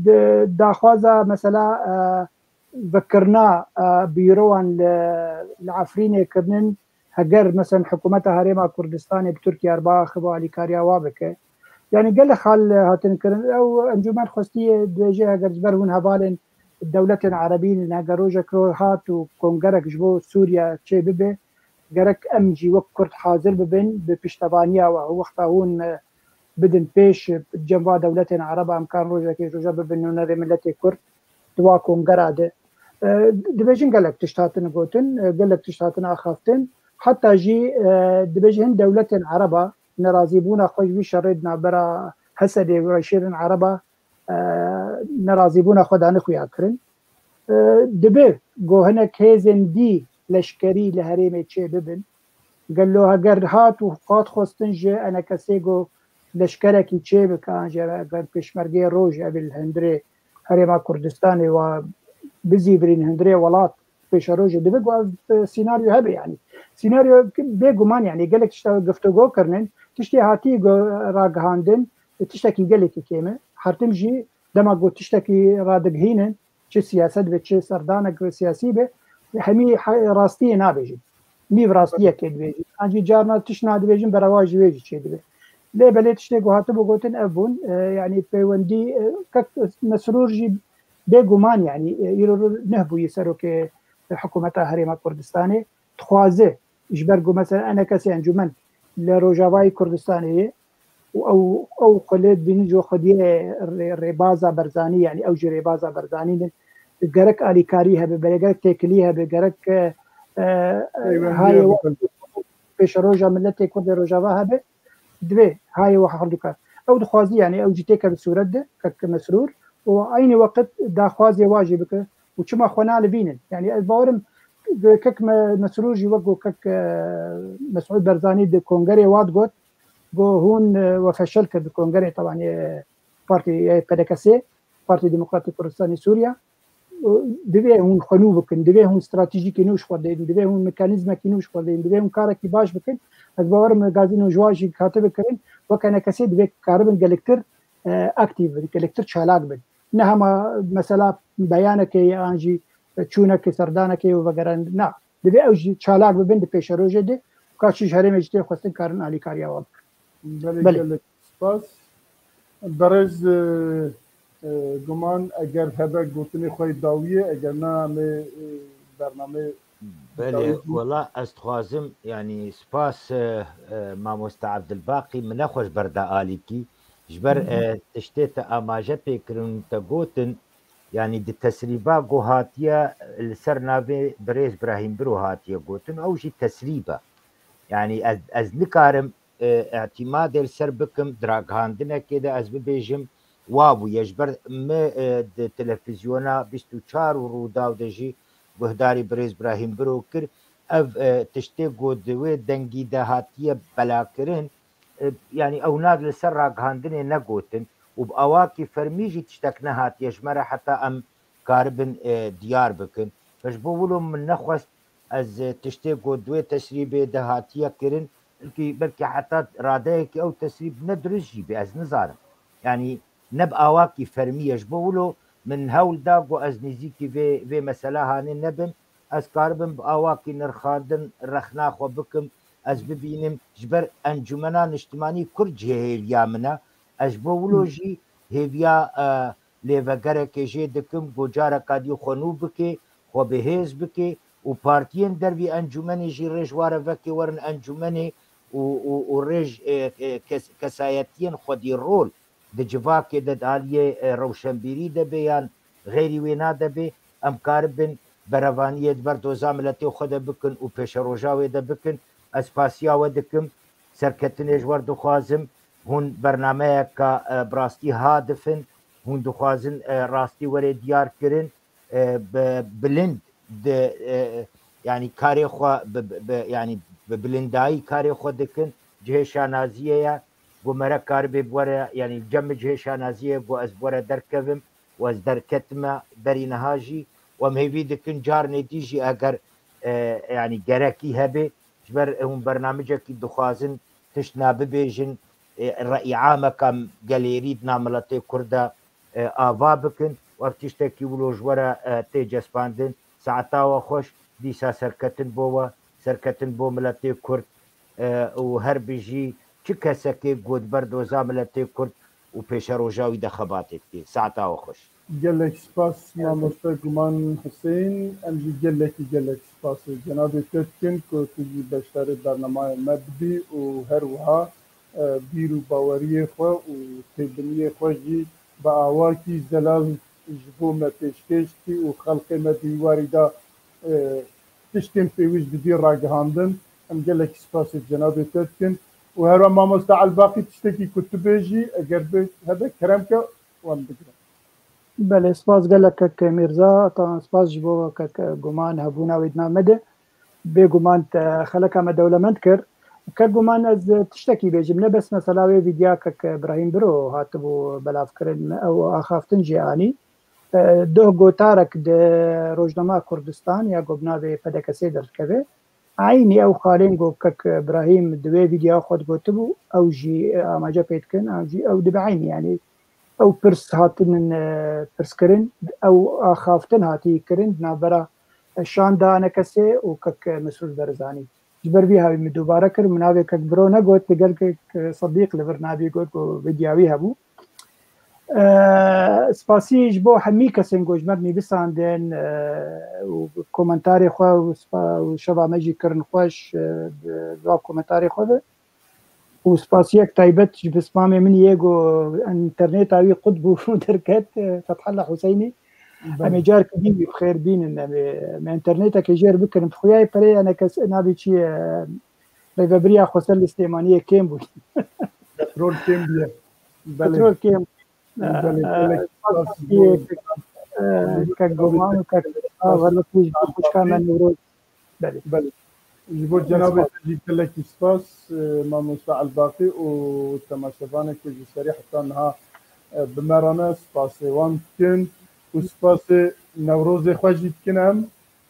di daxwaza mesela, e, vekirina, e, bîrowan li, li Efrînê kirinin, heger, mesela, hikûmeta Herêma Kurdistanê bi Tirkiye re biaxive, alîkariya wa bike. Yanî gelek xal hatin kirin. Ew encûmen xwestiye dibêje, heger ji ber hûn hevalên dewletên erebî ne, heger rojek ro hat û kongerek ji bo Sûriye çê bibe, gerek em jî wek Kurd hazir bibin bi piştevaniya we. Wexta hûn, e, bidin pêş, e, cem va dewletên ereba, em karin rojekê ji roja bibin nûnerê miletê Kurd di wa kongera de. E, dibêjin gelek tişt hatin gotin, e, gelek tişt hatin axaftin. Heta jî, e, dibêjin hin dewletên ereba nerazîbûna xwe ji vî şerê di navbera Hesedê û eşîrên ereba, e, nerazîbûna xwe dane xuya kirin. E, dibe ku hinek hêzên dî leşkerî li herêmê çê bibin. Gelo heger hat û hat xwestin ji enekesê ku leşkerekî çê bike, an jî eger pêşmergeyê roj ev li hundirê Herêma Kurdistanê wa bizîvirîn hundirê welat pêşerojê dibe ku ev, e, sînaryo hebe, yanî. Sînaryo bêguman, yanî gelek tişta guftûgo kirinin, tiştê hatî gu-, ragihandin, tiştekî gelekî kêm e. Her tim jî dema ku tiştekî radigihînin, çi siyaset be, çi serdanek be siyasî be, hemî he-, rastiyê nabêjin. Nîv rastiyekê dibêjin. An jî carna tişt nadibêjin, berewa ji wê jî çêdibe. Lê belê tiştê ku hatibû gotin ev bûn, e, yanî peywendî, e, kek Mesrûr jî bêguman, yanî, e, îro neh bûyî serokê hikûmeta Herêma Kurdistanê. Dixwaze ji ber ku mesela enekesê encûmen li Rojavayê Kurdistanê ye û ew, ew xwe lê dibînin ji xwediyê rê-, rêbaza Barzanî, yanî ew jî rêbaza Barzanî ne. Gerek alîkarî hebe, belê gerek têkilî hebe, gerek, e, e, Peywendiya hayê wa-, pêşeroja miletê Kurd ê Rojava hebe, divê hayê wa hewldika. Ew dixwazî, yanî ew jî têkeve sûret de, kek Mesrûr, û eynî weqt daxwazê wa jî bike. Û çima xwe nalivînin? Yanî ez bawerim kek Me-, Mesrûr jî wek ku kek, e, Mesûd Barzanî di kongerê wa digot, got hûn, e, we feşel kir di kongerê, tebanê, e, partî, e, P D K S, Partî Demokratîk Kurdistanê Sûriya. Divê hûn xwe nû bikin, divê hûn stratejîkê nû ji xwe deynin, divê hûn mekanîzmekî nû ji xwe deynin, divê hûn karekî baş bikin. Ez bawerim gazî nû ji wan jî hatibe kirin, weke enekesê divê karibin gelektir, e, aktîf bin, gelektir çalak bin. Ne hema mesela beyanekê ye an jî çûnekê, serdanekê û vegeran. Na, divê ew jî çalak bibin di pêşerojê de, ka çi ji herêmê jî tê xwestin karin alîkariya wan bikin. Belê, Belê. Gelek spas. Berêz, e, e, Guman, eger hebe gotinê xwe yê dawiyê, eger na, em ê, e, bernameyê Belê, dawî wela ez dixwazim, yanî spas, e, e, mamoste Evdilbaqî, min nexweş berda alîkî, ji ber, e, tiştê te amaje pê kirin û te gotin, yanî di tesrîba ku hatiye li ser navê birêz Birahîm Biro hatiye gotin, ew jî tesrîb e. Yanî ez, ez nikarim, e, îtîmadê li ser bikim, di ragihandinekê de ez bibêjim, wa bûye. Ji ber min, e, di televîzyona bîst û çar û Rûdaw de jî guhdarî birêz Birahîm Biro kir. Ev, e, tiştê ku di wê dengî de hatiye belakirin, e, yanî ew na li ser ragihandinê negotin û bi awakî fermî jî tiştek nehatiye ji me re heta em karibin, e, diyar bikin. Ji bo wilo min nexwest ez, e, tiştê ku di wê tesrîbê de hatiye kirin, belkî, belkî heta radeyekî ew tesrîb ne dirust jî bê, ez nizanim. Yanî ne bi awakî fermî ye. Ji bo wilo min hewl da ku ez nêzîkî vê, vê mesela hanê nebim. Ez karibim bi awakî nirxandin rexna xwe bikim, ez bibînim. Ji ber Encûmena Niştimanî Kurd cihê hêviya min e. Ez ji bo wilo jî hêviya, e, lêvegerekê jê dikim ku careka dî xwe nû bike, xwe bi hêz bike û partiyên dervî encûmenê jî rêj ware vekê werin encûmenê û, û, û rêj, e, e, kes-, kesayetiyên xwedî rol di civakê de, di aliyê, e, rewşenbîrî de bê yan xeyrî wêna de bê, em karibin berevaniyê di ber doza miletê xwe de bikin û pêşeroja wê de bikin. Ez spasiya we dikim, serketinê ji we re dixwazim. Hûn bernameyeka, e, bi rastî hadif in, hûn dixwazin, e, rastî were diyar kirin, e, bi bilind di, e, yanî karê xwe bi, bi, bi, yanî bi bilindayî karê xwe dikin, cihê şanaziyê ye. Got mere karibê bi were, yanî cem min cihê şanaziyê, got ez bi were derkevim û ez derketime berî niha jî. Û em hêvî dikin carnê dî jî eger, e, yanî gerekî hebe, ji ber hûn bernamicekî dixwazin tişt na bibêjin, e, re'yameka gelêrî di nav miletê Kurd de, e, ava bikin. Û ev tiştekî wilo ji we re, e, tê cespandin. Saeta we xweş, dîsa serketin bo we, serketin bo miletê Kurd, e, û her bijî çi kesekê ku di ber doza miletê Kurd û pêşeroja wî de xebatê dike. Saeta we xweş. Gelek spas mamoste Guman Huseyîn. Em jî gelekî gelek spas ê cenabê te dikin ku tu jî beşdarê bernameyê me dibî û her wiha, e, bîr û baweriyê xwe û têbiniyê xwe jî bi awakî zelal ji bo me pêşkêş dikî û xelkê me di warî de, e, tiştên pêwîst didî ragihandin. Em gelekî spasê cenabê te dikin û her wek mamoste Elbaqî tiştekî ku tu bêjî, eger bê hebe kerem ke, wan bigire. Belê, spas gelek kek Mîrza, heta spas ji bo kek Guman hebûna wê di nav me de. Bêguman te xeleka me dewlemend kir. Kek Guman, ez tiştekî bêjim, ne bes mesela wê vîdya kek Birahîm Biro hatibû belavkirin, ew axaftin jê anî. E, Doh gotarek di Rojnama Kurdistan ya ku bi navê P D K S derkeve. Eynî ew xalên ku kek Birahîm di wê vîdya xwe de gotibû, ew jî, e, amaje pê dikin, ew jî ew dibe eynî, yanî ew pirs hatinin, e, pirskirin, ew axaftin hatî kirin di navbera, e, şanda A N K S ê û kek Mesrûr Barzanî. Ji ber vî hawî min dubare kir, min navê kek Biro negot, digel kek Sedîq li vir navî got ku vîdya wî hebû. E, spasî ji bo hemî kesên ku ji me re nivîsandin, e, û komentarê xwe û spa-, û şeva me jî kirin xweş, e, bi, bi va komentarê xwe de. Û spasiyek taybet ji bismamê min yê ku interneta wî qut bû û derket, e, Fethullah Huseynî. Belê. Em ê carkî din wî bi xêr bînin, em ê, em ê internetekê jêr bikirin. Bi xuyayê perê A N K S nabî çi ye, rêvebiriya Xweser li Silêmaniyê kêm bû. Petrol kêm bûye. Belê. Petrol kêm. Belê, Ee, gelek spas, spas bû. Ee, kek Goman û kek Xweşka me Newroz. Belê. Belê. Ji bo cenabê te jî gelekî spas, e, mamosta Elbaqî û temaşevanê ku ji serî heta niha, e, bi me re ne, spasê wan dikin û spasê Newrozê xwe jî dikin em,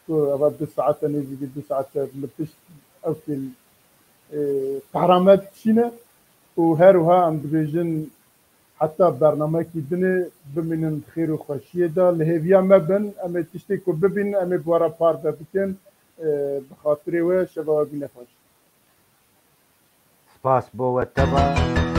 ku eva du saete, nêzîkî du saete li pişt ew kêl, e, qehra me dikişîne û her wiha em dibêjin, heta bernameyekî dinê bimînin xêr û xweşiyê de. Li hêviya me bin, em ê tiştê ku bibînin, em ê bi we re parve bikin. E, bi xatirê we, şeva we bîne xweş. Spas bo we teva.